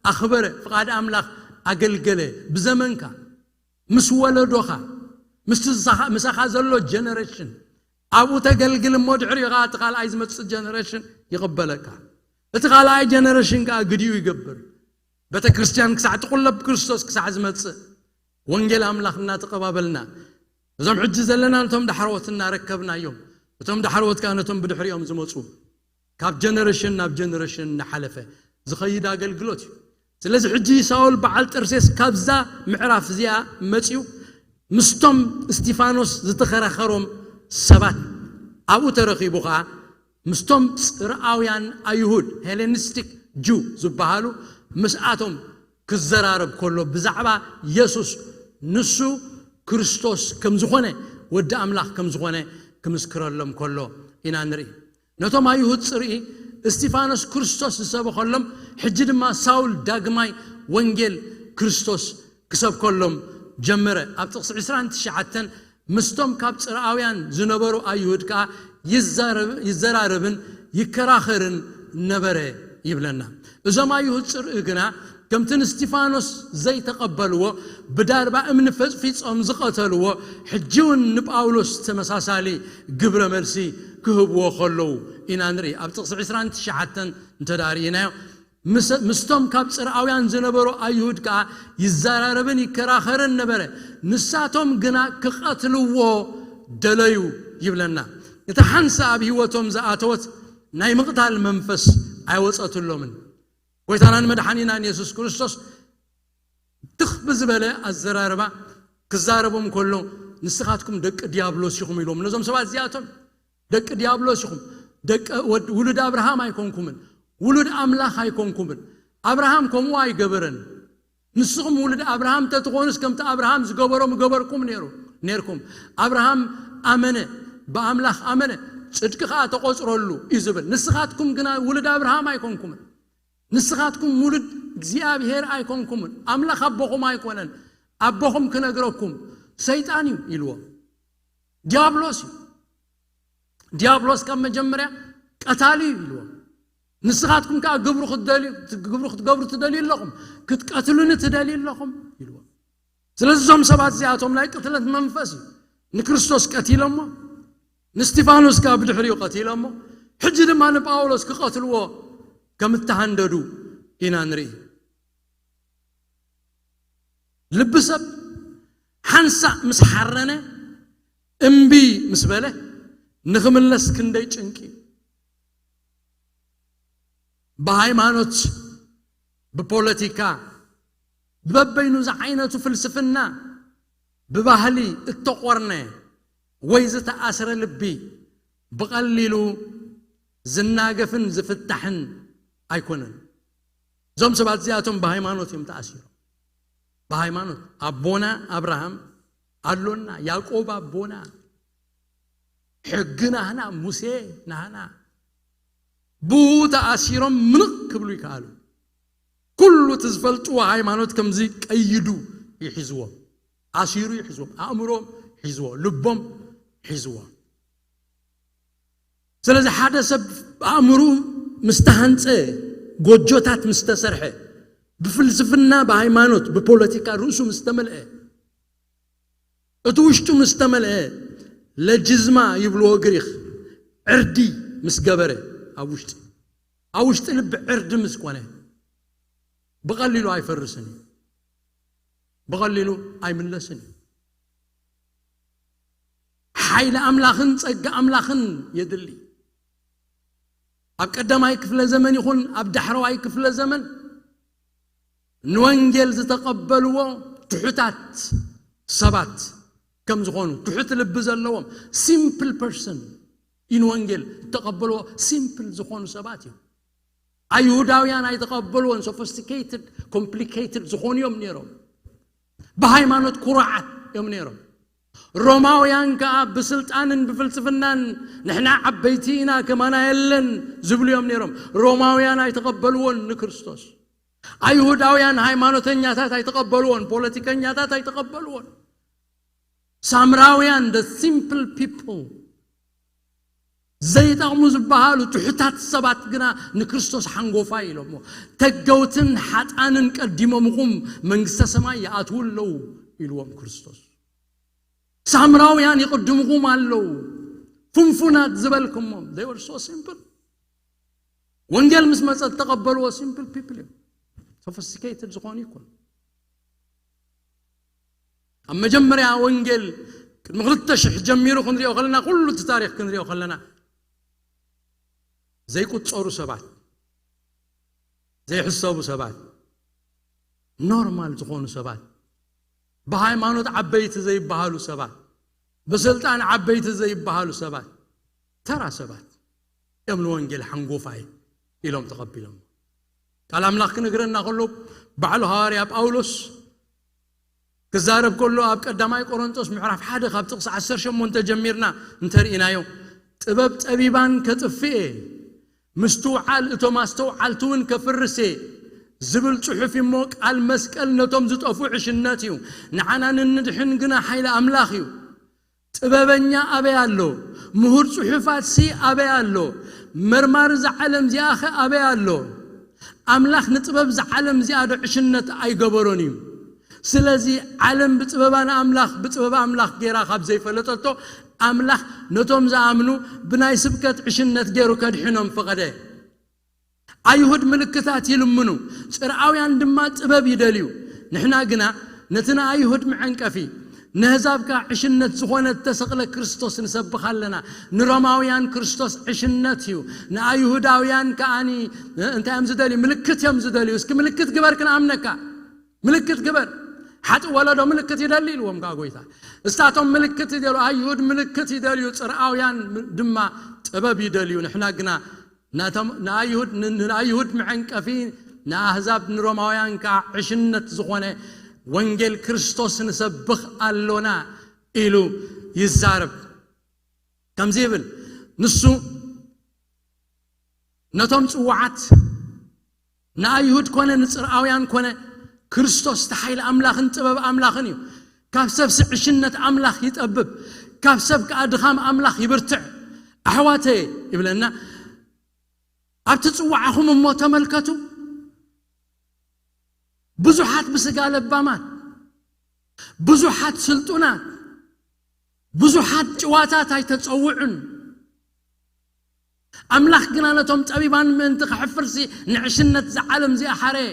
ኣኽበረ፣ ፍቓድ ኣምላኽ ኣገልገለ። ብዘመንካ፣ ምስ ወለዶኻ፣ ምስቲ ምሳኻ ዘሎ ጀነሬሽን ኣብኡ ተገልግል እሞ ድሕሪኡ ኸዓ እቲ ካልኣይ ዝመፅእ ጀነሬሽን ይቕበለካ። እቲ ካልኣይ ጀነሬሽን ከዓ ግዲኡ ይገብር። ቤተ ክርስቲያን ክሳዕ ትቑለብ፣ ክርስቶስ ክሳዕ ዝመፅእ፣ ወንጌል ኣምላኽ እናተቐባበልና፣ እዞም ሕጂ ዘለና ነቶም ዳሕረዎት እናረከብናዮም፣ እቶም ዳሕረዎት ከዓ ነቶም ብድሕሪኦም ዝመፁ፣ ካብ ጀነሬሽን ናብ ጀነሬሽን እናሓለፈ ዝኸይድ ኣገልግሎት እዩ። ስለዚ ሕጂ ሳውል በዓል ጠርሴስ ካብዛ ምዕራፍ እዚኣ መፂኡ፣ ምስቶም እስቲፋኖስ ዝተኸራኸሮም ሰባት ኣብኡ ተረኺቡ ኸዓ ምስቶም ጽርኣውያን ኣይሁድ፣ ሄሌኒስቲክ ጁ ዝበሃሉ፣ ምስኣቶም ክዘራረብ ከሎ ብዛዕባ የሱስ፣ ንሱ ክርስቶስ ከም ዝኾነ፣ ወዲ ኣምላኽ ከም ዝኾነ ክምስክረሎም ከሎ ኢና ንርኢ። ነቶም ኣይሁድ ጽርኢ እስቲፋኖስ ክርስቶስ ዝሰበኸሎም፣ ሕጂ ድማ ሳውል ዳግማይ ወንጌል ክርስቶስ ክሰብከሎም ጀመረ። ኣብ ጥቕሲ ዕስራን ትሽዓተን ምስቶም ካብ ጽርኣውያን ዝነበሩ ኣይሁድ ከኣ ይዛረብ-፣ ይዘራረብን ይከራኸርን ነበረ ይብለና። እዞም ኣይሁድ ጽርኢ ግና ከምቲ ንስቲፋኖስ ዘይተቐበልዎ፣ ብዳርባ እምኒ ፈጽፊጾም ዝቐተልዎ፣ ሕጂ እውን ንጳውሎስ ተመሳሳሊ ግብረ መልሲ ክህብዎ ከለዉ ኢና ንርኢ። ኣብ ጥቕሲ ዕስራን ትሽዓተን እንተ ደኣ ርኢናዮ፣ ምስ-፣ ምስቶም ካብ ጽርኣውያን ዝነበሩ ኣይሁድ ከኣ ይዘራረብን ይከራኸርን ነበረ። ንሳቶም ግና ክቐትልዎ ደለዩ ይብለና። እታ ሓንሳእ ኣብ ህይወቶም ዝኣተወት ናይ ምቕታል መንፈስ ኣይወጸትሎምን። ጎይታናን መድሓኒናን የሱስ ክርስቶስ ትኽ ብዝበለ ኣዘራርባ ክዛረቦም ከሎ፣ "ንስኻትኩም ደቂ ዲያብሎስ ኢኹም" ኢሎም ነዞም ሰባት እዚኣቶም። "ደቂ ዲያብሎስ ኢኹም፣ ደቂ ወድ-፣ ውሉድ ኣብርሃም ኣይኮንኩምን፣ ውሉድ ኣምላኽ ኣይኮንኩምን። ኣብርሃም ከምኡ ኣይገበረን። ንስኹም ውሉድ ኣብርሃም ተትኾኑስ ከምቲ ኣብርሃም ዝገበሮ ምገበርኩም ነይሩ፣ ነይርኩም። ኣብርሃም ኣመነ፣ ብኣምላኽ ኣመነ፣ ጽድቂ ኸኣ ተቖጽረሉ" እዩ ዝብል። ንስኻትኩም ግና ውሉድ ኣብርሃም ኣይኮንኩምን። ንስኻትኩም ውሉድ እግዚኣብሔር ኣይኮንኩምን። ኣምላኽ ኣቦኹም ኣይኮነን። ኣቦኹም ክነግረኩም ሰይጣን እዩ ኢልዎም። ዲያብሎስ እዩ። ዲያብሎስ ካብ መጀመርያ ቀታሊ እዩ ኢልዎም። ንስኻትኩም ከኣ ግብሩ ክትደልዩ፣ ግብሩ ክትገብሩ ትደልዩ ኣለኹም፣ ክትቀትሉኒ ትደልዩ ኣለኹም ኢልዎም። ስለዚ እዞም ሰባት እዚኣቶም ናይ ቅትለት መንፈስ እዩ። ንክርስቶስ ቀቲሎሞ፣ ንስቲፋኖስ ከኣ ብድሕሪኡ ቀቲሎሞ፣ ሕጂ ድማ ንጳውሎስ ክቐትልዎ ከም እተሃንደዱ ኢና ንርኢ። ልቢ ሰብ ሓንሳእ ምስ ሓረነ፣ እምቢ ምስ በለ፣ ንኽምለስ ክንደይ ጭንቂ እዩ። ብሃይማኖት፣ ብፖለቲካ፣ ብበበይኑ ዝዓይነቱ ፍልስፍና፣ ብባህሊ እተቖርነ ወይ ዝተኣስረ ልቢ ብቐሊሉ ዝናገፍን ዝፍታሕን ኣይኮነን። እዞም ሰባት እዚኣቶም ብሃይማኖት እዮም ተኣሲሮም። ብሃይማኖት ኣቦና ኣብርሃም ኣሎና፣ ያዕቆብ ኣቦና፣ ሕጊ ናህና፣ ሙሴ ናህና፣ ብኡ ተኣሲሮም ምንቕ ክብሉ ይከኣሉ። ኩሉ እቲ ዝፈልጥዎ ሃይማኖት ከምዚ ቀይዱ ይሒዝዎም፣ ኣሲሩ ይሒዝዎም፣ ኣእምሮም ሒዝዎ፣ ልቦም ሒዝዎ። ስለዚ ሓደ ሰብ ኣእምሮኡ ምስ ተሃንጸ፣ ጎጆታት ምስ ተሰርሐ፣ ብፍልስፍና፣ ብሃይማኖት፣ ብፖለቲካ ርእሱ ምስ ተመልአ፣ እቲ ውሽጡ ምስ ተመልአ፣ ለጅዝማ ይብልዎ ግሪኽ፣ ዕርዲ ምስ ገበረ፣ ኣብ ውሽጢ፣ ኣብ ውሽጢ ልቢ ዕርዲ ምስ ኮነ፣ ብቐሊሉ ኣይፈርስን እዩ። ብቐሊሉ ኣይምለስን እዩ። ሓይሊ ኣምላኽን ጸጋ ኣምላኽን የድሊ። ኣብ ቀዳማይ ክፍለ ዘመን ይኹን ኣብ ዳሕረዋይ ክፍለ ዘመን ንወንጌል ዝተቐበልዎ ትሑታት ሰባት ከም ዝኾኑ፣ ትሑት ልቢ ዘለዎም፣ simple person፣ ንወንጌል ዝተቐበልዎ simple ዝኾኑ ሰባት እዮም። ኣይሁዳውያን ኣይተቐበልዎን። Sophisticated, complicated ዝኾኑ እዮም ነይሮም። ብሃይማኖት ኩራዓት እዮም ነይሮም። ሮማውያን ከኣ ብስልጣንን ብፍልስፍናን ንሕና ዓበይቲ ኢና፣ ከማና የለን ዝብሉ እዮም ነይሮም። ሮማውያን ኣይተቐበልዎን ንክርስቶስ። ኣይሁዳውያን ሃይማኖተኛታት ኣይተቐበልዎን፣ ፖለቲከኛታት ኣይተቐበልዎን። ሳምራውያን፣ the simple people፣ ዘይጠቕሙ ዝበሃሉ ትሑታት ሰባት ግና ንክርስቶስ ሓንጎፋይ ኢሎሞ። ተገውትን ሓጣንን ቀዲሞምኹም መንግስተ ሰማይ ይኣትዉ ኣለዉ ኢልዎም ክርስቶስ። ሳምራውያን ይቕድምኹም ኣለዉ፣ ፍንፉናት ዝበልኩሞም። They were so simple። ወንጌል ምስ መጸ ተቐበልዎ። Simple people እዮም። Sophisticated ዝኾኑ ይኮኑ። ኣብ መጀመርያ ወንጌል ቅድሚ ክልተ ሽሕ ጀሚሩ ክንሪኦ ከለና፣ ኩሉ እቲ ታሪኽ ክንሪኦ ከለና፣ ዘይቁጸሩ ሰባት፣ ዘይሕሰቡ ሰባት፣ ኖርማል ዝኾኑ ሰባት፣ ብሃይማኖት ዓበይቲ ዘይበሃሉ ሰባት፣ ብስልጣን ዓበይቲ ዘይበሃሉ ሰባት፣ ተራ ሰባት እዮም ንወንጌል ሓንጎፋይ ኢሎም ተቐቢሎም። ቃል ኣምላኽ ክነግረና ከሎ፣ ባዕሉ ሃዋርያ ጳውሎስ ክዛረብ ከሎ፣ ኣብ ቀዳማይ ቆሮንቶስ ምዕራፍ ሓደ ካብ ጥቕሲ ዓሰርተ ሸሞንተ ጀሚርና እንተርኢናዮ፣ "ጥበብ ጠቢባን ከጥፍእ እየ፣ ምስትውዓል እቶም ኣስተውዓልቲ እውን ከፍርስ እየ" ዝብል ጽሑፍ እሞ፣ ቃል መስቀል ነቶም ዝጠፍኡ ዕሽነት እዩ፣ ንዓና ንንድሕን ግና ሓይሊ ኣምላኽ እዩ። ጥበበኛ ኣበይ ኣሎ? ምሁር ጽሑፋትሲ ኣበይ ኣሎ? መርማሪ እዛ ዓለም እዚኣኸ ኣበይ ኣሎ? ኣምላኽ ንጥበብ እዛ ዓለም እዚኣ ዶ ዕሽነት ኣይገበሮን እዩ? ስለዚ ዓለም ብጥበባ ንኣምላኽ፣ ብጥበብ ኣምላኽ ገይራ ካብ ዘይፈለጠቶ፣ ኣምላኽ ነቶም ዝኣምኑ ብናይ ስብከት ዕሽነት ገይሩ ከድሕኖም ፈቐደ። ኣይሁድ ምልክታት ይልምኑ፣ ጽርኣውያን ድማ ጥበብ ይደልዩ። ንሕና ግና ነቲ ንኣይሁድ መዐንቀፊ፣ ነህዛብ ከኣ ዕሽነት ዝኾነ እተሰቕለ ክርስቶስ ንሰብኽ ኣለና። ንሮማውያን ክርስቶስ ዕሽነት እዩ፣ ንኣይሁዳውያን ከኣኒ እንታይ እዮም ዝደልዩ? ምልክት እዮም ዝደልዩ። እስኪ ምልክት ግበር ክንኣምነካ። ምልክት ግበር። ሓጥእ ወለዶ ምልክት ይደሊ ኢልዎም ከኣ ጎይታ። እስታቶም ምልክት ይደልዩ፣ ኣይሁድ ምልክት ይደልዩ፣ ጽርኣውያን ድማ ጥበብ ይደልዩ። ንሕና ግና ናቶም፣ ንኣይሁድ፣ ን-፣ ንኣይሁድ መዐንቀፊ፣ ንኣህዛብ፣ ንሮማውያን ከኣ ዕሽነት ዝኾነ ወንጌል ክርስቶስ ንሰብኽ ኣሎና ኢሉ ይዛረብ። ከምዚ ይብል፣ ንሱ ነቶም ጽዋዓት፣ ንኣይሁድ ኮነ ንጽርኣውያን ኮነ፣ ክርስቶስ እቲ ሓይሊ ኣምላኽን ጥበብ ኣምላኽን እዩ። ካብ ሰብ ስዕሽነት ኣምላኽ ይጠብብ፣ ካብ ሰብ ከኣ ድኻም ኣምላኽ ይብርትዕ። ኣሕዋተየ ይብለና፣ ኣብቲ ጽዋዓኹም እሞ ተመልከቱ። ብዙሓት ብስጋ ለባማት፣ ብዙሓት ስልጡናት፣ ብዙሓት ጭዋታት ኣይተጸውዑን። ኣምላኽ ግና ነቶም ጠቢባን ምእንቲ ከሕፍርሲ ንዕሽነት እዛ ዓለም እዚኣ ሓረየ።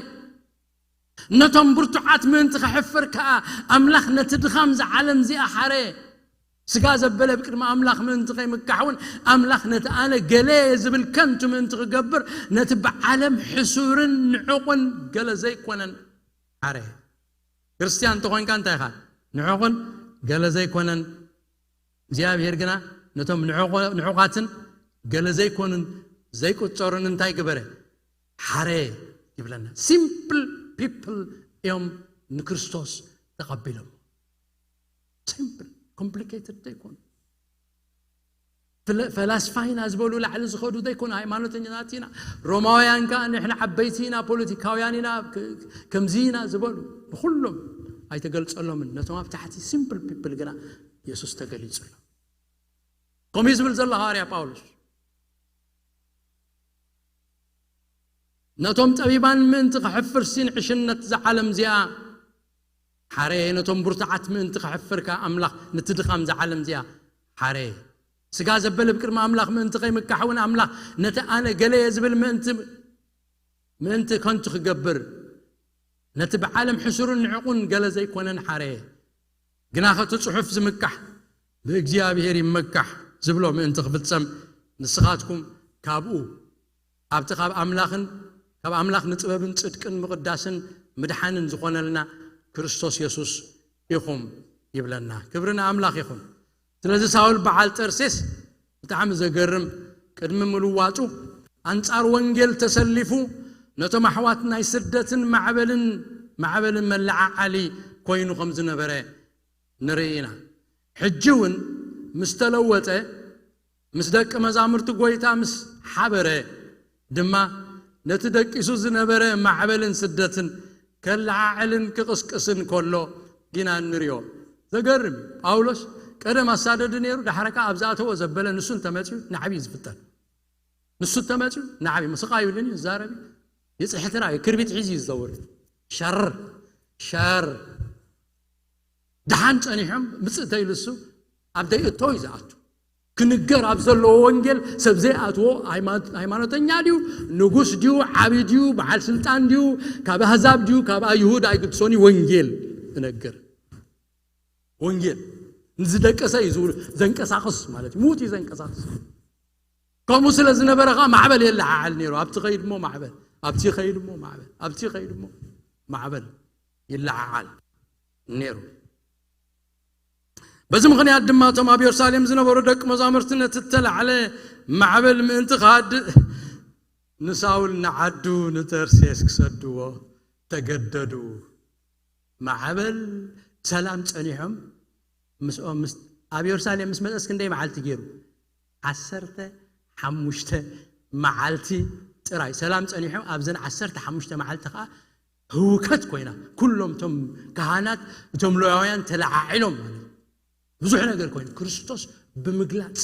ነቶም ብርቱዓት ምእንቲ ከሕፍር ከኣ ኣምላኽ ነቲ ድኻም እዛ ዓለም እዚኣ ሓረየ። ስጋ ዘበለ ብቅድሚ ኣምላኽ ምእንቲ ከይምካሕ እውን ኣምላኽ ነቲ ኣነ ገለ ዝብል ከንቱ ምእንቲ ክገብር ነቲ ብዓለም ሕሱርን ንዑቕን ገለ ዘይኮነን ሓረየ። ክርስትያን እንተኾንካ እንታይ ኢኻ? ንዑቕን ገለ ዘይኮነን። እግዚኣብሔር ግና ነቶም ንዑቑ-፣ ንዑቓትን ገለ ዘይኮኑን ዘይቁጸሩን እንታይ ግበረ? ሓረየ ይብለና። Simple people እዮም ንክርስቶስ ተቐቢሎም። Simple፣ complicated ዘይኮኑ። ፍለ-፣ ፈላስፋ ኢና ዝበሉ ላዕሊ ዝኸዱ ዘይኮኑ፣ ሃይማኖተኛታት ኢና። ሮማውያን ከኣ ንሕና ዓበይቲ ኢና፣ ፖለቲካውያን ኢና፣ ክ-፣ ከምዚ ኢና ዝበሉ፣ ንኹሎም ኣይተገልጸሎምን። ነቶም ኣብ ታሕቲ simple people ግና የሱስ ተገሊጹሎም። ከምኡ እዩ ዝብል ዘሎ ሃዋርያ ጳውሎስ። ነቶም ጠቢባን ምእንቲ ከሕፍርሲ ንዕሽነት እዛ ዓለም እዚኣ ሓረየ፣ ነቶም ብርቱዓት ምእንቲ ከሕፍር ከኣ ኣምላኽ ነቲ ድኻም እዛ ዓለም እዚኣ ሓረየ። ስጋ ዘበለ ብቅድሚ ኣምላኽ ምእንቲ ከይምካሕ እውን ኣምላኽ ነቲ ኣነ ገለየ ዝብል ምእንቲ፣ ምእንቲ ከንቱ ክገብር፣ ነቲ ብዓለም ሕሱርን ንዕቑን ገለ ዘይኮነን ሓረየ። ግናኸ እቲ ጽሑፍ ዝምካሕ፣ ብእግዚኣብሔር ይመካሕ ዝብሎ ምእንቲ ክፍጸም፣ ንስኻትኩም ካብኡ፣ ኣብቲ ካብ ኣምላኽን ካብ ኣምላኽ ንጥበብን ጽድቅን ምቕዳስን ምድሓንን ዝኾነልና ክርስቶስ የሱስ ኢኹም ይብለና። ክብሪ ንኣምላኽ ይኹን። ስለዚ ሳውል በዓል ጠርሴስ ብጣዕሚ ዘገርም፣ ቅድሚ ምልዋጡ ኣንጻር ወንጌል ተሰሊፉ ነቶም ኣሕዋት ናይ ስደትን ማዕበልን ማዕበልን መለዓዓሊ ኮይኑ ከም ዝነበረ ንርኢ ኢና። ሕጂ እውን ምስ ተለወጠ፣ ምስ ደቂ መዛሙርቲ ጎይታ ምስ ሓበረ ድማ ነቲ ደቂሱ ዝነበረ ማዕበልን ስደትን ከለዓዕልን ክቕስቅስን ከሎ ኢና እንሪኦ። ዘገርም እዩ። ጳውሎስ ቀደም ኣሳደዲ ነይሩ፣ ዳሕረ ከኣ ኣብ ዝኣተዎ ዘበለ ንሱ እንተመፅዩ ናዕቢ እዩ ዝፍጠር። ንሱ እንተመፅዩ ናዕቢ ምስቓ ይብልን እዩ ዝዛረብ እዩ። ይፅሕትራ እዩ፣ ክርቢት ሒዙ እዩ ዝዘውር። ሸር ሸር ደሓን ጸኒሖም ምጽእ ተይሉ እሱ ኣብ ደይእቶ እዩ ዝኣቱ። ክንገር ኣብ ዘለዎ ወንጌል ሰብ ዘይኣትዎ ሃይማ-፣ ሃይማኖተኛ ድዩ፣ ንጉስ ድዩ፣ ዓቢ ድዩ፣ በዓል ስልጣን ድዩ፣ ካብ ኣህዛብ ድዩ፣ ካብ ኣይሁድ ኣይግድሶን እዩ። ወንጌል ትነግር። ወንጌል ንዝደቀሰ እዩ ዝውል-፣ ዘንቀሳቕስ ማለት እዩ። ሙት እዩ ዘንቀሳቕስ። ከምኡ ስለ ዝነበረ ኸዓ ማዕበል የለዓዓል ነይሩ። ኣብቲ ኸይድ እሞ ማዕበል፣ ኣብቲ ኸይድ እሞ ማዕበል፣ ኣብቲ ኸይድ እሞ ማዕበል ይለዓዓል ነይሩ። በዚ ምኽንያት ድማ እቶም ኣብ የሩሳሌም ዝነበሩ ደቂ መዛሙርቲ ነቲ እተላዕለ ማዕበል ምእንቲ ክሃድእ ንሳውል ንዓዱ ንተርሴስ ክሰድዎ ተገደዱ። ማዕበል ሰላም ጸኒሖም ምስኦም ምስ-፣ ኣብ የሩሳሌም ምስ መጸስ ክንደይ መዓልቲ ገይሩ? ዓሰርተ ሓሙሽተ መዓልቲ ጥራይ ሰላም ጸኒሖም። ኣብዘን ዓሰርተ ሓሙሽተ መዓልቲ ኸዓ ህውከት ኮይና፣ ኩሎም እቶም ካህናት፣ እቶም ሌዋውያን ተለዓዒሎም ማለት እዩ። ብዙሕ ነገር ኮይኑ፣ ክርስቶስ ብምግላጽ፣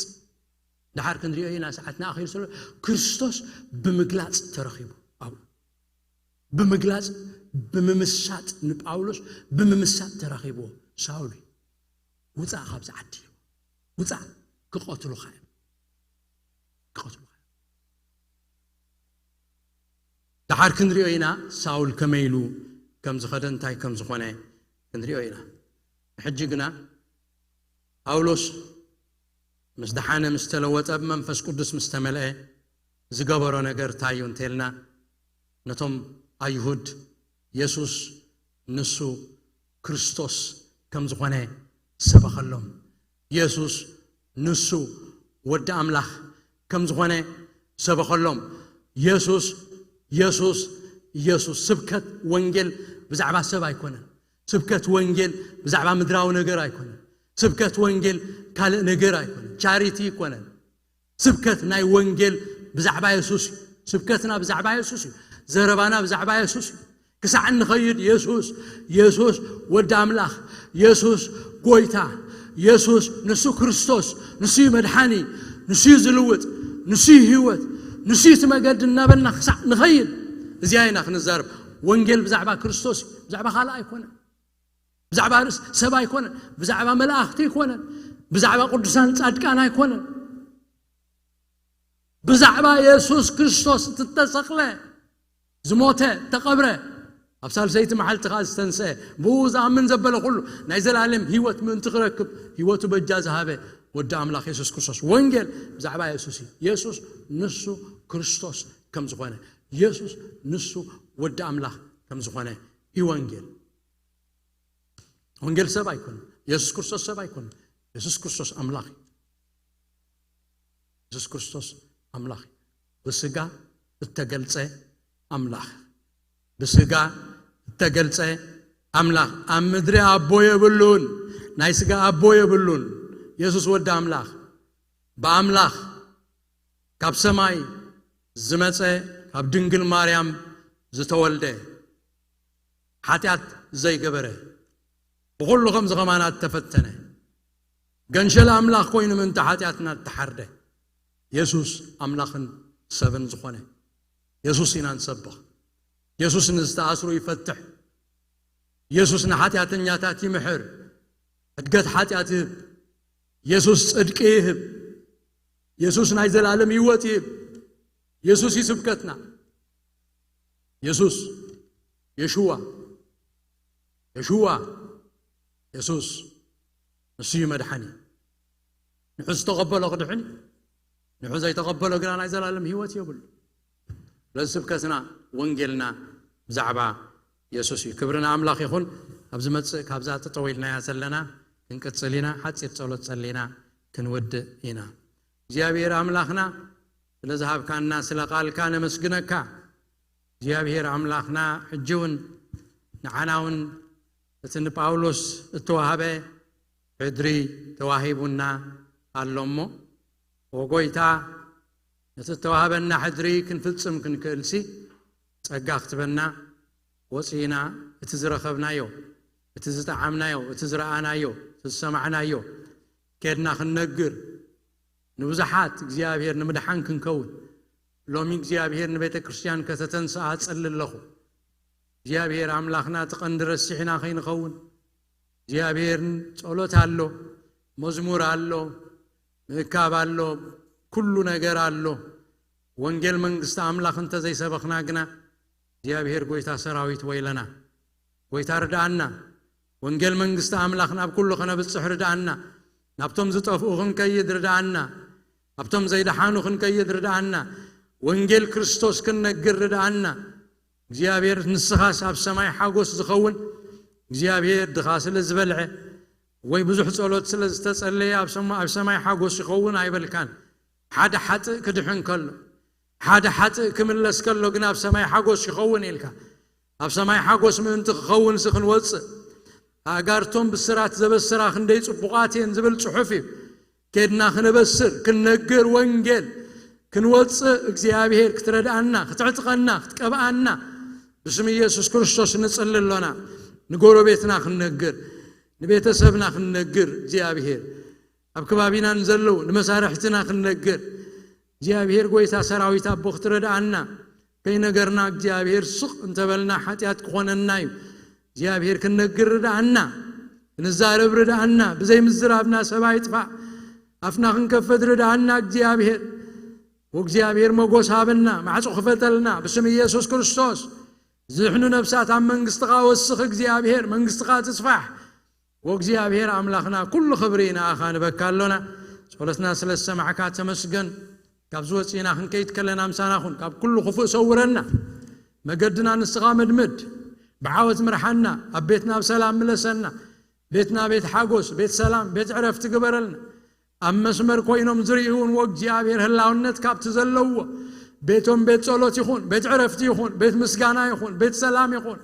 ደሓር ክንሪኦ ኢና፣ ሰዓትና ኣኺሉ ስለ፣ ክርስቶስ ብምግላጽ ተረኺቡ። ኣብኡ ብምግላጽ፣ ብምምሳጥ፣ ንጳውሎስ ብምምሳጥ ተራኺብዎ። ሳውል፣ ውጻእ ካብዚ ዓዲ፣ ውጻእ፣ ክቐትሉኻ እዮም፣ ክቐትሉኻ እዮም። ደሓር ክንሪኦ ኢና፣ ሳውል ከመይ ኢሉ ከም ዝኸደ፣ እንታይ ከም ዝኾነ ክንሪኦ ኢና። ሕጂ ግና ጳውሎስ ምስ ደሓነ፣ ምስ ተለወጠ፣ ብመንፈስ ቅዱስ ምስ ተመልአ ዝገበሮ ነገር እንታይ እዩ እንተልና፣ ነቶም ኣይሁድ የሱስ ንሱ ክርስቶስ ከም ዝኾነ ሰበኸሎም። የሱስ ንሱ ወዲ ኣምላኽ ከም ዝኾነ ሰበኸሎም። የሱስ፣ የሱስ፣ የሱስ። ስብከት ወንጌል ብዛዕባ ሰብ ኣይኮነን። ስብከት ወንጌል ብዛዕባ ምድራዊ ነገር ኣይኮነን። ስብከት ወንጌል ካልእ ነገር ኣይኮነን። ቻሪቲ ኣይኮነን። ስብከት ናይ ወንጌል ብዛዕባ የሱስ እዩ። ስብከትና ብዛዕባ የሱስ እዩ። ዘረባና ብዛዕባ የሱስ እዩ። ክሳዕ እንኸይድ የሱስ፣ የሱስ ወዲ ኣምላኽ፣ የሱስ ጎይታ፣ የሱስ ንሱ ክርስቶስ፣ ንሱ እዩ መድሓኒ፣ ንሱ እዩ ዝልውጥ፣ ንሱ እዩ ህይወት፣ ንሱ እዩ እቲ መገዲ እናበልና ክሳዕ ንኸይድ እዚኣ ኢና ክንዛረብ። ወንጌል ብዛዕባ ክርስቶስ እዩ፣ ብዛዕባ ካልእ ኣይኮነን። ብዛዕባ ርእስ ሰብ ኣይኮነን፣ ብዛዕባ መላእኽቲ ኣይኮነን፣ ብዛዕባ ቅዱሳን ጻድቃን ኣይኮነን። ብዛዕባ የሱስ ክርስቶስ እቲ እተሰቕለ፣ ዝሞተ፣ እተቐብረ፣ ኣብ ሳልሰይቲ መዓልቲ ከኣ ዝተንስአ፣ ብኡ ዝኣምን ዘበለ ኩሉ ናይ ዘላለም ህይወት ምእንቲ ክረክብ ህይወቱ በጃ ዝሃበ ወዲ ኣምላኽ የሱስ ክርስቶስ። ወንጌል ብዛዕባ የሱስ እዩ። የሱስ ንሱ ክርስቶስ ከም ዝኾነ፣ የሱስ ንሱ ወዲ ኣምላኽ ከም ዝኾነ እዩ ወንጌል። ወንጌል ሰብ ኣይኮነን። የሱስ ክርስቶስ ሰብ ኣይኮነን። የሱስ ክርስቶስ ኣምላኽ እዩ። የሱስ ክርስቶስ ኣምላኽ እዩ። ብስጋ እተገልጸ ኣምላኽ። ብስጋ እተገልጸ ኣምላኽ። ኣብ ምድሪ ኣቦ የብሉን። ናይ ስጋ ኣቦ የብሉን። የሱስ ወዲ ኣምላኽ። ብኣምላኽ ካብ ሰማይ ዝመጸ፣ ካብ ድንግል ማርያም ዝተወልደ፣ ሓጢኣት ዘይገበረ፣ ብኹሉ ከምዚ ከማና እተፈተነ፣ ገንሸል ኣምላኽ ኮይኑ ምእንቲ ሓጢኣትና እተሓርደ፣ የሱስ ኣምላኽን ሰብን ዝኾነ የሱስ ኢና ንሰብኽ። የሱስ ንዝተኣስሩ ይፈትሕ። የሱስ ንሓጢኣተኛታት ይምሕር። ሕድገት ሓጢኣት ይህብ። የሱስ ጽድቂ ይህብ። የሱስ ናይ ዘላለም ህይወት ይህብ። የሱስ እዩ ስብከትና። የሱስ፣ የሽዋ፣ የሽዋ፣ የሱስ፣ ንሱ እዩ መድሓኒ። ንዑ ዝተቐበሎ ክድሕን እዩ። ንዑ ዘይተቐበሎ ግና ናይ ዘላለም ህይወት የብሉ። ስለዚ ስብከትና፣ ወንጌልና ብዛዕባ የሱስ እዩ። ክብሪ ንኣምላኽ ይኹን። ኣብ ዝመጽእ ካብዛ ጠጠው ኢልናያ ዘለና ክንቅጽል ኢና። ሓጺር ጸሎት ጸሊና ክንውድእ ኢና። እግዚኣብሔር ኣምላኽና፣ ስለ ዝሃብካና ስለ ቃልካ ነመስግነካ። እግዚኣብሔር ኣምላኽና፣ ሕጂ እውን ንዓና እውን እቲ ንጳውሎስ እተዋህበ ሕድሪ ተዋሂቡና ኣሎ እሞ፣ ወጎይታ፣ ነቲ እተዋህበና ሕድሪ ክንፍጽም ክንክእልሲ ጸጋ ክትበና ወጺእና። እቲ ዝረኸብናዮ፣ እቲ ዝጠዓምናዮ፣ እቲ ዝረኣናዮ፣ እቲ ዝሰማዕናዮ ኬድና ክንነግር፣ ንብዙሓት እግዚኣብሔር ንምድሓን ክንከውን፣ ሎሚ እግዚኣብሔር ንቤተ ክርስቲያን ከተተንስኣ እጸሊ ኣለኹ። እግዚኣብሔር ኣምላኽና፣ እቲ ቀንዲ ረሲዕና ከይንኸውን። እግዚኣብሔር፣ ጸሎት ኣሎ፣ መዝሙር ኣሎ፣ ምእካብ ኣሎ፣ ኩሉ ነገር ኣሎ። ወንጌል መንግስቲ ኣምላኽ እንተዘይሰበኽና ግና፣ እግዚኣብሔር ጎይታ ሰራዊት ወይለና። ጎይታ ርድኣና። ወንጌል መንግስቲ ኣምላኽ ናብ ኩሉ ከነብጽሕ ርድኣና። ናብቶም ዝጠፍኡ ክንከይድ ርድኣና። ኣብቶም ዘይደሓኑ ክንከይድ ርድኣና። ወንጌል ክርስቶስ ክንነግር ርድኣና። እግዚኣብሔር፣ ንስኻስ ኣብ ሰማይ ሓጎስ ዝኸውን፣ እግዚኣብሔር ድኻ ስለ ዝበልዐ ወይ ብዙሕ ጸሎት ስለ ዝተጸለየ ኣብ ሰማ-፣ ኣብ ሰማይ ሓጎስ ይኸውን ኣይበልካን። ሓደ ሓጥእ ክድሕን ከሎ፣ ሓደ ሓጥእ ክምለስ ከሎ ግን ኣብ ሰማይ ሓጎስ ይኸውን ኢልካ። ኣብ ሰማይ ሓጎስ ምእንቲ ክኸውንሲ ክንወጽእ፣ ኣእጋርቶም ብስራት ዘበስራ ክንደይ ጽቡቓት እየን ዝብል ጽሑፍ እዩ። ኬድና ክነበስር፣ ክንነግር ወንጌል፣ ክንወጽእ እግዚኣብሔር ክትረድኣና፣ ክትዕጥቀና፣ ክትቀብኣና ብስም ኢየሱስ ክርስቶስ ንጽሊ ኣሎና። ንጎረቤትና ክንነግር፣ ንቤተሰብና ክንነግር፣ እግዚኣብሔር ኣብ ከባቢና ንዘለዉ ንመሳርሕትና ክንነግር፣ እግዚኣብሔር ጎይታ ሰራዊት ኣቦ ክትረድኣና። ከይነገርና እግዚኣብሔር ስቕ እንተበልና ሓጢኣት ክኾነና እዩ። እግዚኣብሔር ክንነግር ርድኣና፣ ክንዛረብ ርድኣና። ብዘይ ምዝራብና ሰብ ኣይጥፋእ። ኣፍና ክንከፈት ርድኣና እግዚኣብሔር። ወእግዚኣብሔር መጎስ ሃበና፣ ማዕጾ ክፈተልና ብስም ኢየሱስ ክርስቶስ። ዝሕኑ ነፍሳት ኣብ መንግስትኻ ወስኽ እግዚኣብሔር፣ መንግስትኻ ትስፋሕ። ወእግዚኣብሔር ኣምላኽና፣ ኩሉ ክብሪ ንኣኻ ንበካ ኣሎና። ጸሎትና ስለ ዝሰማዕካ ተመስገን። ካብ ዝወጽእና ክንከይድ ከለና ምሳና ኩን፣ ካብ ኩሉ ክፉእ ሰውረና። መገድና ንስኻ መድምድ፣ ብዓወት ምርሓና፣ ኣብ ቤትና ብሰላም ምለሰና። ቤትና ቤት ሓጎስ፣ ቤት ሰላም፣ ቤት ዕረፍቲ ግበረልና። ኣብ መስመር ኮይኖም ዝርእዩን ወእግዚኣብሔር ህላውነት ካብቲ ዘለዎ ቤቶም ቤት ጸሎት ይኹን፣ ቤት ዕረፍቲ ይኹን፣ ቤት ምስጋና ይኹን፣ ቤት ሰላም ይኹን፣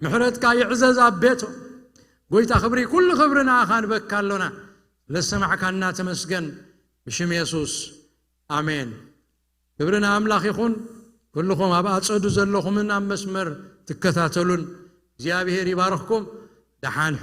ምሕረትካ ይዕዘዝ ኣብ ቤቶም። ጎይታ ክብሪ፣ ኩሉ ክብሪ ንኣኻ ንበካ ኣሎና። ለሰማዕካና ተመስገን። ብሽም የሱስ፣ ኣሜን። ክብሪ ንኣምላኽ ይኹን። ኩልኹም ኣብ ኣጸዱ ዘለኹምን ኣብ መስመር ትከታተሉን እግዚኣብሔር ይባርኽኩም። ደሓን